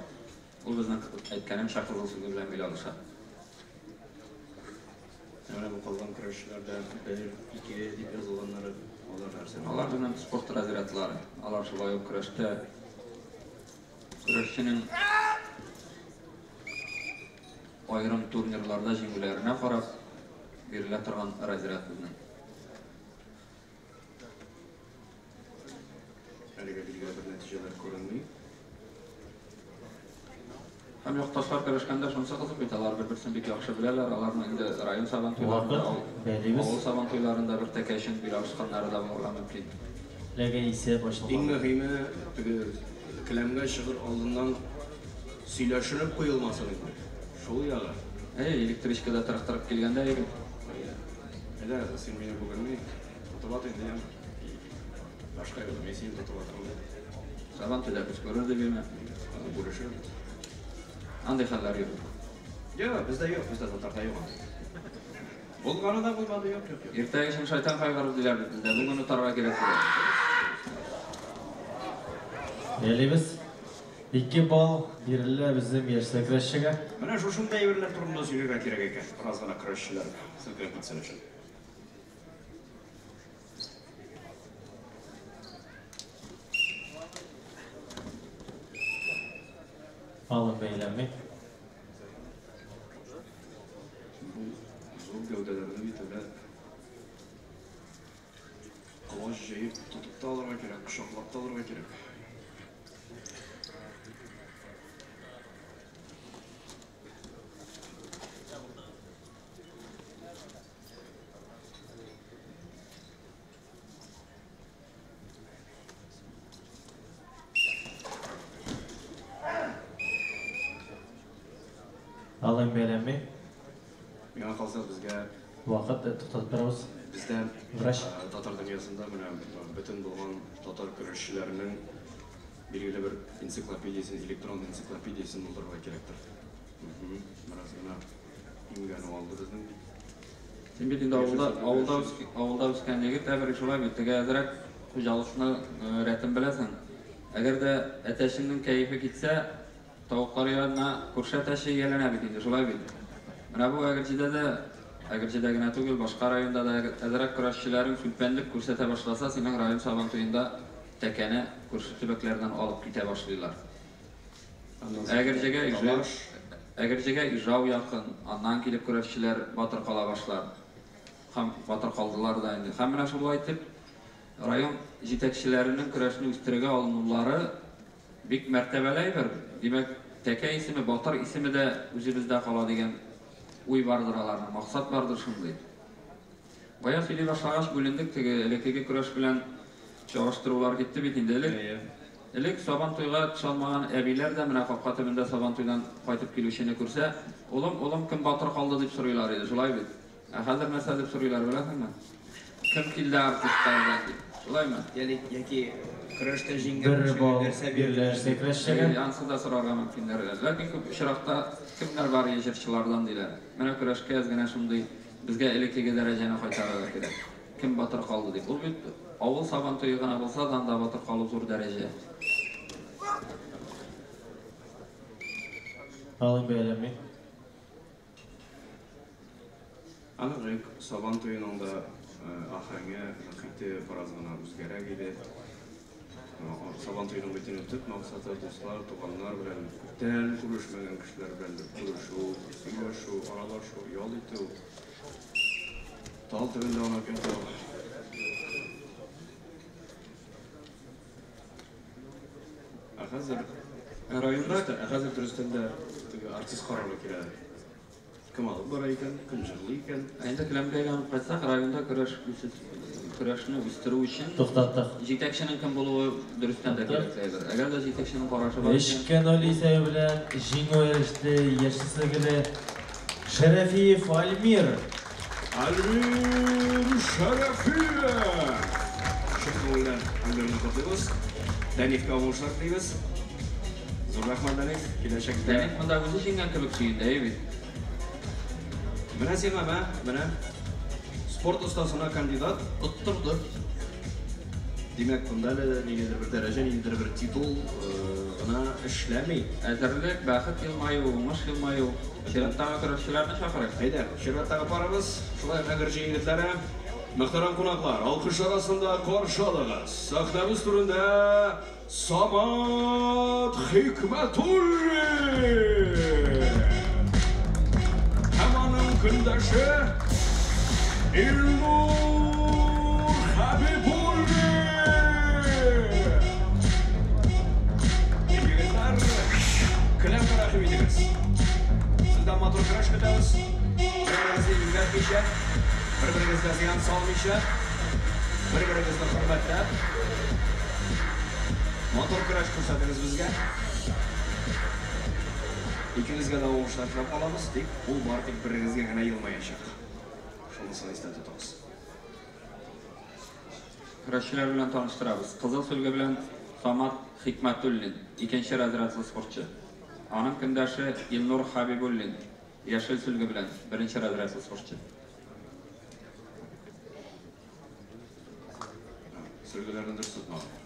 Ул безнең, әйткәнемчә, кызыл сөлге белән бил алыша. Менә бу калган көрәшчеләрдә 1, 2 дип язылганнары, алар нәрсә? Алар безнең спорт разрядлары. Алар шулай ук көрәштә көрәшченең аерым турнирларда җиңүләренә карап бирелә торган разряд безнең. Әлегә билгеле бер нәтиҗәләр күренми. Һәм якташлар көрәшкәндә шунысы кызык бит, алар бер-берсен бик яхшы беләләр, аларның инде район сабантуйларында, авыл сабантуйларында бер тәкә өчен бил алышканнары да булырга мөмкин. Ләкин исәп ачылмады. Иң мөһиме, теге келәмгә чыгыр алдыннан сөйләшенеп куелмасын инде. Шул ягы. Әй, электричкада тырыктырып килгәндә егет. Әйдә, син мине бүген ни, тотып ат инде, яме. Башка юлы, мин сине тотып атырмын. Сабантуйда күз күрер дип йөрмә. Аны бүлешербез. Андый хәлләр юк. Юк, бездә юк, бездә татарда юк андый. Булганы да булмады, юк, юк, юк. Иртәгә өчен шайтан кайгырыр диләр бит бездә. Бүген отарга кирәк диләр. Бәялибез. 2 балл бирелә безнең яшьләр көрәшчегә. Менә шушындый әйберләр турында сөйләргә кирәк икән, бераз гына көрәшчеләр селкенеп китсен өчен. Алым бәйләнми. Бу зур гәүдәләрне бит әле колач җәеп тотып та алырга кирәк, кочаклап та алырга кирәк. Алым бәйләнми. Миңа калса, безгә Вакыт туктатып торабыз. Бездә Врач. Татар дөньясында менә бөтен булган татар көрәшчеләренең билгеле бер энциклопедиясен, электрон энциклопедиясен булдырырга кирәктер. Бераз гына имгәнү алды безнең бит. Син бит инде авылда, авылда, авылда үскән егет, әбер шулай бит, теге әзрәк хуҗалыкны рәтен беләсең. Әгәр дә әтәчеңнең кәефе китсә, тавыклар янына күрше әтәче ияләнә бит инде, шулай бит. Менә бу Әгерҗедә дә, Әгерҗедә генә түгел, башка районда да әзрәк көрәшчеләрең сүлпәнлек күрсәтә башласа, синең район Сабантуенда тәкәне күрше төбәкләрдән алып китә башлыйлар. Әгерҗегә Ижау, Әгерҗегә Ижау якын, аннан килеп көрәшчеләр батыр кала башлар. Һәм батыр калдылар да инде. Һәм менә шулай итеп, район җитәкчеләренең көрәшне үстерергә алынулары бик мәртәбәле әйбер. Димәк, тәкә исеме, батыр исеме дә үзебездә кала дигән уй бардыр аларның, максат бардыр шундый. Бая сөйли башлагач бүлендек, теге элеккеге көрәш белән чагыштырулар китте бит инде элек. Элек Сабан туйга төшә алмаган әбиләр дә менә капка төбендә Сабан туйдан кайтып килүчене күрсә, Улым, улым, кем батыр калды дип сорыйлар иде, шулай бит? Ә хәзер нәрсә дип сорыйлар, беләсеңме? Кем килде артистлардан дип. Шулаймы? Яки көрәштә җиңгән Бер кешегә балл нәрсә бирелә бирделәр дип. көрәшчегә. Әйе, ансы да сорарга мөмкиннәр. Ләкин күп очракта кемнәр бар иде җырчылардан диләр. Менә көрәшкә әз генә шундый безгә элеккеге дәрәҗәне кайтарырга кирәк. Кем батыр калды дип. Ул бит авыл Сабан туе гына булса да, анда батыр калу зур дәрәҗә. Алым бәяләнми. Аныграк, Сабан туеның да ахәңе, мөхите бераз гына үзгәрәк иде. Сабан туеның бит инде төп максаты дуслар, туганнар белән, күптән күрешмәгән кешеләр белән бер күрешү, сөйләшү, аралашу, ял итү. Тал төбендә аунап яту. Ә хәзер Районда ә хәзер дөрестән дә теге артист карарга килә. Кем алып бара икән, кем җырлый икән. Ә инде келәмгә әйләнеп кайтсак, районда көрәш үсеш, көрәшне үстерү өчен Туктаттык. җитәкченең кем булуы дөрестән дә кирәк әйбер. Әгәр дә җитәкченең карашы бар икән, 3-0 исәбе белән җиңү иреште яшел сөлгеле Шәрәфиев Альмир. Альмир Шәрәфиев! Чын күңелдән Альмирны котлыйбыз. Дәнифкә уңышлар телибез. Зур рәхмәт, Дәниф. Киләчәктә Дәниф монда үзе җиңгән кебек сөенде, әйе бит? Менә сиңа, мә, менә. Спорт остасына кандидат оттырды. Димәк, монда әле ниндидер бер дәрәҗә, ниндидер бер титул гына эшләми. Әзерлек, бәхет елмаю, уңыш елмаю. Чираттагы көрәшчеләрне чакырыйк. Әйдә, чираттагы парыбыз, шулай ук Әгерҗе егетләре. Мөхтәрәм кунаклар, алкышлар астында каршы алыгыз. Сәхнәбез түрендә Самат Хикмәтуллин! Һәм аның көндәше Илнур Хәбибуллин! Егетләр, келәмгә рәхим итегез. Сездән матур көрәш көтәбез. Бер-берегезне имгәтмичә, бер-берегезгә зыян салмыйча, бер-берегезне хөрмәтләп, матур көрәш күрсәтегез безгә. Икегезгә дә уңышлар теләп калабыз, тик ул бары тик берегезгә генә елмаячак. Шунысын истә тотыгыз. Көрәшчеләр белән таныштырабыз. Кызыл сөлге белән Самат Хикмәтуллин, икенче разрядлы спортчы. Аның көндәше Илнур Хәбибуллин, яшел сөлге белән беренче разрядлы спортчы. Сөлгеләрне дөрес тотмаган.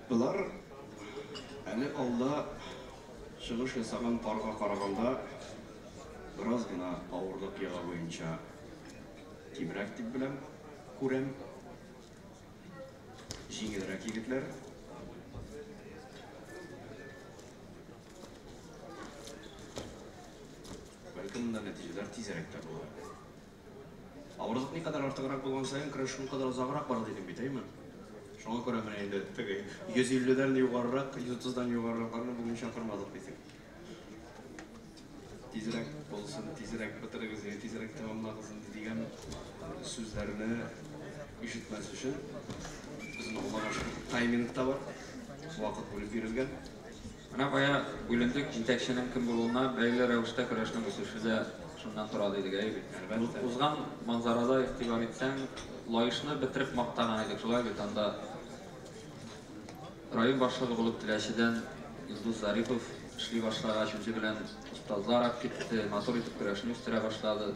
Болар әле алда чыгыш ясаган парга караганда бераз гына авырлык ягы буенча кимрәк дип беләм, күрәм. Җиңелрәк егетләр. Бәлкем монда нәтиҗәләр тизрәк тә булыр. Авырлык никадәр артыграк булган саен көрәш шулкадәр озаграк бара дидем бит, әйме? Шуңа күрә менә инде теге 150-дән югарырак, 130-дан югарыракларны бүген чакырмадык бит. Тизрәк булсын, тизрәк бетерегез, я тизрәк тәмамлагыз инде дигән сүзләрне ишетмәс өчен безнең Аллага шөкер тайминг та бар, вакыт бүлеп бирелгән. Менә бая бүлендек, җитәкченең кем булуына бәйле рәвештә көрәшнең үсеше дә шуннан тора дидек, әйе бит? Әлбәттә. Узган манзарада игътибар итсәң, Лаешны бетереп мактаган идек, шулай бит, анда район башлыгы булып Теләчедән Илдус Зарипов эшли башлагач, үзе белән остазлар алып китте, матур итеп көрәшне үстерә башлады.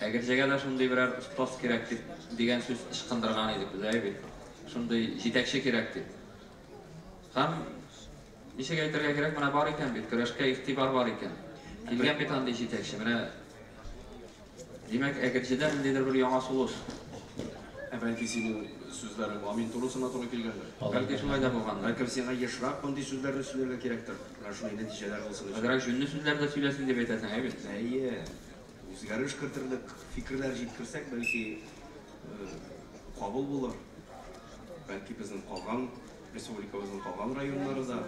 Әгерҗегә дә шундый берәр остаз кирәк дип дигән сүз ычкындырган идек без, әйе бит? Шундый җитәкче кирәк дип. Һәм ничек әйтергә кирәк, менә бар икән бит, көрәшкә игътибар бар икән. Килгән бит андый җитәкче, менә димәк, Әгерҗедә ниндидер бер яңа сулыш. Ә бәлки синең сүзләрең Амин турысына туры килгәндер. Бәлки шулай да булгандыр. Бәлкем сиңа ешрак мондый сүзләрне сөйләргә кирәктер. Менә шундый нәтиҗәләр булсын өчен. Азрак җүнле сүзләр дә сөйләсен дип әйтәсең, әйе бит? Әйе. Үзгәреш кертерлек фикерләр җиткерсәк, бәлки кабул булыр. Бәлки безнең калган Республикабызның калган районнары да.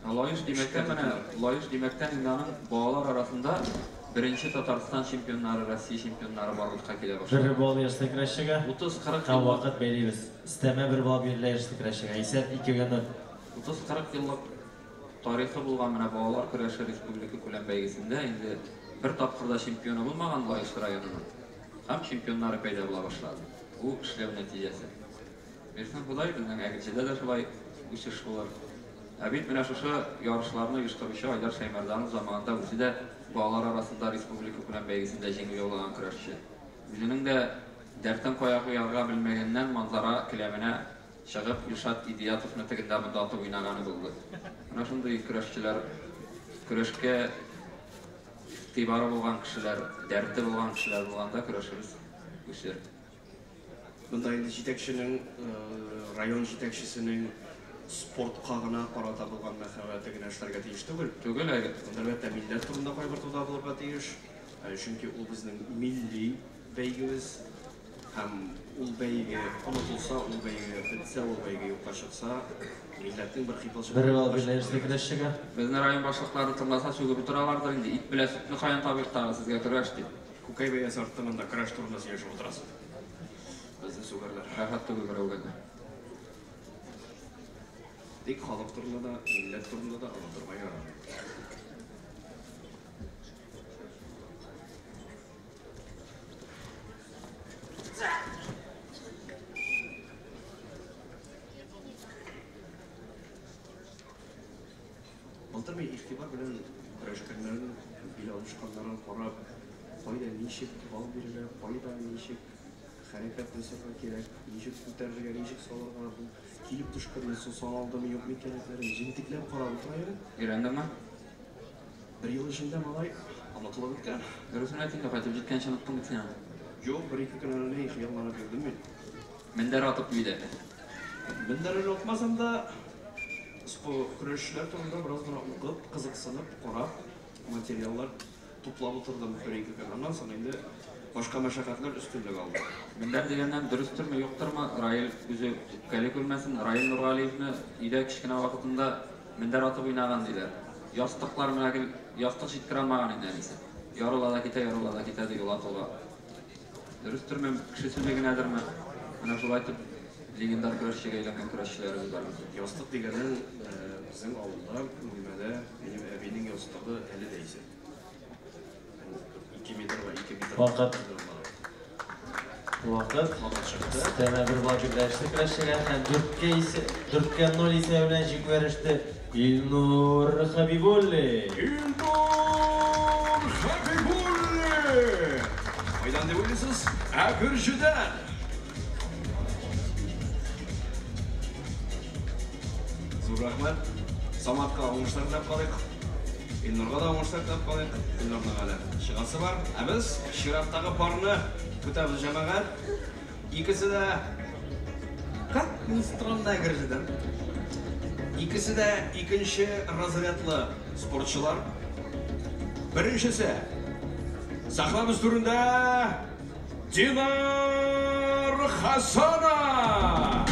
Лаеш димәктән менә, Лаеш димәктән инде аның балалар арасында беренче Татарстан чемпионнары, Россия чемпионнары барлыкка килә башлады. Бер балл яшьле көрәшчегә. 30-40 Һәм вакыт бәйлибез. Өстәмә бер балл бирелә яшьле көрәшчегә. Исәп 2-0. 30-40 еллык тарихы булган менә балалар көрәше республика күләм бәйгесендә инде бер тапкыр да чемпионы булмаган Лаеш районының һәм чемпионнары пәйда була башлады. Бу эшләү нәтиҗәсе. Бирсен Ходай, безнең Әгерҗедә дә шулай үсеш булыр. Ә бит менә шушы ярышларны оештыручы Айдар Шәймәрданов заманында үзе дә балалар арасында республика күләм бәйгесендә җиңү яулаган көрәшче. Үзенең дә дәртен кая куярга белмәгәннән Манзара келәменә чыгып Илшат Идиятовны тегендә монда атып уйнаганы булды. Менә шундый көрәшчеләр, көрәшкә игътибары булган кешеләр, дәрте булган кешеләр булганда көрәшебез үсер. Монда инде җитәкченең, район җитәкчесенең спортка гына карата булган мәхәббәте генә эшләргә тиеш түгел. Түгел, әйе. Монда әлбәттә милләт турында кайгырту да булырга тиеш. Чөнки ул безнең милли бәйгебез. Һәм ул бәйге онытылса, ул бәйге бетсә, ул бәйге юкка чыкса, милләтнең бер кыйпылчыгы Бер балл бирелә яшьле көрәшчегә. Безне район башлыклары тыңласа сүгеп утыралардыр инде. Ит белән сөтне каян табыйк тагы сезгә көрәш дип. Күкәй бәясе артты монда, көрәш турында сөйләшеп утырасың. Безне сүгәрләр. Рәхәт түгел берәүгә дә. Тик халык турында да, милләт турында да онытырга ярамый. Былтыр мин игътибар белән көрәшкәннәрен, бил алышканнарын карап, кайда ничек бал бирелә, кайда ничек хәрәкәт ясарга кирәк, ничек күтәрергә, ничек салырга, бу килеп төшкәннән соң салалдымы, юкмы икәнлекләрен җентекләп карап утыра идем. Өйрәндеңме? Бер ел эчендә малай онытылып беткән. Дөресен әйт инде, кайтып җиткәнче оныттың бит син аны. Юк, бер-ике көн әле хыялланып йөрдем мин. Мендәр атып өйдә. Мендәр әле атмасам да, көрәшчеләр турында бераз гына укып, кызыксынып, карап, материаллар туплап утырдым бер-ике көн. Аннан соң инде башка мәшәкатьләр өстенлек алды. Мендәр дигәннән дөрестерме, юктырмы, Раил үзе үпкәли күрмәсен, Раил Нургалиевны өйдә кечкенә вакытында мендәр атып уйнаган диләр. Ястыклар менә гел ястык җиткерә алмаган инде әнисе. Ярыла да китә, ярыла да китә ди ул атуга. Дөрестерме, кеше сүзе генәдерме? Менә шулай итеп легендар көрәшчегә әйләнгән көрәшчеләребез бар безнең. Ястык дигәннән, безнең авылда, бүлмәдә минем әбинең ястыгы әле дә исән. 2 метрга 2 метр. Вакыт. Вакыт. Вакыт чыкты. Өстәмә бер балл бирелә яшьле көрәшчегә һәм 4-0 исәбе белән җиңүгә иреште Илнур Хабибуллин. Илнур Хабибуллин! Кайдан дип уйлыйсыз? Әгерҗедән. Зур рәхмәт. Саматка уңышлар теләп калыйк. Илнурга да уңышлар теләп калыйк. Илнурның әле чыгасы бар. Ә без чираттагы парны көтәбез, җәмәгать. Икесе дә, как ни странно, Әгерҗедән. Икесе дә икенче разрядлы спортчылар. Беренчесе сәхнәбез түрендә Динар Хасанов.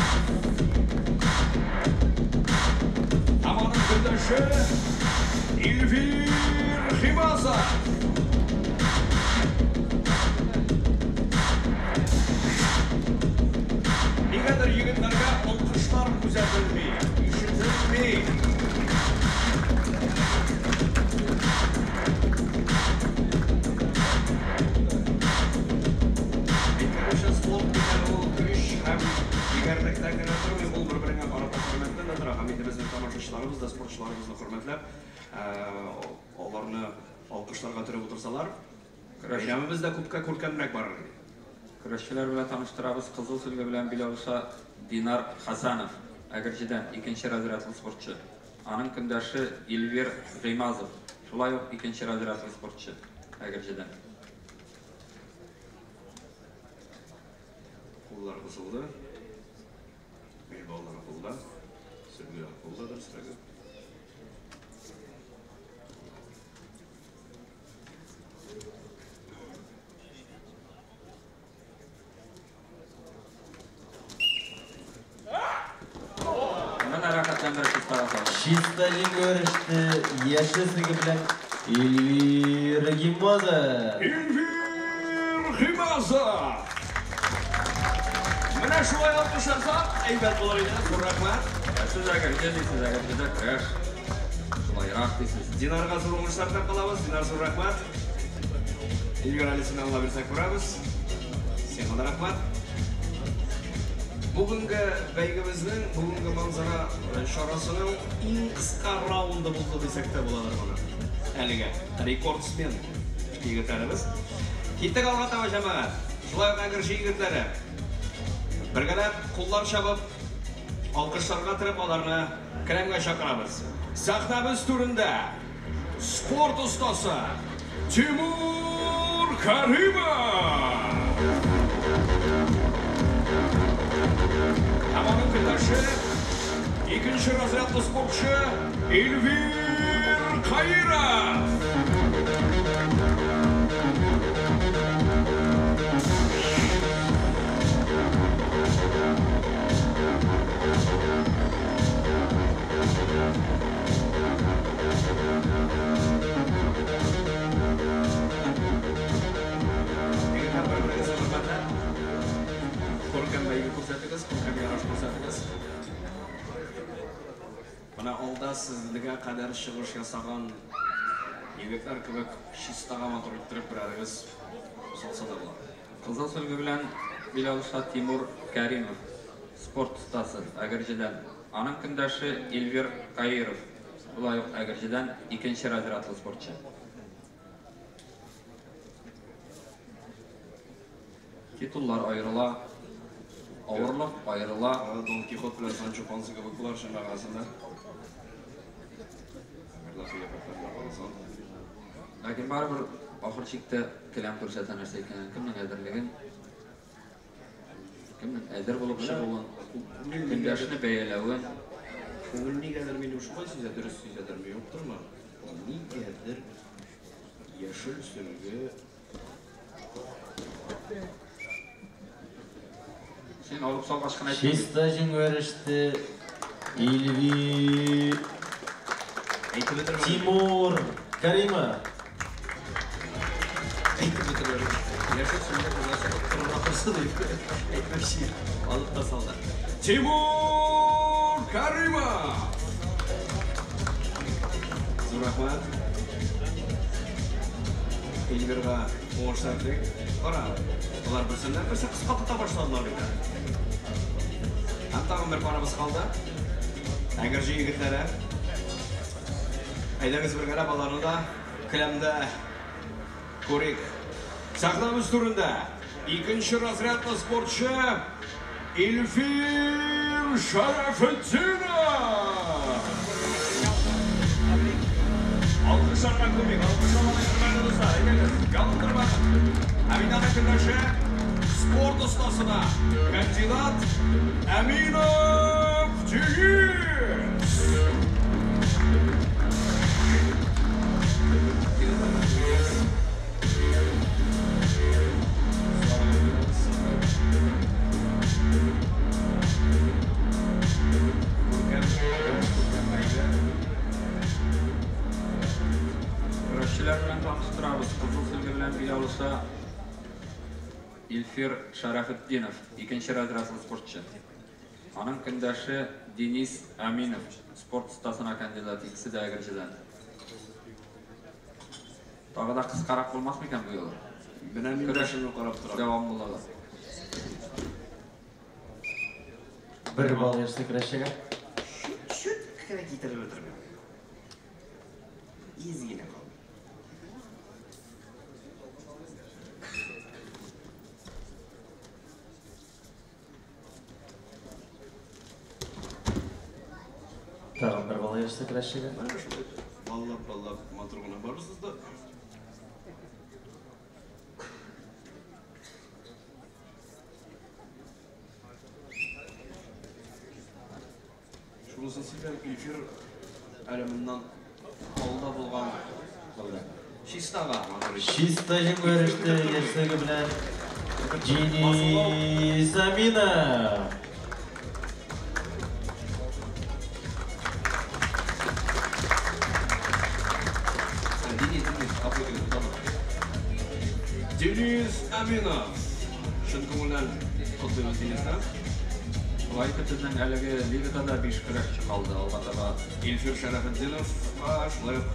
Һәм аның көндәше Эльвир Химазов. Нигәдер егетләргә алкышлар күзәтелми, ишетелми. Әйткәнемчә, спорт дигән ул көч һәм егәрлектән генә тормый, ул бер-береңә карата хөрмәттән дә тора. Һәм инде безнең тамашачыларыбыз да спортчыларыбызны хөрмәтләп, аларны алкышларга төреп утырсалар, бәйрәмебез дә күпкә күркәмрәк барыр иде. Көрәшчеләр белән таныштырабыз. Кызыл сөлге белән бил алыша Динар Хасанов, Әгерҗедән, икенче разрядлы спортчы. Аның көндәше Эльвир Гыймазов, шулай ук икенче разрядлы спортчы, Әгерҗедән. Куллар кысылды. Билбаулар кулда, сөлгеләр кулда дөресрәге. Менә Чиста җиңү иреште яшел сөлге белән Эльвир Гимазов. Эльвир Гимазов! Менә шулай алкышласак, әйбәт булыр иде. Зур рәхмәт. Сез Әгерҗе дисез, Әгерҗедә көрәш. Шулайрак дисез. Динарга зур уңышлар теләп калабыз. Динар, зур рәхмәт. Эльвир әле сине Алла бирсә күрәбез. Сиңа да рәхмәт. Бүгенге бәйгебезнең, бүгенге манзара чарасының иң кыска раунды булды дисәк тә буладыр моны. Әлегә рекордсмен егетләребез. Киттек алга таба, җәмәгать. Шулай ук Әгерҗе егетләре. Бергәләп куллар чабып, алкышларга төреп аларны келәмгә чакырабыз. Сәхнәбез түрендә спорт остасы Тимур Каримов! Һәм аның көндәше икенче разрядлы спортчы Эльвир Каиров! Егетләр, бер-берегезне хөрмәтләп, күркәм бәйге күрсәтегез, күркәм ярыш күрсәтегез. Менә алда сезгә кадәр чыгыш ясаган егетләр кебек чистага матур иттереп берәрегез салса да була. Кызыл сөлге белән бил алыша Тимур Кәримов, спорт остасы, Әгерҗедән. Аның көндәше Эльвир Каиров, шулай ук Әгерҗедән, икенче разрядлы спортчы. Титуллар аерыла, авырлык аерыла. Дон Кихот белән Санчо Панса кебек булар чын мәгънәсендә. Ләкин барыбер ахыр чиктә келәм күрсәтә нәрсә икәнен, кемнең әзерлеген, кемнең әзер булып чыгуын, көндәшне бәяләвен. Күңел нигәдер минем шулай сизә, дөрес сизәдерме, юктырмы? Нигәдер яшел сөлге. Син алып салгач кына әйттең. Чиста җиңү иреште Эльвир Тимур Каримов. Әйтеп бетермәдем. Яшел сөлге кызга чыгып торырга торсын дип әйтмәкче. Алып та салды. Тимур Каримов! Зур рәхмәт. Эльвирга уңышлар телик. Кара, алар берсеннән берсе кыска тота башладылар бит. Һәм тагын бер парыбыз калды. Әгерҗе егетләре. Әйдәгез бергәләп аларны да келәмдә күрик. Сәхнәбез түрендә икенче разрядлы спортчы Илфир Шәрәфетдинов! Алкышларга күмик, алкышламаган хөрмәтле дуслар, әйдәгез, ялындырмагыз. Һәм инде аның көндәше спорт остасына кандидат Әминов Денис! Көрәшчеләр белән таныштырабыз. Кызыл сөлге белән бил алыша Илфир Шәрәфетдинов, икенче разрядлы спортчы. Аның көндәше Денис Аминов, спорт остасына кандидат, икесе дә Әгерҗедән. Тагы да кыскарак булмас микән бу юлы? Менә мин дә шуны карап торам. Дәвам булады. Бер балл яшьле көрәшчегә. Чүт кенә китереп бетермим. Из генә калды. Тагын бер балл яшьле көрәшчегә. Менә шулай баллап-баллап матур гына барырсыз да. Шунысын сизәм, эфир әле моннан алда булган булды. Чистага матур итеп. Чиста җиңү иреште яшьлеге белән Денис Аминов. Гафу итегез, отадым. Денис Аминов. Чын күңелдән котлыйбыз Денисны. Шулай итеп безнең әлеге лигада да 5 көрәшче калды. Алга таба Илфир Шәрәфетдиновка шулай ук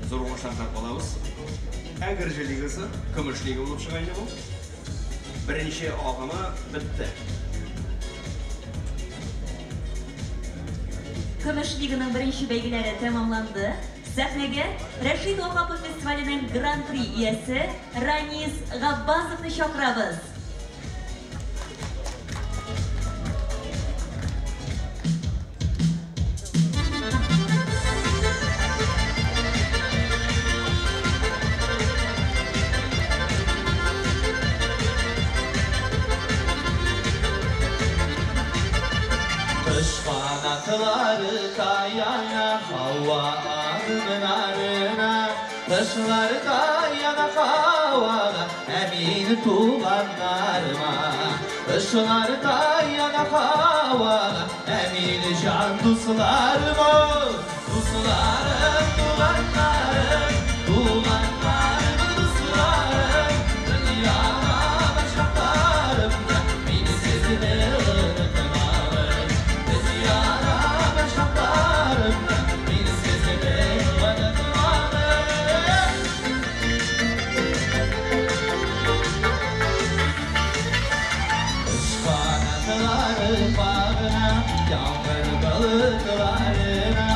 зур уңышлар теләп калабыз. Әгерҗе лигасы, көмеш лига булып чыга инде бу. Беренче агымы бетте. Көмеш лиганың беренче бәйгеләре тәмамланды. Сәхнәгә Рәшит Ваһапов фестиваленең гран-при иясе Ранис Габбазовны чакырабыз. Kış kanatları kayana, hava adımlarına, Kışlar kayana havada, emin tuğanlarıma. Kışlar kayana havada, emin can dostlarıma. Dostlarım, tuğanlarım, tuğanlarım, dostlarım, dünyada başaklarımda beni sizinle unutmam. Dünyada başaklarımda beni sizinle unutmam. Kış kanatları bağına, yağmur balıklarına,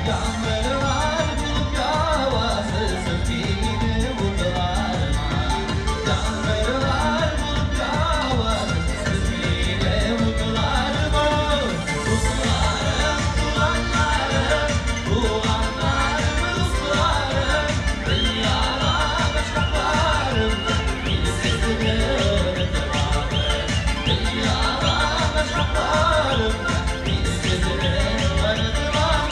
yağmurlar bulup yavası söktiğini umutlarıma. Yağmurlar bulup yavası söktiğini umutlarıma. Dostlarım, tuğanlarım, tuğanlarım, dostlarım, dünyada başaklarımda beni sizinle unutmam. Dünyada başaklarımda beni sizinle unutmam.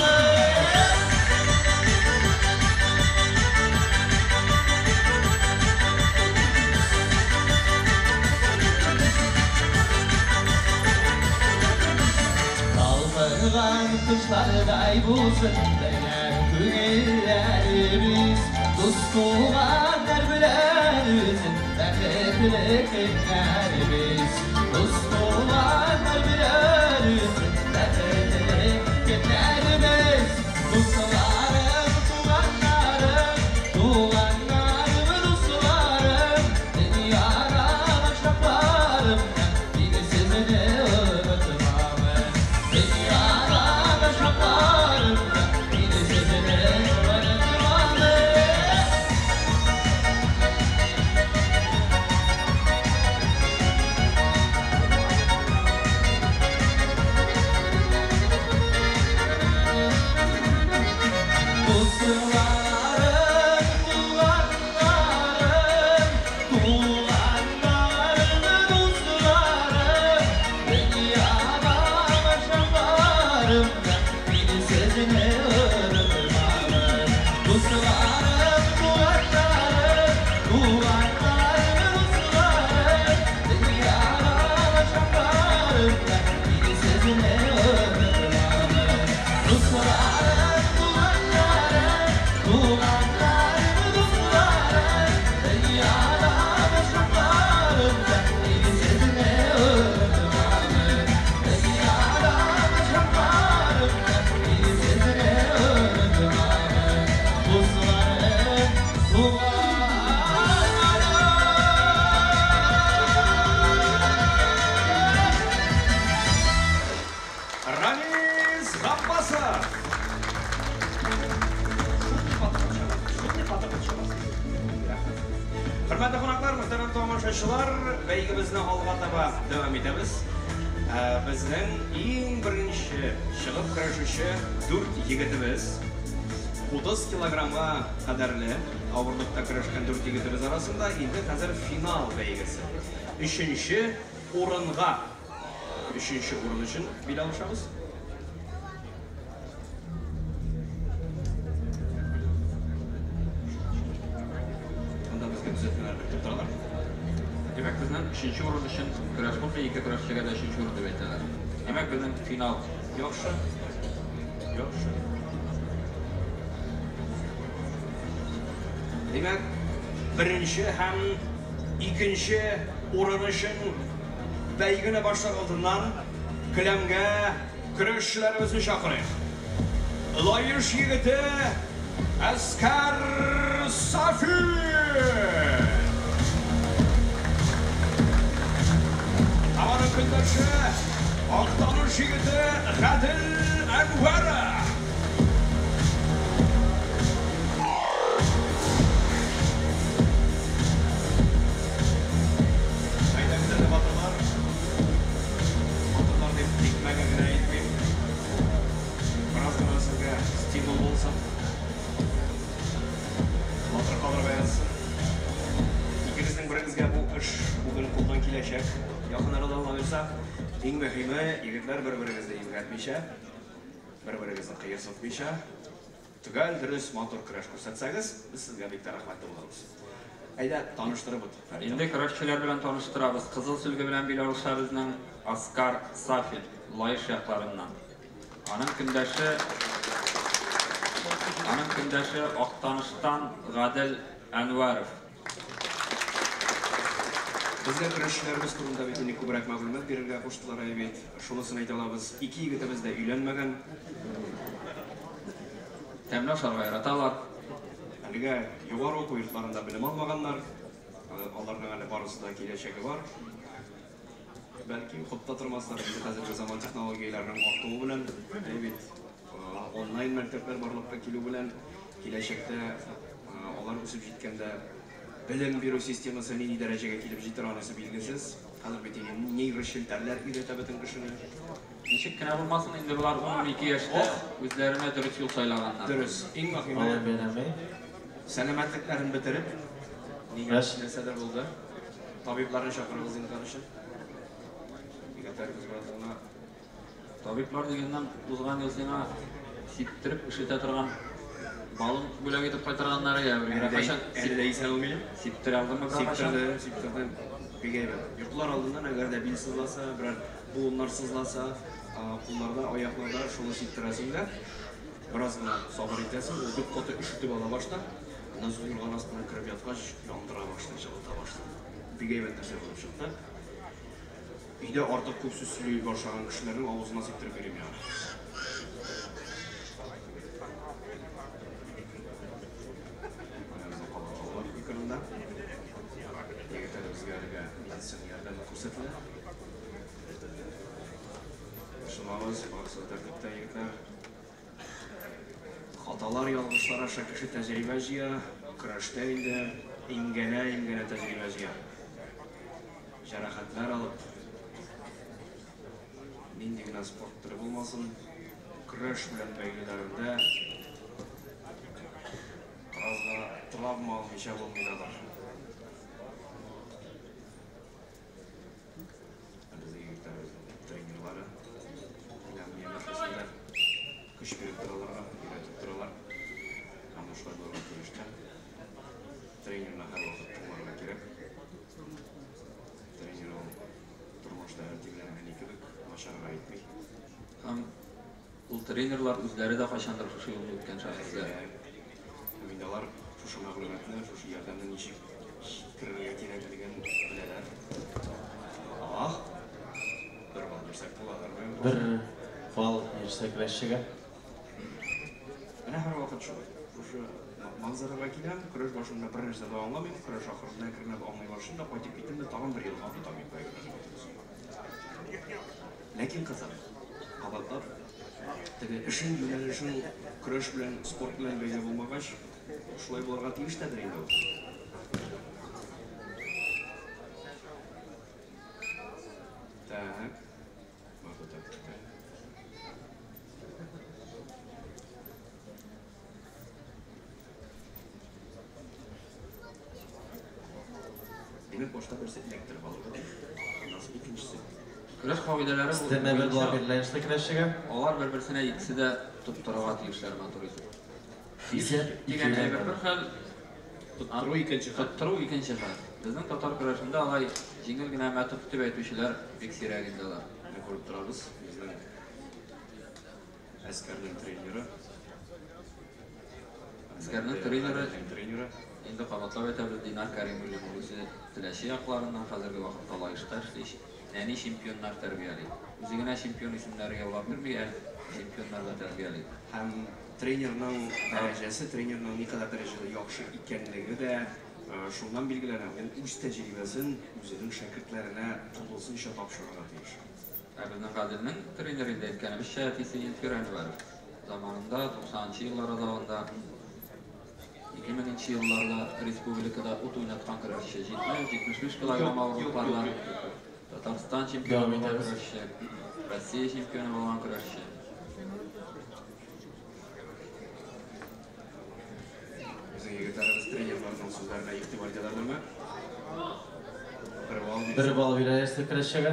Kalkırgan kışlarday bulsun Belen күңелләребез, Dost туганнар белән үзен Бәхетле көннәребез. Dost туганнар белән үзен Бәхетле көннәребез. Дусларым, туганнарым, туганнарым, дусларым, дөньяда башакларымда мин сезне онытмам. Дөньяда башакларымда мин сезне онытмам. Dostlarım, tuğanlarım, tuğanlarım, dostlarım, dünyada başaklarımda beni sizinle unutmam. Dostlarım, tuğanlarım, tuğanlarım, dostlarım, dünyada başaklarımda beni sizinle unutmam. Dostlarım, tuğanlarım, tuğanlarım, dostlarım, dünyada başaklarımda beni sizinle unutmam. Dünyada başaklarımda beni sizinle unutmam. Dostlarım, tuğanlarım. Ранис Габбасов! Шундый каты чыгасыз. Рәхмәт. Хөрмәтле кунаклар, мөхтәрәм тамашачылар, бәйгебезне алга таба дәвам итәбез. Безнең иң беренче чыгып көрәшүче 4 егетебез 30 килограммга кадәрле авырлыкта көрәшкән 4 егетебез арасында инде хәзер финал бәйгесе. Өченче урынга, өченче урын өчен бил алышабыз. Анда безгә төзәтмәләр биреп торалар. Димәк, безнең өченче урын өчен көрәш булмый, ике көрәшчегә дә өченче урын дип әйтәләр. Димәк, безнең финал. Яхшы. Яхшы. Димәк, беренче һәм икенче урын өчен бәйгене башлар алдыннан келәмгә көрәшчеләребезне чакырыйк. Лаеш егете Әскәр Сафин! Һәм аның көндәше Актаныш егете Гадел Әнвәров! Әйдәгез әле, батырлар. Батырлар дип тикмәгә генә әйтмим. Бераз гына сезгә стимул булсын. Батыр калырга язсын. Икегезнең берегезгә бу эш бүген кулдан киләчәк. Якын арада алла Иң мөһиме, егетләр бер-берегезне имгәтмичә, бер-берегезне кыерсытмыйча, төгәл, дөрес, матур көрәш күрсәтсәгез, без сезгә бик тә рәхмәтле булырбыз. Әйдә, таныштырып үт, Фәрит Инде көрәшчеләр белән таныштырабыз. Кызыл сөлге белән бил алыша безнең Аскар Сафин, Лаеш якларыннан. Аның көндәше Аның көндәше Актаныштан Гадел Әнвәров. Безгә көрәшчеләребез турында бит инде күбрәк мәгълүмат бирергә куштылар әй бит. Шунысын әйтә алабыз, ике егетебез дә өйләнмәгән. Тәмле ашарга яраталар. Әлегә югары уку йортларында белем алмаганнар. Аларның әле барысы да киләчәге бар. Бәлки укып та тормаслар инде хәзерге заман технологияләренең артуы белән, әй бит, онлайн мәктәпләр барлыкка килү белән киләчәктә алар үсеп җиткәндә белем бирү системасы нинди дәрәҗәгә килеп җитер, анысы билгесез. Хәзер бит инде нейрочелтәрләр өйрәтә бөтен кешене. Ничек кенә булмасын, инде болар 10-12 яшьтә үзләренә дөрес юл сайлаганнар. Дөрес. Иң мөһиме, сәламәтлекләрен бетереп, нигә нәрсәдер булды. Табибларны чакырыгыз зинһар өчен. Егетләребез бераз гына. Табиблар дигәннән, узган ел сиңа сиптереп өшетә торган балын бүләк итеп кайтарганнар я бер кайчан. Әле дә исән ул минем. Сиптерә алдыңмы берәр кайчан? Сиптерде, сиптерде. Бик әйбәт. Йоклар алдыннан әгәр дә бил сызласа, берәр буыннар сызласа, кулларда, аякларда шуны сиптерәсең дә, бераз гына сабыр итәсең, ул бик каты өшетеп ала башта. Аннан соң юрган астына кереп яткач, яндыра башлый, җылыта башлый. Бик әйбәт нәрсә булып чыкты. Өйдә артык күп сүз сөйли башлаган кешеләрнең авызына сиптереп йөрим мин аны. Менә безнең кабат балалар экранында. Егетләребезгә әлегә медицина ярдәме күрсәтелә. Борчылмагыз, барысы да тәртиптә, егетләр. Хаталар, ялгышлар аша кеше тәҗрибә җыя, көрәштә инде имгәнә-имгәнә тәҗрибә җыя. Җәрәхәтләр алып, нинди генә спорт төре булмасын, көрәш белән бәйлеләрендә бераз гына травма алмыйча булмый дадыр. Ә безнең егетләребезнең тренерлары белән янәшәсендә көч биреп торалар, өйрәтеп торалар. Һәм шулай булырга тиеш тә. Тренерны һәрвакыт тыңларга кирәк. Тренер ул тормышта әти белән әни кебек, начарга әйтми. Һәм ул тренерлар үзләре дә кайчандыр шушы юлны үткән шәхесләр. Һәм инде алар шушы мәгълүматны, шушы ярдәмне ничек җиткерергә кирәклеген беләләр. Ах! Бер балл бирсәк буладыр. Бер балл бирсәк көрәшчегә. Менә һәрвакыт шулай. Шушы манзарага киләм, көрәш башында бер нәрсә дә аңламыйм, көрәш ахырында әкренләп аңлый башлыйм да кайтып китәм дә тагын бер елга онытам мин бәйгеләрне. Ләкин кызык, кабатлап, теге эшең, юнәлешең көрәш белән, спорт белән бәйле булмагач, шулай булырга тиеш тәдер инде ул. Так. Барды тәртиптә. Димәк, башта берсе эләктереп алды. Аннан соң икенчесе. Көрәш кагыйдәләре Өстәмә бер балл бирелә яшьле көрәшчегә. Алар бер-берсенә икесе дә тоттырырга тиешләр матур итеп. Исәп Дигән икегә әйбер бер хәл, Тоттыру икенче хәл. Тоттыру икенче хәл. Безнең татар көрәшендә алай җиңел генә мә тот дип әйтүчеләр бик сирәк инде алар. Менә күреп торабыз, безнең Әскәрнең тренеры. Әскәрнең тренеры. Тренеры. Инде кабатлап әйтәбез, Динар Кәримуллин ул үзе Теләче якларыннан, хәзерге вакытта Лаешта эшли, нәни чемпионнар тәрбияли. Үзе генә чемпион исемнәре яулап йөрми, ә чемпионнар да тәрбияли. Һәм тренерның дәрәҗәсе, тренерның никадәр дәрәҗәдә яхшы икәнлеге дә шуннан билгеләнә, ул үз тәҗрибәсен үзенең шәкертләренә тулысынча тапшырырга тиеш. Ә безнең Гаделнең тренеры инде, әйткәнебезчә, әтисе Илфир Әнвәров. Заманында, 90 нчы еллар азагында, 2000 нче елларда республикада ут уйнаткан көрәшче, 70-75 килограмм авырлыкларда Татарстан чемпионы булган көрәшче, Россия чемпионы булган көрәшче. Безнең егетләребез тренерларның сүзләренә игътибар итәләрме? Бер балл. Бер балл бирәләр көрәшчегә.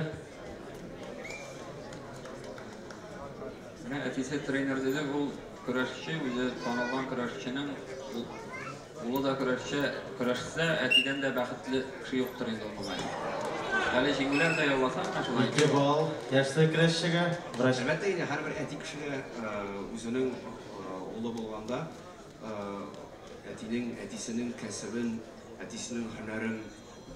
Менә әтисе тренер дидек, ул көрәшче, үзе танылган көрәшченең улы да көрәшче, көрәшсә, әтидән дә бәхетле кеше юктыр инде ул мөгаен. Әле җиңүләр дә яуласа, менә шулай. 2 балл яшьле көрәшчегә. Врач. Әлбәттә инде, һәрбер әти кешегә үзенең улы булганда, әтинең, әтисенең кәсебен, әтисенең һөнәрен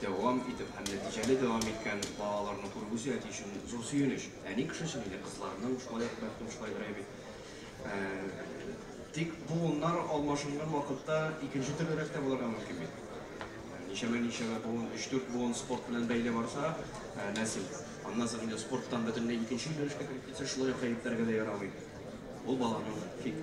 дәвам итеп һәм нәтиҗәле дәвам иткән балаларны күрү үзе әти өчен зур сөенеч. Әни кеше өчен инде кызларының шулай ук бәлкем шулайдыр бит. Тик буыннар алмашынган вакытта икенче төрлерәк тә булырга мөмкин бит. Ничәмә-ничәмә буын, өч-дүрт буын спорт белән бәйле барса, нәсел. Аннан соң инде спорттан бөтенләй икенче юнәлешкә кереп китсә, шулай ук гаепләргә дә ярамый. Ул баланың тик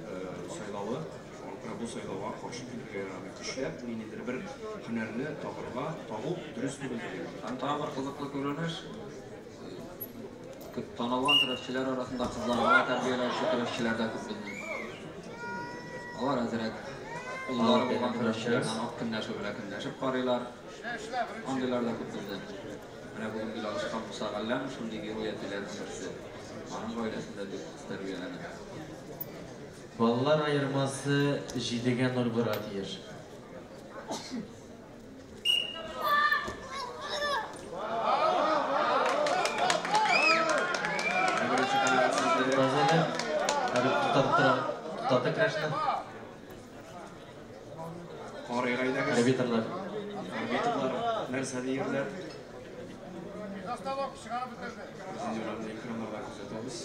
сайлавы, шуңа күрә бу сайлауга каршы килергә ярамый. Көчләп ниндидер бер һөнәрне тагырга, тагу дөрес түгел дигән. Һәм тагы бер кызыклы күренеш. Танылган көрәшчеләр арасында кызларга да тәрбияләүче көрәшчеләр дә күп безнең. Алар әзрәк уллары булган көрәшчеләрдән ак көнләшү белән көнләшеп карыйлар. Андыйлар да күп бездә. Менә бүген билалышкан Муса Галләмов шундый герой әтиләрнең берсе. Аның гаиләсендә дүрт кыз тәрбияләнә. Баллар аермасы 7-гә 0 булырга тиеш. Арбитрлар. Арбитрлар нәрсә диярләр? Без инде менә экраннарда күзәтәбез.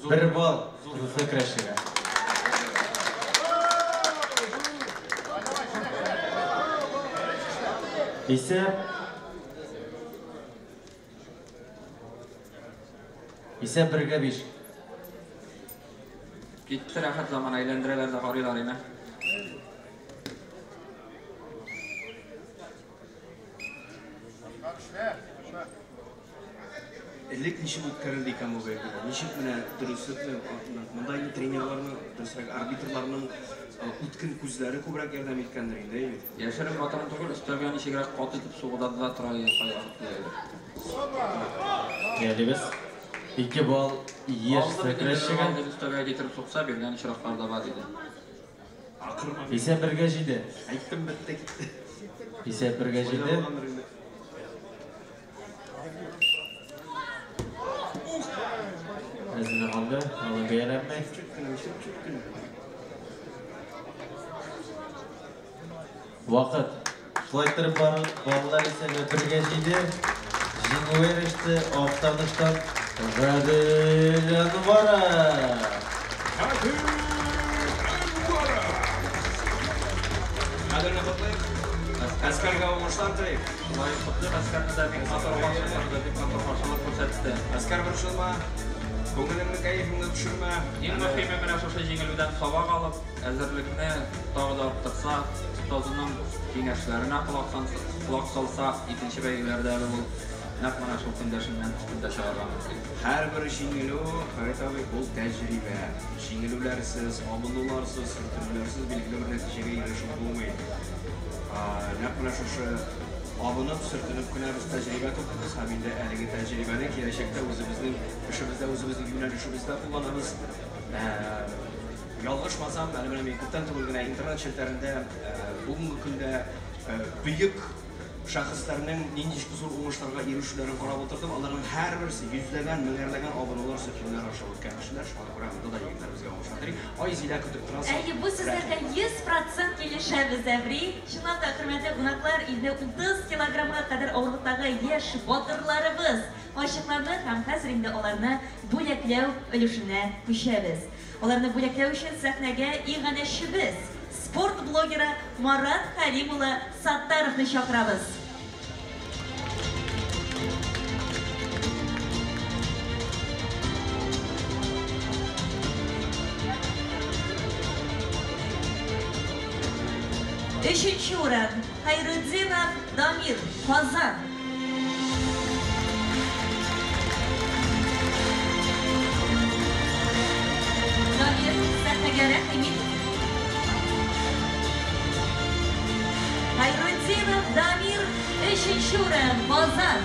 Бер балл Кызылсу көрәшчегә. Исәп Исәп бергә биш. Китте рәхәт заман, әйләндерәләр дә карыйлар име. Элек ничек үткәрелде икән бу бәйгеләр? Ничек менә дөреслекне, монда инде тренерларның, дөресрәк, арбитрларның үткен күзләре күбрәк ярдәм иткәндер инде, әйе бит? Яшерен батырын түгел, өстәлгә ничегрәк каты итеп сугыда да тора иде кайвакыт бу әйбер. Әлебез 2 балл яшь көрәшчегә. Өстәлгә китереп сукса, биргән очраклар да бар иде. Исәп бергә җиде. Әйттем, бетте, китте. Исәп бергә җиде. Әзіне қалды, алы бәяләнмәй. Вакыт. Шулай иттереп балалар исәбе бергә җиде. Җиңү иреште Актаныштан Гадел Әнваров. Гадел Әнваров! Гаделне котлыйк. Әскәргә уңышлар телик. Шулай ук котлыйк Әскәрне дә, бик матур каршылык, бик матур каршылык күрсәтте. Әскәр, борчылма. Күңелеңне, кәефеңне төшермә. Иң мөһиме менә шушы җиңелүдән сабак алып, әзерлекне тагы да арттырса, остазының киңәшләренә колак салса, икенче бәйгеләрдә әле ул нәкъ менә шул көндәшеннән өстендә чыгарга мөмкин. Һәрбер җиңелү, Фәрит абый, ул тәҗрибә. Җиңелүләрсез, абынуларсыз, сөртенүләрсез билгеле бер нәтиҗәгә ирешеп булмый. Нәкъ менә шушы абынып, сөртенеп кенә без тәҗрибә туплыйбыз һәм инде әлеге тәҗрибәне киләчәктә үзебезнең эшебездә, үзебезнең юнәлешебездә кулланабыз. Ялгышмасам, әле менә мин күптән түгел генә интернет челтәрендә бүгенге көндә бөек шәхесләрнең нинди зур уңышларга ирешүләрен карап утырдым. Аларның һәрберсе йөзләгән, меңәрләгән абоналар сөтүләр аша үткән кешеләр. Шуңа күрә монда да егетләребезгә уңышлар телим. Айзилә көтеп торасың. Әйе, бу сүзләргә 100% килешәбез, Әбри. Чынлап та, хөрмәтле кунаклар, инде 30 килограммга кадәр авырлыктагы яшь батырларыбыз ачыкланды һәм хәзер инде аларны бүләкләү өлешенә күчәбез. Аларны бүләкләү өчен сәхнәгә иганәчебез, спорт блогеры Марат Хәлим улы Саттаровны чакырабыз. Өченче урын Хайрутдинов Дамир, Казан. Дамир, сәхнәгә рәхим ит. Хайрутдинов Дамир, өченче урын, Казан.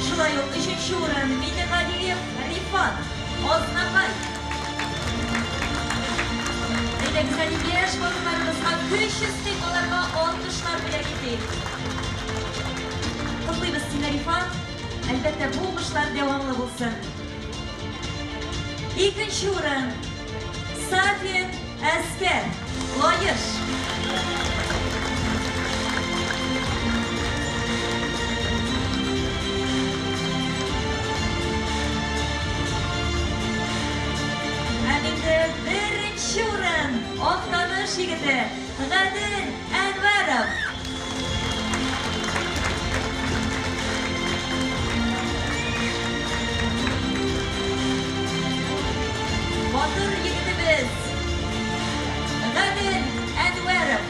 Шулай ук өченче урын Минегалиев Рифат, Азнакай. Әйдәгез әле яшь батырларыбызга көч өстик, аларга алкышлар бүләк итик. Котлыйбыз сине, Рифат. Әлбәттә, бу уңышлар дәвамлы булсын. Икенче урын Сафин Әскәр, Лаеш. Һәм инде беренче урын Актаныш егете Гадел Әнвәров. Батыр егетебез Гадел Әнвәров.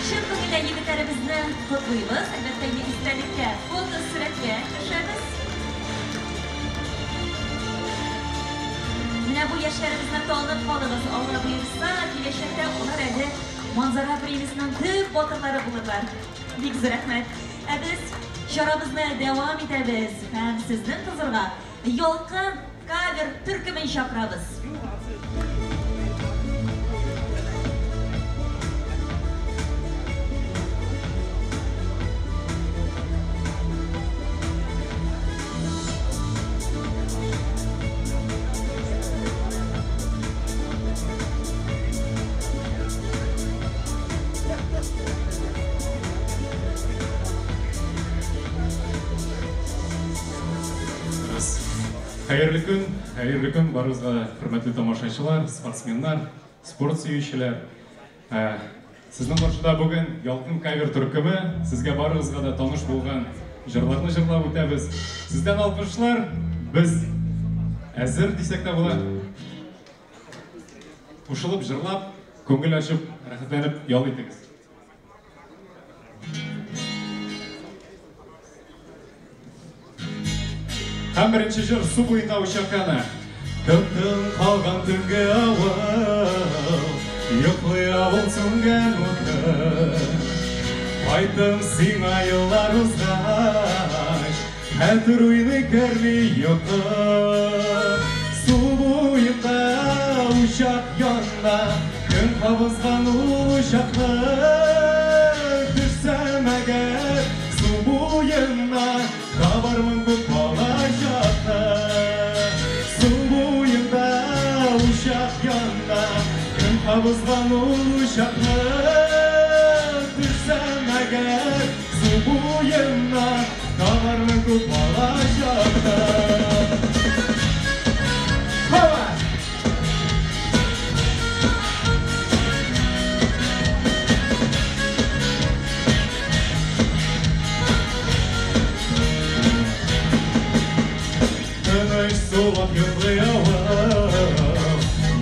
Чын күңелдән егетләребезне котлыйбыз. Әлбәттә, инде истәлеккә фотосурәткә төшәбез. Менә бу яшьләребезне танып калыгыз. Алла боерса, киләчәктә алар әле Манзара премиясенең төп батырлары булырлар. Бик зур рәхмәт. Ә без чарабызны дәвам итәбез һәм сезнең хозурга Ялкын кавер төркемен чакырабыз. Хәерле көн, хәерле көн барыгызга да, хөрмәтле тамашачылар, спортсменнар, спорт сөючеләр. Сезнең каршыда бүген Ялкын кавер төркеме, сезгә барыгызга да таныш булган җырларны җырлап үтәбез. Сездән алкышлар, без әзер дисәк тә була. Кушылып җырлап, күңел ачып, рәхәтләнеп ял итегез. Һәм беренче җыр Су буенда учак яна. Тып-тын калган төнге авыл, йоклый авыл сүнгән уты. Кайттым сиңа еллар узгач, хәтер уйный керми йокы. Су буенда учак яна, кем кабызган ул учакны? Төшсәм әгәр су буена, табармын күп балачакны. Су буенда учак яна, кем кабызган ул учакны? Төшсәм әгәр су буена, табармын күп балачакны. Һава! Тыныч сулап йоклый авыл,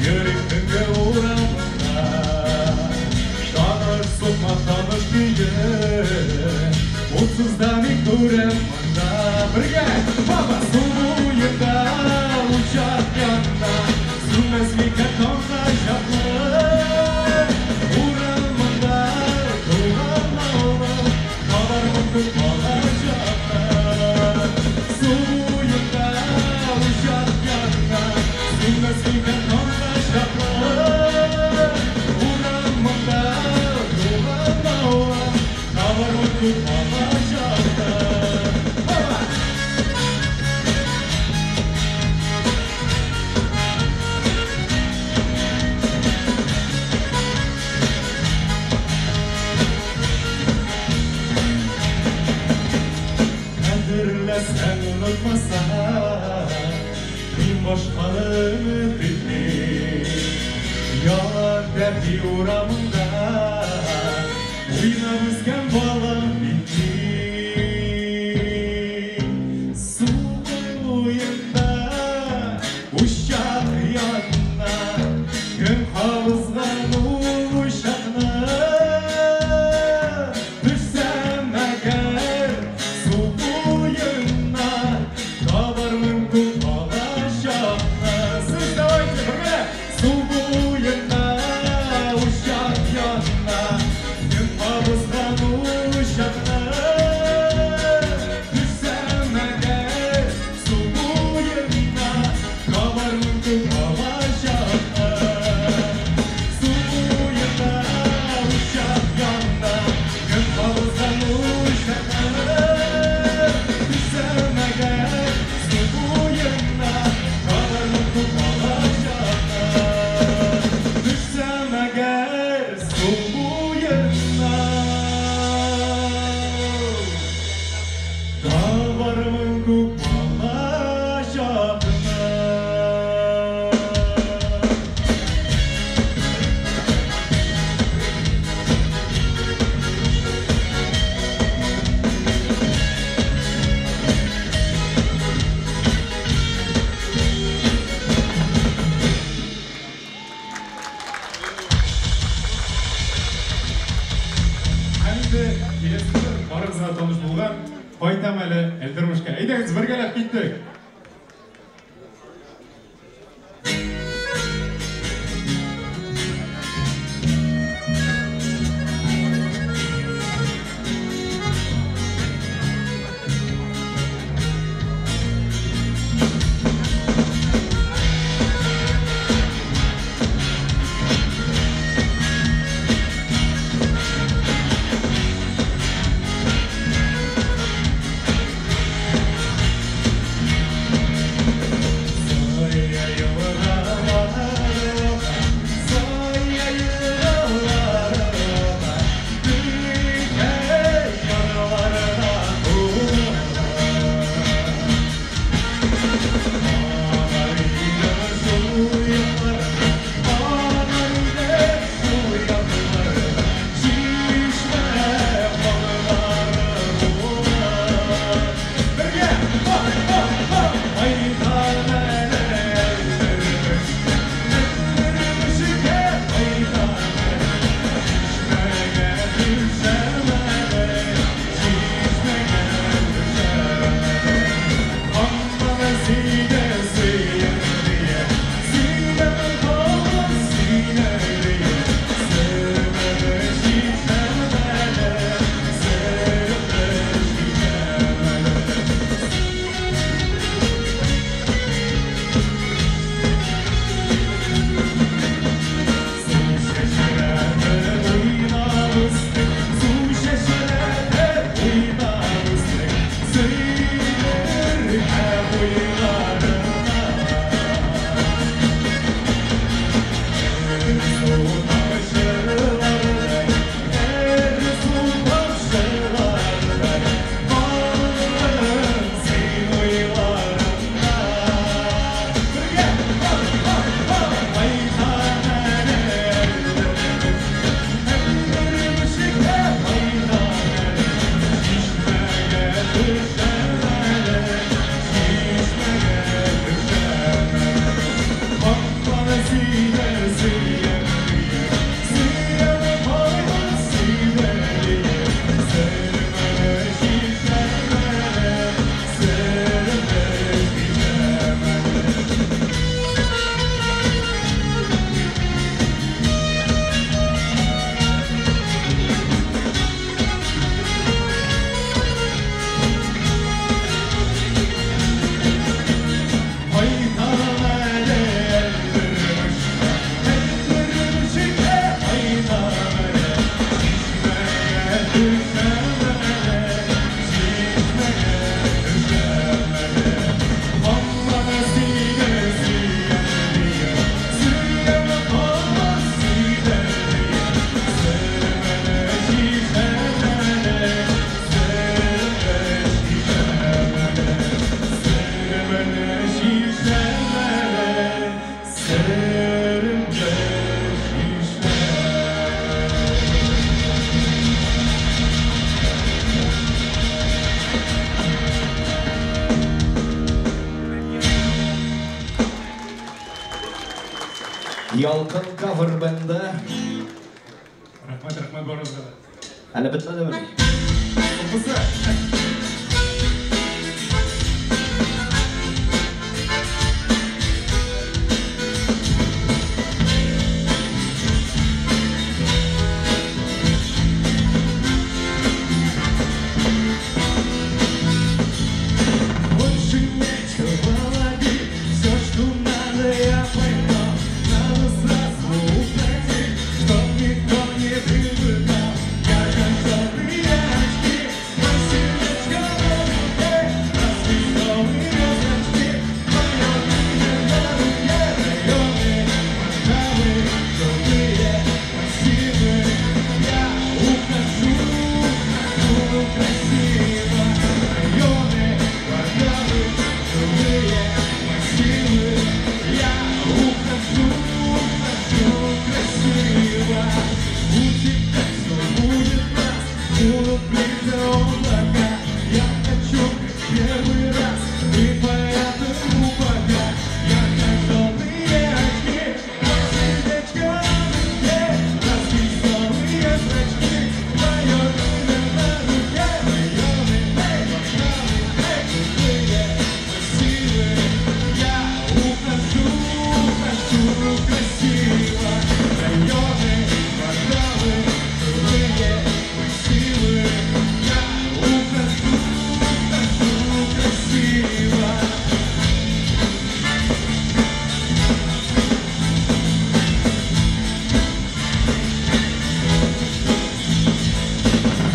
йөрик төнге урамында. Таныш сукмак, таныш көе, утсыз да мин күрәм монда. Бергә! Баба! Су буенда учак яна, сүнмәс микән таңга чаклы? Урамында туган авылым, табармын күп балачакны. Өмет итмим. Ялан тәпи урамында уйнап үскән балам бит мин. Су буенда, учак янына, кем кабызган учакны? Төшсәм әгәр су буена, табармын күк балачакны. Сез давайте бергә! Су буена, учак янына, кем кабызган учакны? Төшсәм әгәр су буена, табармын күк балачакны. Су буена, учак янына, кем кабызган учакны? Төшсәм әгәр су буена, табармын күк балачакны. Төшсәм әгәр су буена, табармын күк балачакны. Һәм инде киләсе җыр барыгызга таныш булган «Кайтам әле Әлдермешкә». Әйдәгез, бергәләп киттек. Ялкын кавер бенды. Рәхмәт, рәхмәт барыгызга да. Әле бетмәдеме? Соңгысы. Больше нечего ловить, все, что надо, я поймал. Надо сразу уходить, чтоб никто не привыкал. Ярко-желтые очки, мой сердечко на руке, развеселые зрачки, мое имя на руке, районы, кварталы, желтые массивы. Я ухожу, ухожу красиво, районы, кварталы, жилые массивы. Я ухожу, ухожу красиво. У тебя все будет нас, будут ближе облака. Я хочу как первый раз, и поэтому пока. Ярко-желтые очки, мое сердечко на руке, развеселые зрачки, мое имя на руке, районы, кварталы, жилые массивы. Я ухожу, ухожу красиво, районы, кварталы, жилые массивы. Я ухожу, ухожу красиво.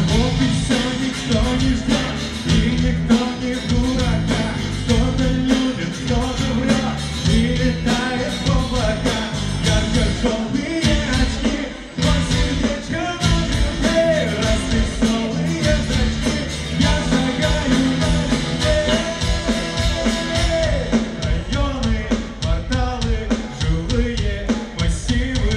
Вот и все, никто не ждет, и никто не в дурака. Кто-то любит, кто-то врет, и летает в облака. Ярко-желтые очки, мое сердечко на руке, развеселые зрачки, я шагаю налегке. Районы, кварталы, жилые массивы.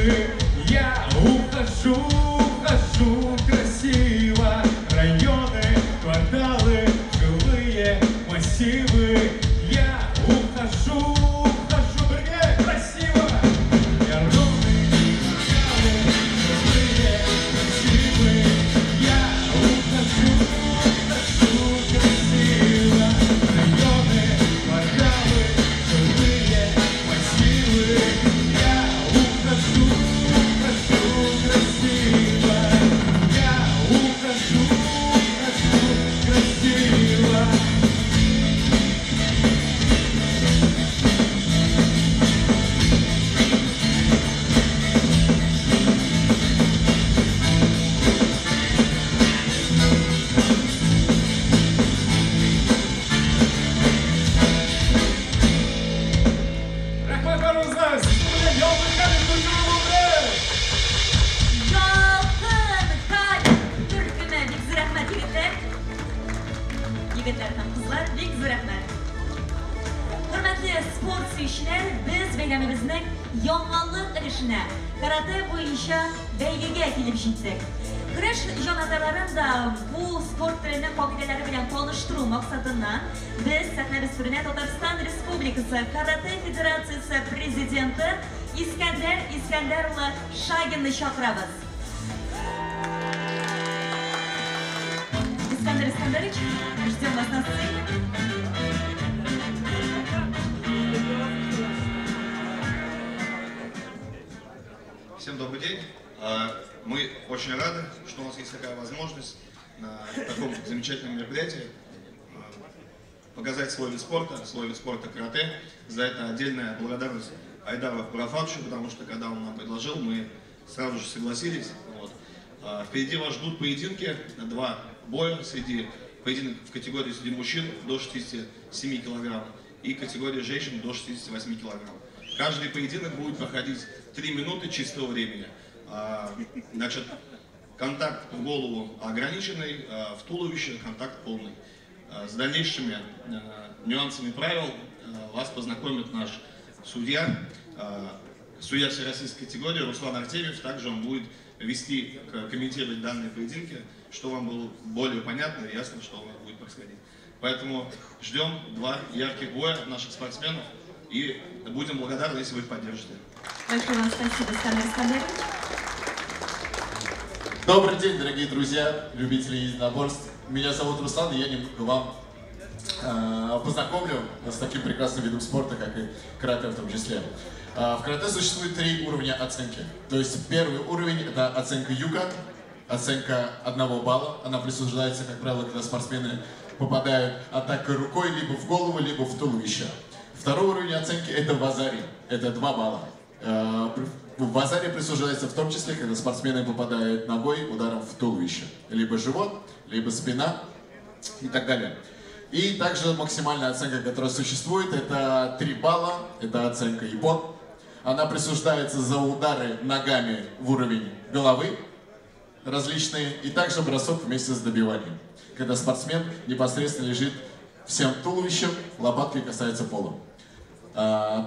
Я ухожу, ухожу красиво. Районы, кварталы, жилые массивы. Я ухожу, ухожу, бергә, красиво. Районы, кварталы, жилые массивы. Я ухожу, ухожу красиво. Районы, кварталы, жилые массивы. Я ухожу, ухожу красиво. Я ухожу, ухожу красиво. Рәхмәт барыгызга. Сезнең белән Ялкын кавер төркеме булды. Ялкын кавер төркеме. Бик зур рәхмәт, егетләр. Егетләр һәм кызлар, бик зур рәхмәт. Хөрмәтле спорт сөючеләр, без бәйрәмебезнең яңалык өлешенә, каратэ буенча бәйгегә килеп җиттек. Көрәш җанатарларын да бу спорт төренең кагыйдәләре белән таныштыру максатыннан без сәхнәбез түренә Татарстан Республикасы Каратэ Федерациясе президенты Искәндәр Искәндәр улы Шагинны чакырабыз. Искәндәр Искәндәрович, ждем вас на сцене. Всем добрый день. Мы очень рады, что у нас есть такая возможность на таком замечательном мероприятии показать свой вид спорта каратэ. За это отдельная благодарность Айдару Рафатовичу, потому что когда он нам предложил, мы сразу же согласились. Вот. Впереди вас ждут поединки, два боя, поединок в категории среди мужчин до 67 килограмм и категории женщин до 68 килограмм. Каждый поединок будет проходить 3 минуты чистого времени. Значит, контакт в голову ограниченный, в туловище контакт полный. С дальнейшими нюансами правил вас познакомит наш судья, судья всероссийской категории Руслан Артемьев. Также он будет вести, комментировать данные поединки, что вам было более понятно и ясно, что у вас будет происходить. Поэтому ждем два ярких боя от наших спортсменов И будем благодарны, если вы их поддержите. Большое вам спасибо, Искандер Искандерович. Добрый день, дорогие друзья, любители единоборств. Меня зовут Руслан, и я немного вам познакомлю с таким прекрасным видом спорта, как и карате в том числе. В карате существует 3 уровня оценки. То есть первый уровень – это оценка юка, оценка 1 балла. Она присуждается, как правило, когда спортсмены попадают атакой рукой либо в голову, либо в туловище. Второй уровень оценки – это вазари, это 2 балла. В вазари присуждается в том числе, когда спортсмены попадают ногой ударом в туловище. Либо живот, либо спина и так далее. И также максимальная оценка, которая существует, это 3 балла, это оценка иппон. Она присуждается за удары ногами в уровень головы различные, и также бросок вместе с добиванием, когда спортсмен непосредственно лежит всем туловищем, лопаткой касается пола.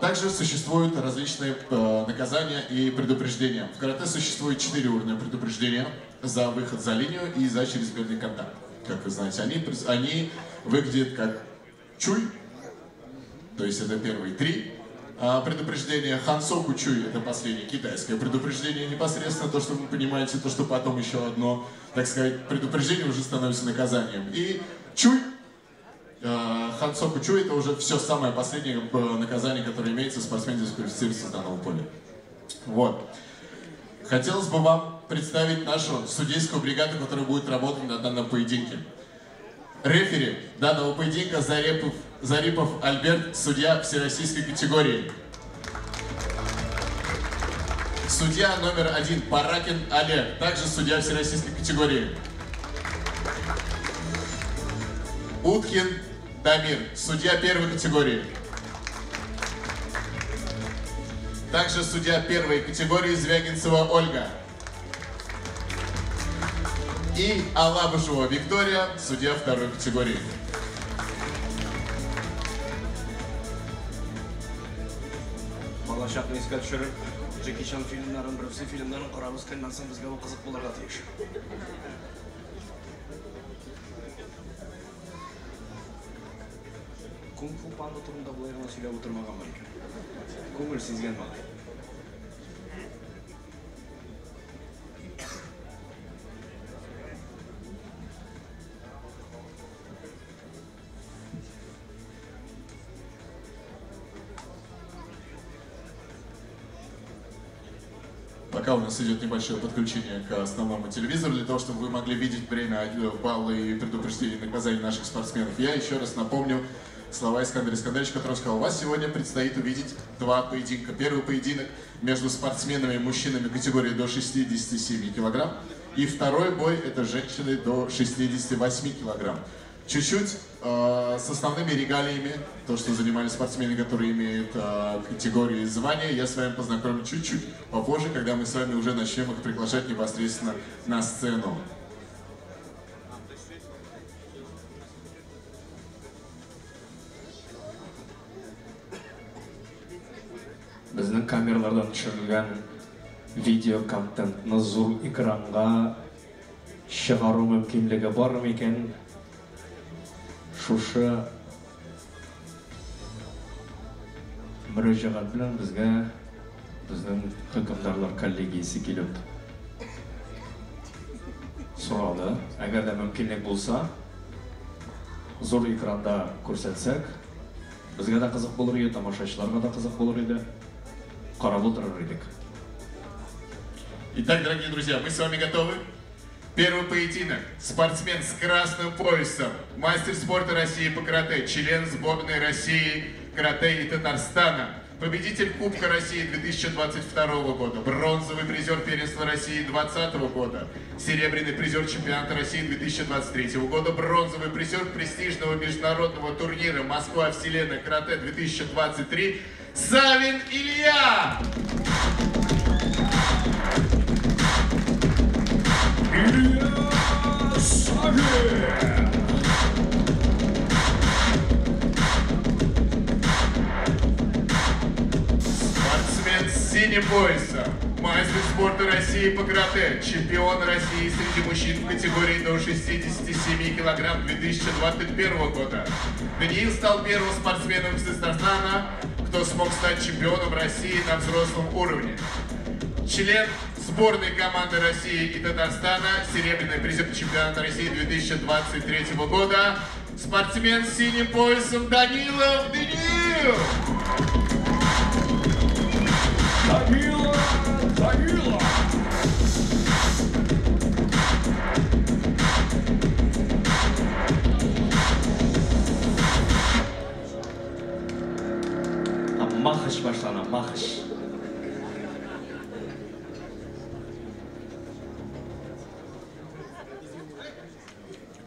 Также существуют различные наказания и предупреждения. В карате существует 4 уровня предупреждения за выход за линию и за чрезмерный контакт. Как вы знаете, они выглядят как чуй, то есть это первые 3 предупреждения. Хансоку чуй — это последнее китайское предупреждение непосредственно, то, что вы понимаете, то, что потом еще одно, так сказать, предупреждение уже становится наказанием. И чуй, хансоку чуй — это уже все самое последнее наказание, которое имеется, спортсмен дисквалифицируется с данного поля. Вот. Хотелось бы вам представить нашу судейскую бригаду, которая будет работать на данном поединке. Рефери данного поединка Зарипов Альберт, судья всероссийской категории. Судья номер 1 Паракин Олег, также судья всероссийской категории. Уткин Дамир, судья первой категории. Также судья первой категории Звягинцева Ольга. И Алабышева Виктория, судья второй категории. Балачакны искә төшереп, Джеки Чан фильмнарын, Брюс Ли фильмнарын карап үскәннән соң безгә бу кызык булырга тиеш. Кунг-фу панда турында болай гына сөйләп утырмаганмын икән. Күңел сизгән малай. Пока у нас идет небольшое подключение к основному телевизору, для того, чтобы вы могли видеть время, баллы и предупреждения, наказания наших спортсменов. Я еще раз напомню слова Искандера Искандеровича, который сказал: у вас сегодня предстоит увидеть 2 поединка. Первый поединок между спортсменами и мужчинами категории до 67 килограмм. И второй бой – это женщины до 68 килограмм. Чуть-чуть с основными регалиями, то, что занимались спортсмены, которые имеют категории звания, я с вами познакомлю чуть-чуть попозже, когда мы с вами уже начнем их приглашать непосредственно на сцену. Безнең камералардан төшерелгән видео контентны зур экранга чыгару мөмкинлеге бар микән? Шушы мөрәҗәгать белән безгә безнең хөкемдарлар коллегиясе килеп сорады. Әгәр дә мөмкинлек булса, зур экранда күрсәтсәк, безгә дә кызык булыр иде, тамашачыларга да кызык булыр иде. Карап утырыр идек. Итак, дорогие друзья, мы с вами готовы? Первый поединок. Спортсмен с красным поясом, мастер спорта России по карате, член сборной России карате и Татарстана, победитель Кубка России 2022 года, бронзовый призер первенства России 2020 года, серебряный призер чемпионата России 2023 года, бронзовый призер престижного международного турнира «Москва Вселенная карате 2023» Савин Илья! Илья Савин! Спортсмен с синим поясом, мастер спорта России по карате, чемпион России среди мужчин в категории до 67 килограмм 2021 года. Даниил стал первым спортсменом из Татарстана, кто смог стать чемпионом России на взрослом уровне. Член сборной команды России и Татарстана, серебряный призер чемпионата России 2023 года, спортсмен с синим поясом Данилов Даниил! Данила! Данила! Махач башлана, махач.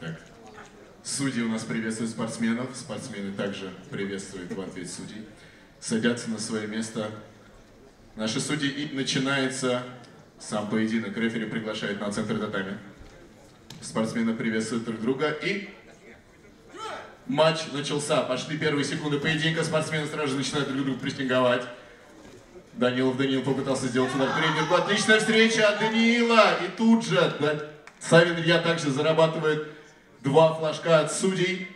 Итак, судьи у нас приветствуют спортсменов, спортсмены также приветствуют в ответ судей. Садятся на свое место наши судьи, и начинается сам поединок. Рефери приглашает на центр татами. Спортсмены приветствуют друг друга, и матч начался. Пошли первые секунды поединка. Спортсмены сразу же начинают друг друга прессинговать. Данилов Даниил попытался сделать удар тренерку. Отличная встреча от Даниила. И тут же Савин Илья также зарабатывает 2 флажка от судей.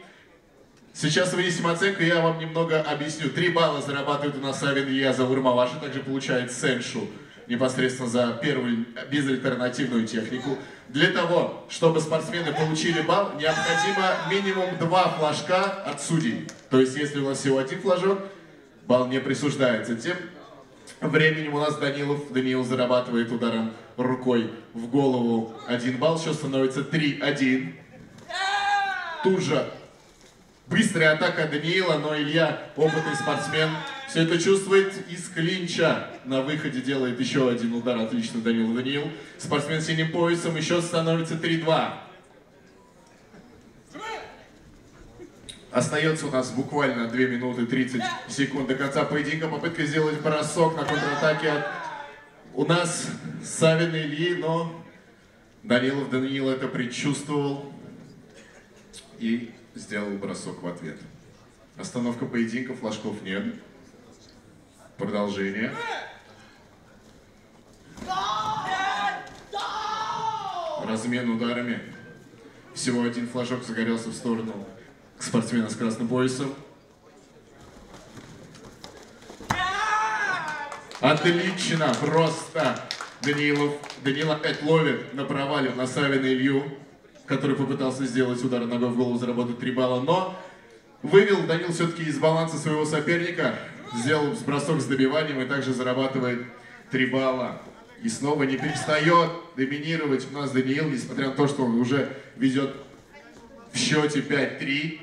Сейчас вынесем оценку, я вам немного объясню. 3 балла зарабатывает у нас Савин Илья за Урмаваши. Также получает сеншу непосредственно за первую безальтернативную технику. Для того, чтобы спортсмены получили балл, необходимо минимум 2 флажка от судей. То есть, если у нас всего 1 флажок, балл не присуждается. Тем временем у нас Данилов Даниил зарабатывает ударом рукой в голову 1 балл. Счет становится 3-1. Тут же быстрая атака Даниила, но Илья, опытный спортсмен, все это чувствует из клинча. На выходе делает еще один удар. Отлично, Данил Даниил. Спортсмен с синим поясом. Еще становится 3-2. Остается у нас буквально 2 минуты 30 секунд до конца поединка. Попытка сделать бросок на контратаке от у нас Савина Ильи, но Данилов Даниил это предчувствовал и сделал бросок в ответ. Остановка поединка, флажков нет. Продолжение. Размен ударами. Всего 1 флажок загорелся в сторону спортсмена с красным поясом. Отлично! Просто Данила опять ловит на провале на Савина Илью, который попытался сделать удар ногой в голову, заработать 3 балла, но вывел Данил все-таки из баланса своего соперника, сделал бросок с добиванием и также зарабатывает 3 балла. И снова не перестает доминировать у нас Даниил, несмотря на то, что он уже ведет в счете 5-3.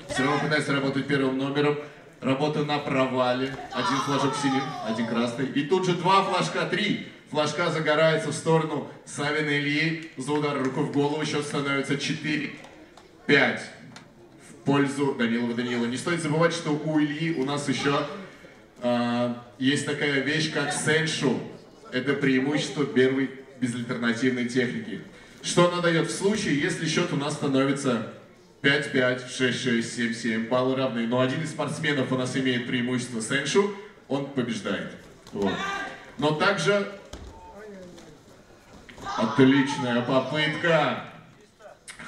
Все равно пытается работать первым номером. Работа на провале. 1 флажок синий, 1 красный. И тут же 2 флажка, 3 флажка загорается в сторону Савина Ильи. За удар рукой в голову счет становится 4-5 в пользу Данилова Даниила. Не стоит забывать, что у Ильи у нас еще есть такая вещь, как сеншу. Это преимущество первой безальтернативной техники. Что она дает в случае, если счет у нас становится 5-5, 6-6, 7-7, баллы равны. Но один из спортсменов у нас имеет преимущество сеншу, он побеждает. Вот. Но также отличная попытка.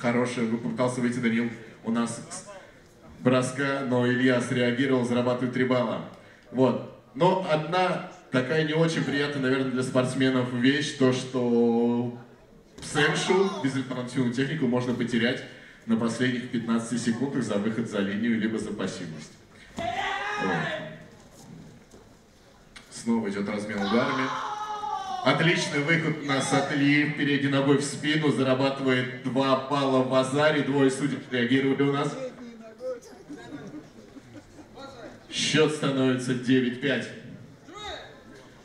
Хорошая, попытался выйти Данил у нас с броска, но Илья среагировал, зарабатывает 3 балла. Вот. Но одна такая не очень приятная, наверное, для спортсменов вещь, то что сеншу, безальтернативную технику, можно потерять на последних 15 секундах за выход за линию, либо за пассивность. Вот. Снова идет размен ударами. Отличный выход у нас от Ильи, передней ногой в спину, зарабатывает 2 балла в азаре, 2 судей реагировали у нас. Счет становится 9-5.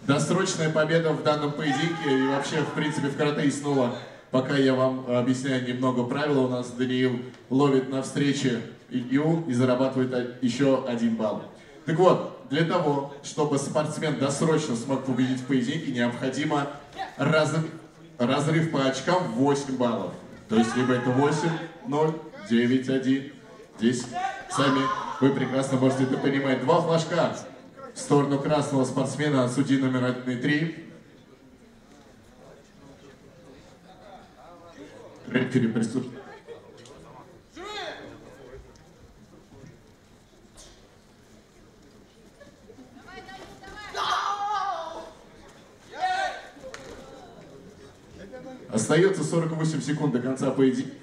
Досрочная победа в данном поединке и вообще, в принципе, в карате. И снова, пока я вам объясняю немного правила, у нас Даниил ловит на встрече Илью и зарабатывает еще 1 балл. Так вот, для того, чтобы спортсмен досрочно смог победить в поединке, необходимо разрыв по очкам 8 баллов. То есть, либо это 8, 0, 9, 1. Здесь сами вы прекрасно можете это понимать. 2 флажка в сторону красного спортсмена от судьи номер 1 и 3. Рефери присутствует. Остается 48 секунд до конца поединка.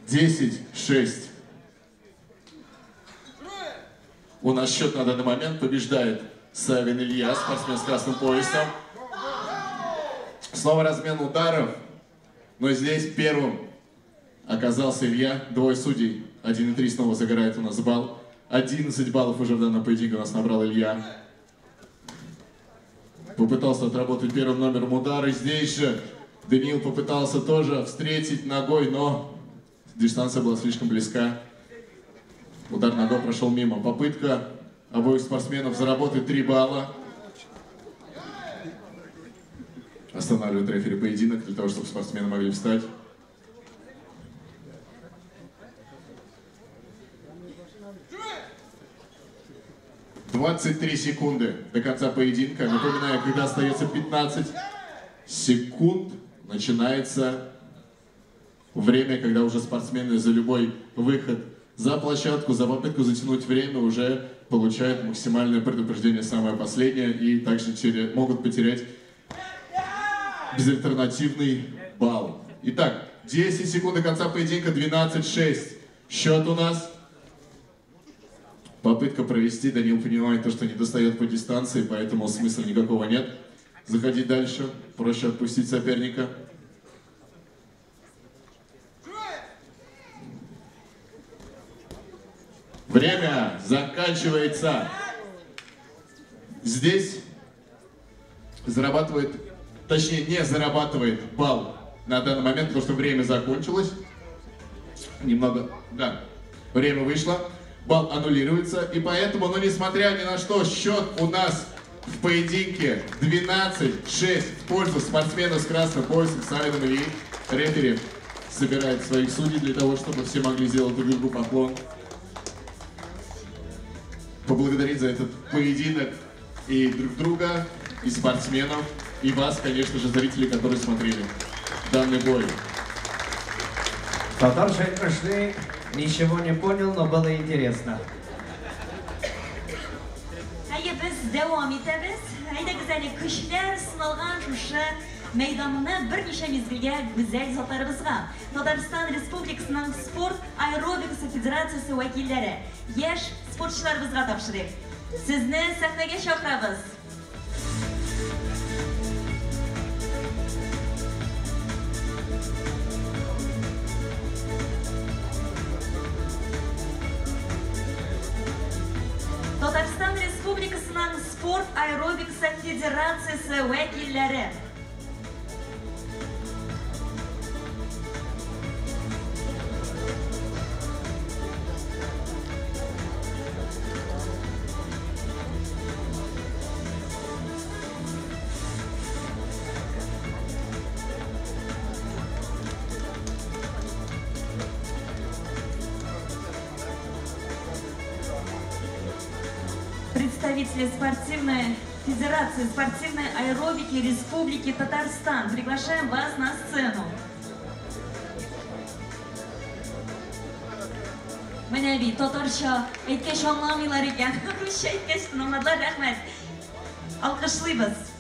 10-6. У нас счет на данный момент побеждает Савин Илья, спортсмен с красным поясом. Снова размен ударов, но здесь первым оказался Илья. Двое судей. 1,3 снова загорает у нас балл. 11 баллов уже в данном поединке у нас набрал Илья. Попытался отработать первым номером удар. И здесь же Даниил попытался тоже встретить ногой, но дистанция была слишком близка. Удар ногой прошел мимо. Попытка обоих спортсменов заработать 3 балла. Останавливает рефери поединок для того, чтобы спортсмены могли встать. 23 секунды до конца поединка. Напоминаю, когда остается 15 секунд, начинается время, когда уже спортсмены за любой выход за площадку, за попытку затянуть время уже получают максимальное предупреждение, самое последнее, и также могут потерять безальтернативный балл. Итак, 10 секунд до конца поединка, 12-6. Счет у нас. Попытка провести. Даниил понимает то, что не достает по дистанции, поэтому смысла никакого нет. Заходить дальше. Проще отпустить соперника. Время заканчивается. Здесь зарабатывает, точнее не зарабатывает балл на данный момент, потому что время закончилось. Немного, да, время вышло. Балл аннулируется, и поэтому, но несмотря ни на что, счет у нас в поединке 12-6 в пользу спортсмена с красным поясом Савиным Ильей. Рефери собирает своих судей для того, чтобы все могли сделать друг другу поклон. Поблагодарить за этот поединок и друг друга, и спортсменов, и вас, конечно же, зрители, которые смотрели данный бой. Татарша пришли, ничего не понял, но было интересно. Әйе, без дәвам итәбез. Әйдәгез әле көчләр сыналган шушы мәйданны берничә мизгелгә гүзәл затларыбызга, Татарстан Республикасының спорт аэробикасы федерациясе вәкилләре, яшь спортчыларыбызга тапшырыйк. Сезне сәхнәгә чакырабыз. Татарстан Республикасының спорт аэробикасы федерациясе вәкилләре. Представители спортивной федерации спортивной аэробики Республики Татарстан. Приглашаем вас на сцену. Менә бит татарча әйткәч аңламыйлар икән. Русча әйткәч аңладылар, рәхмәт. Алкышлыйбыз.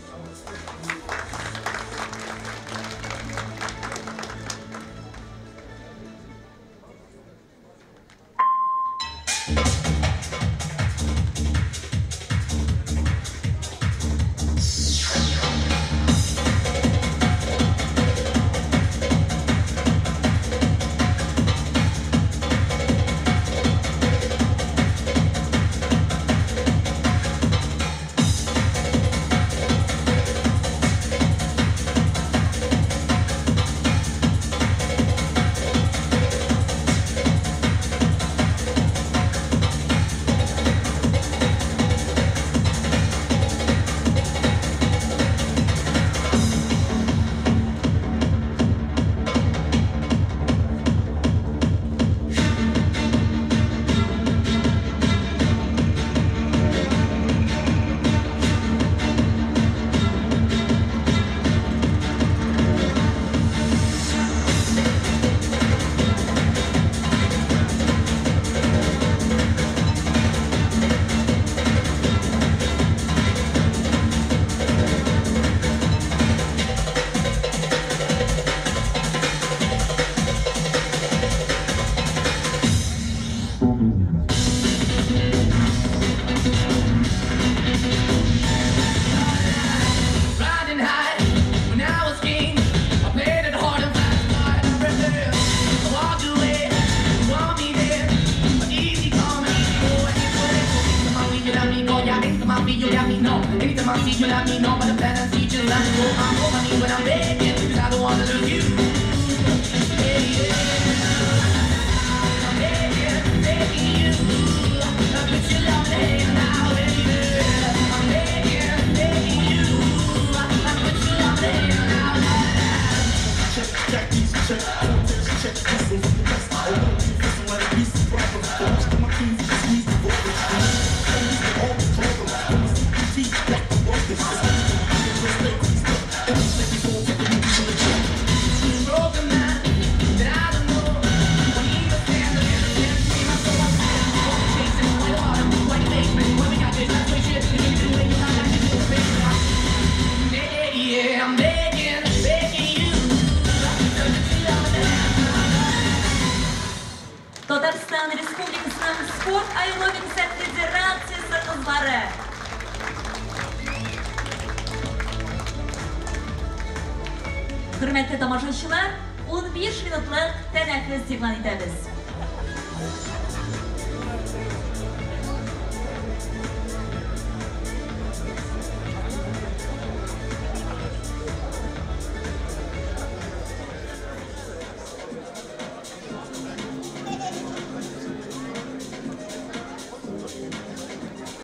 see you, let me know. Anytime I see you, let me know. But the plan and see, just let me go. I'm on my knees when I'm begging, 'cause I don't wanna lose you. Yeah, yeah. I'm begging, begging you. Put your love hand now, baby. I'm begging, begging you. Put your love hand now. Check, check, these, check, cortez, check, this is the best. I want you for some like peace, proper. The rest of my keys, squeeze the waters. Always talk them. From the CPT, back to work. This is the stay creased up. And we say before, take the movies in the truck. Broken man that I don't know. When you stand there, my soul, I'm chasing the bottom, like a basement. When we got this, that's what shit. You do it, you not like to do it. Yeah, yeah, I'm begging, begging you. Татарстан Республикасының спорт аэробикасы федерациясы кызлары. Хөрмәтле тамашачылар, 15 минутлык тәнәфес игълан итәбез.